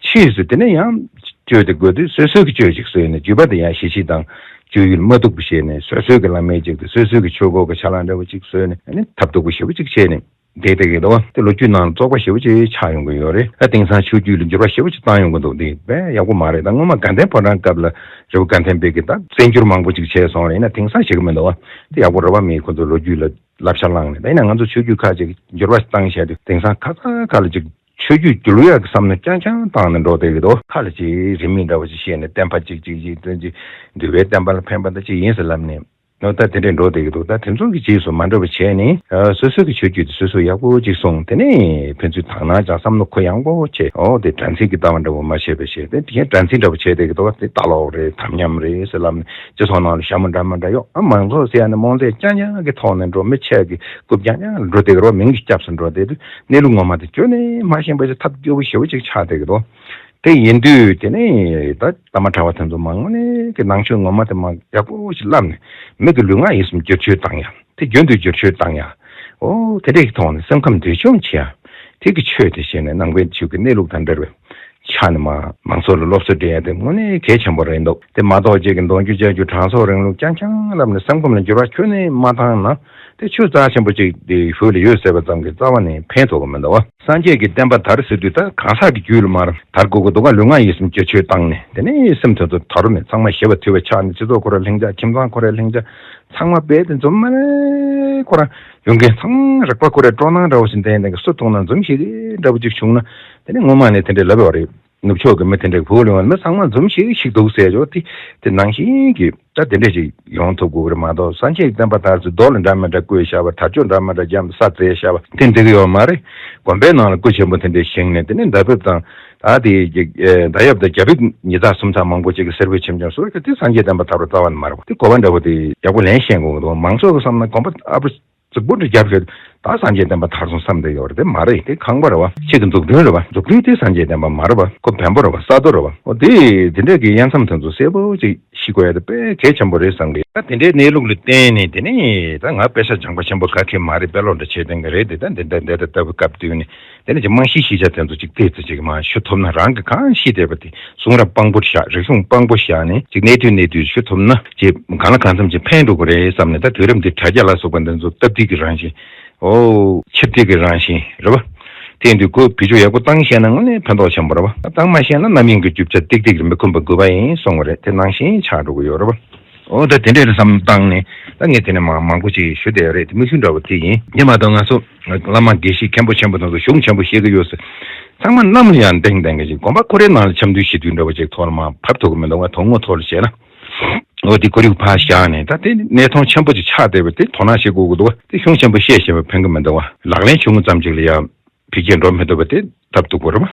ཕྱིས་སུ་དེ་ནས་ཡང་སྤྱོད་དེ་དགོས་དུས་སོ་སོའི་གི་སྤྱོད་ཅིག་བཟོས་ནས་བརྒྱུད་པ་དེ་ཡང་ཞི་བྱེད་དང་སྤྱོད་ཡུལ་མ་གཏུགས་པ་བྱས་ནས་སོ་སོའི་གི་བླ་མེད་ཅིག་དེ་སོ་སོའི་གི་ཆོས་སྐོར་གི་ཕྱག་ལེན་འདྲ་བོ་ཅིག་བཟོས་ནས་ཨ་ནི་ཐབས་སྡུག་པོ་ཞེ་པོ་ཅིག་བྱས་ནས། བསྡད་བསྡད་ཀྱི་འདུག་དེ་ལོ་རྒྱུས་ནང་ལ་བཙོག་པ་ཞེ་པོ་ཅིག་ཆགས་ཡོང་གི་ཡོད་རེད། ད་དེང་སང་ཆོས་བརྒྱུད་ལ་འགྱུར་བ་ཞེ་པོ་ཅིག་བཏང་ཡོང་གི་འདུག་དེ་དཔེ་ཡག་པོ་མ་རེད། ད་སྔོན་མ་དགའ་ལྡན་ཕོ་བྲང་སྐབས་ལ་རི་བོ་དགའ་ལྡན་པའི་གི་ད་བཙན་སྒྱུར་མང་པོ་ཅིག་བྱས་སོང་རེད། ཡིན་ན་དེང་སང་བྱེད་ཀྱི་མི་འདུག་དེ་ཡག་པོ་རེད་པ། མིས་ཁོ་ཚོ་ལོ་རྒྱུས་ལ་བསླབ་བྱ་བླངས་ནས། ད་ཡིན་ན་ང་ཚོ་ཆོས་བརྒྱུད་ཁག་ཅིག་འགྱུར་བ་བཏང་བྱས་དུས་དེང་སང་ཁ་ས་ཁ་ལ་ཅིག་ཆོས་བརྒྱུད་འགྱུར་ཡག་གི་བསམ་བློ་རྐྱང་རྐྱང་བཏང་ནས་འགྲོ་བསྡད་ཀྱི་འདུག་ཁ་ལ་ཅིག་རིས་མེད་འདྲ་བོ་ཅིག་བཤད་ནས་བསྟན་པ་ཅིག་ཅིག་ཅིག་བཙན་གྱི་འདུལ་བའི་བསྟན་པ་ལ་ཕན་པ་འདི་ཅིག་ཡིན་ཟེར་ལབ་ནས། ཨོ་ད་དེ་འདྲས་འགྲོ་བསྡད་ཀྱི་འདུག་ད་དེ་ཚོ་གི་རྗེས་སུ་མ་འགྲོ་བ་བྱས་ནས་ཨ་སོ་སོའི་གི་ཆོས་བརྒྱུད་དེ་སོ་སོ་ཡག་པོ་ཅིག་སྲུང་། དེ་ནས་ཕན་ཚུན་དང་ནང་ཅང་བསམ་བློ་གུ་ཡངས་པོ་བྱས། ཨོ་དེ་དྲན་ཚིག་གི་ལྟ་བ་འདྲ་བོ་མ་བྱས་པ་བྱས། དེ་དེ་གའི་དྲན་ཚིག་འདྲ་བོ་བྱས་བསྡད་ཀྱི་འདུག་དེ་ལྟ་ལོག་རེད། དམ་ཉམས་རེད་ཟེར་ལབ་ནས་སྤྱི་ཚོགས་ནང་ལ་ཞྭ་མོ་འདྲ་མི་འདྲ་གཡོག་ཨ་མང་ཚོགས་ཟེར་ཡ་ནི་རྨོངས་དད་རྐྱང་རྐྱང་གི་ཐོག་ནས་འགྲོ། མི་ཆེ་གི་རྐུབ་རྐྱང་རྐྱང་ལ་འགྲོ་བསྡད་ཀྱི་རེད་པ། མིང་གི་སྐྱབས་སུ་འགྲོ་བསྡད་དུས་གནས་ལུགས་ངོ་མ་དེ་ཁྱོན་ནས་མ་ཤེས་པ་ཞིག་ཐབས་སྐྱོ་པོ་ཞེ་པོ་ཅིག་ཆགས་བསྡད་ཀྱི་འདུག་དེ་ཡིན་དུས་དེ་ནས་ད་བླ་མ་གྲྭ་པ་དེ་ཚོ་མ་དངོས་གནས་ཀྱི་ནང་ཆོས་ངོ་མ་དེ་མ་ཡག་པོ་ཞིག་བསླབས་ནས། མི་གི་ལུས་ངག་ཡིད་གསུམ་བསྒྱུར་བཅོས་བཏང་ཡ། དེ་རྒྱུན་དུ་བསྒྱུར་བཅོས་བཏང་ཡ། ཨོ་དེ་འདྲས་ཀྱི་ཐོག་ནས་སེམས་ཁམས་འདུལ་སྦྱོང་བྱེད་ཡ། དེ་གི་ཆོས་དེ་བྱས་ནས་ནང་པའི་ཆོས་ཀྱི་གནས་ལུགས་དང་འབྲེལ་བའི་ཆ་ནས་མ་མང་ཚོགས་ལ་སློབ་གསོ་སྤྲད་ཡ་དེ་དངོས་གནས་གལ་ཆེན་པོ་རེད་འདུག་དེ་མ་གཏོགས་ཅིག་གི་འདོན་རྒྱུ་བྱ་རྒྱུ་གྲངས་གསོག་རིང་ལུགས་རྐྱང་རྐྱང་བསླབས་ནས་སེམས་ཁམས་ལ་འགྱུར་བ་ཁྱོན་ནས་མ་བཏང་ན། དེ་ཆོས་རྩ་ཆེན་པོ་ཅིག་དེ་བོད་ལ་ཡོད་ཟེར་བ་ཙམ་གྱིས་རྩ་བ་ནས་ཕན་ཐོགས་ཀྱི་མི་འདུག་བ། སངས་རྒྱས་ཀྱི་བསྟན་པ་དར་ཟེར་དུས་ད་གང་ཟག་གི་རྒྱུད་ལ་མར་དར་དགོས་ཀྱི་འདུག་ག་ལུས་ངག་ཡིད་གསུམ་བསྒྱུར་བཅོས་བཏང་ནས། དེ་ནས་སེམས་དེ་ཚོ་དར་ནས་ཚང་མ་ཞི་བ་དུལ་བ་ཆགས་ནས། སྤྱི་ཚོགས་ཁོ་རའི་ལྷིང་འཇགས། ཁྱིམ་ཚང་ཁོ་རའི་ལྷིང་འཇགས། ཚང་མ་རྦད་དེ་འཛོམས་མ་རེད། ཁོ་རང་ཡོང་མཁན་ཚང་མ་རེག་པ་ཁོ་རའི་སྤྲོ་སྣང་འདྲ་བོ་ཞིག་ལྡན་ལྡན་གྱི་སུ་མཐོང་ན་འཛུམ་ཤིག་འདྲ་བོ་ཅིག་བྱུང་ན། དེ་ནས་སྔོན་མ་ནས་དེ་འདྲའི་ལབ་ཡོད་རེད། ནུབ་ཕྱོགས་ཀྱི་མི་དེ་འདྲའི་བོད་ལ་ཡོང་བ་མི་ཚང་མ་འཛུམ་ཤིག་ཤིག་འདུག་ཟེར་ཡོད་དེ། དེ་ནང་བཞིན་གྱི་ད་དེ་འདྲ་ཞིག་ཡོང་ཐུབ་དགོས་ཀྱི་རེད་མ་གཏོགས། སངས་རྒྱས་ཀྱི་བསྟན་པ་དར་ཚེ་རྡོ་ལ་འདྲ་མི་འདྲ་བརྐོས་བཞག་པ། དར་ལྕོག་འདྲ་མི་འདྲ་རྒྱབ་ནས་ས་བཙལ་བཞག་པ་དེ་འགྲིག་གི་ཡོད་མ་རེད། དགོན་པའི་ནང་ལ་སྐུ་ཆེན་པོ་དེ་འདྲའི་བཞེངས་ནས། དེ་ནས་ཟླ་ཕེབས་དང་ད་དེ་ཟླ་གཡབ་དང་རྒྱ་ཕིབས་ཉིས་ཚགས་སུམ་ཚགས་མང་པོ་ཅིག་གི་སེར་པོའི་ཆེམ་ཆེམ་བཟོ་གི། དེ་སངས་རྒྱས་བསྟན་པ་དར་བ་རྩ་བ་ནས་མ་རེད་པ། དེ་གོ་བ་འདྲ་བོ་དེ་ཡག་པོ་ལེན་ཤེས་དགོས་ཀྱི་འདུག་མང་ཚོགས་ཀྱི་བསམ་ན་དགོན་པ་ཨ་པོ་རྫིག་པོ་འདྲ་རྒྱབ་ཤོད། ད་སངས་རྒྱས་བསྟན་པ་དར་སོང་བསམ་བསྡད་ཡོད་རེད། དེ་མ་རེད། དེ་ཁང་པ་རེད་བ། ཆེད་དུ་འཛུགས་སྐྲུན་རེད་བ། འཛུགས་སྐྲུན་དེ་སངས་རྒྱས་བསྟན་པ་མ་རེད་བ། ཁོ་བེམ་པོ་རེད་བ། ས་རྡོ་རེད་བ། འོ་དེ་དེ་འདྲས་ཀྱི་དབྱེ་མཚམས་དེ་ཚོ་གསལ་པོ་ཅིག་ཤེས་དགོས་ཡ་དེ་དཔེ་གལ་ཆེན་པོ་རེད་བསམ་གི། ད་དེ་འདྲའི་གནས་ལུགས་ལ་བརྟེན་ནས། དེ་ནས་ད་ང་དཔེ་ཆ་སྦྱང་པ་ཆེན་པོ་ག་གེ་མ་རེད། དཔེ་ཀློག་འདྲ་བྱེད་མཁན་གྱི་རེད་དེ། ད་འདི་འདྲ་འདི་ལྟ་བུ་སྐབས་དུས་ནས། དེ་ནས་ཅིག་རྨང་གཞིའི་གཞིས་ཆགས་དེ་ཚོ་ཅིག་ཏོག་ཙམ་ཅིག་མར་ཞུ་ཐུབ་ན། རང་གིས་གང་ཤེས་བསྡད་པ་དེ་གསུང་རབ་དཔང་པོར་བཞག་རིག་གཞུང་དཔང་པོ་བཞག་ནས། ཅིག་གནས་དུས་གནས་དུས་ཞུ་ཐུབ་ན། ཅིག་གང་ལ་གང་འཚམ་ཅིག་ཕན་འགྲོ་གི་རེད་བསམ་ནས། ད་དུས་རབས་འདི་དྲ་རྒྱ་ལ་སོགས་པ་འདི་ཚོ་སྟབས་བདེ་གི་རང་བཞིན། ཨོ་ཆིབས་བསྒྱུར་གྱི་རང་བཞིན་རེད་བ། དེ་ཡིན་དུས་ཁོས་བེད་སྤྱོད་ཡག་པོ་བཏང་ཤེས་ན་དངོས་གནས་ཕན་ཐོགས་ཆེན་པོ་རེད་བ། བཏང་མ་ཤེས་ན་རྣམ་གཡེང་གི་རྒྱུ་ཆ་ཏིག་ཏིག་རེད། མི་ཁོམ་པ་དགོས་པ་ཡིན་གསུང་བ་རེད། དེ་ནང་བཞིན་ཆགས་འགྲོ་གི་ཡོད་རེད་བ། འོ་ད་དེ་འདྲའི་བསམ་བཏང་ནས། ད་ངས་དེ་ནས་མང་མང་པོ་ཅིག་ཞུ་བསྡད་ཡོད་རེད། དེ་མིག་ཆུ་འདྲ་བོ་དེ་ཡིན། དེ་མ་གཏོགས་ང་ཚོ་བླ་མ་དགེ་བཤེས་མཁན་པོ་ཆེན་པོ་དེ་ཚོ་གཞུང་ཆེན་པོ་བཤད་གི་ཡོད་ཟེར། ཚང་མ་གནམ་ལ་ཡང་ལྡིང་ལྡིང་གི་ཅིག་དགོན་པ་ཁོ་རའི་ནང་ལ་འཆམ་མཐུན་ཞི་མཐུན་འདྲ་བོ་ཅིག་ཐོག་ལ་མར་ཕབ་ཐུབ་གི་མི་འདུག་བ། དོན་དངོས་ཐོག་ལ་བྱས་ན། འོ་དེ་ཁོར་ཡུག་ཕར་བཞག་ནས། ད་དེ་གནས་སྟངས་ཆེན་པོ་ཅིག་ཆགས་བསྡད་པ་དེ་དོ་སྣང་བྱེད་དགོས་ཀྱི་འདུག་བ། དེ་གཞུང་ཆེན་པོ་བཤད་བཤད་པ་ཕན་གི་མི་འདུག་བ། ལག་ལེན་བྱུང་ཙམ་ཅིག་ལ་ཡང་འཕེལ་རྒྱས་འགྲོ་མི་ཐུབ་པ་དེ་སྟབས་སྡུག་པོ་རེད་བ།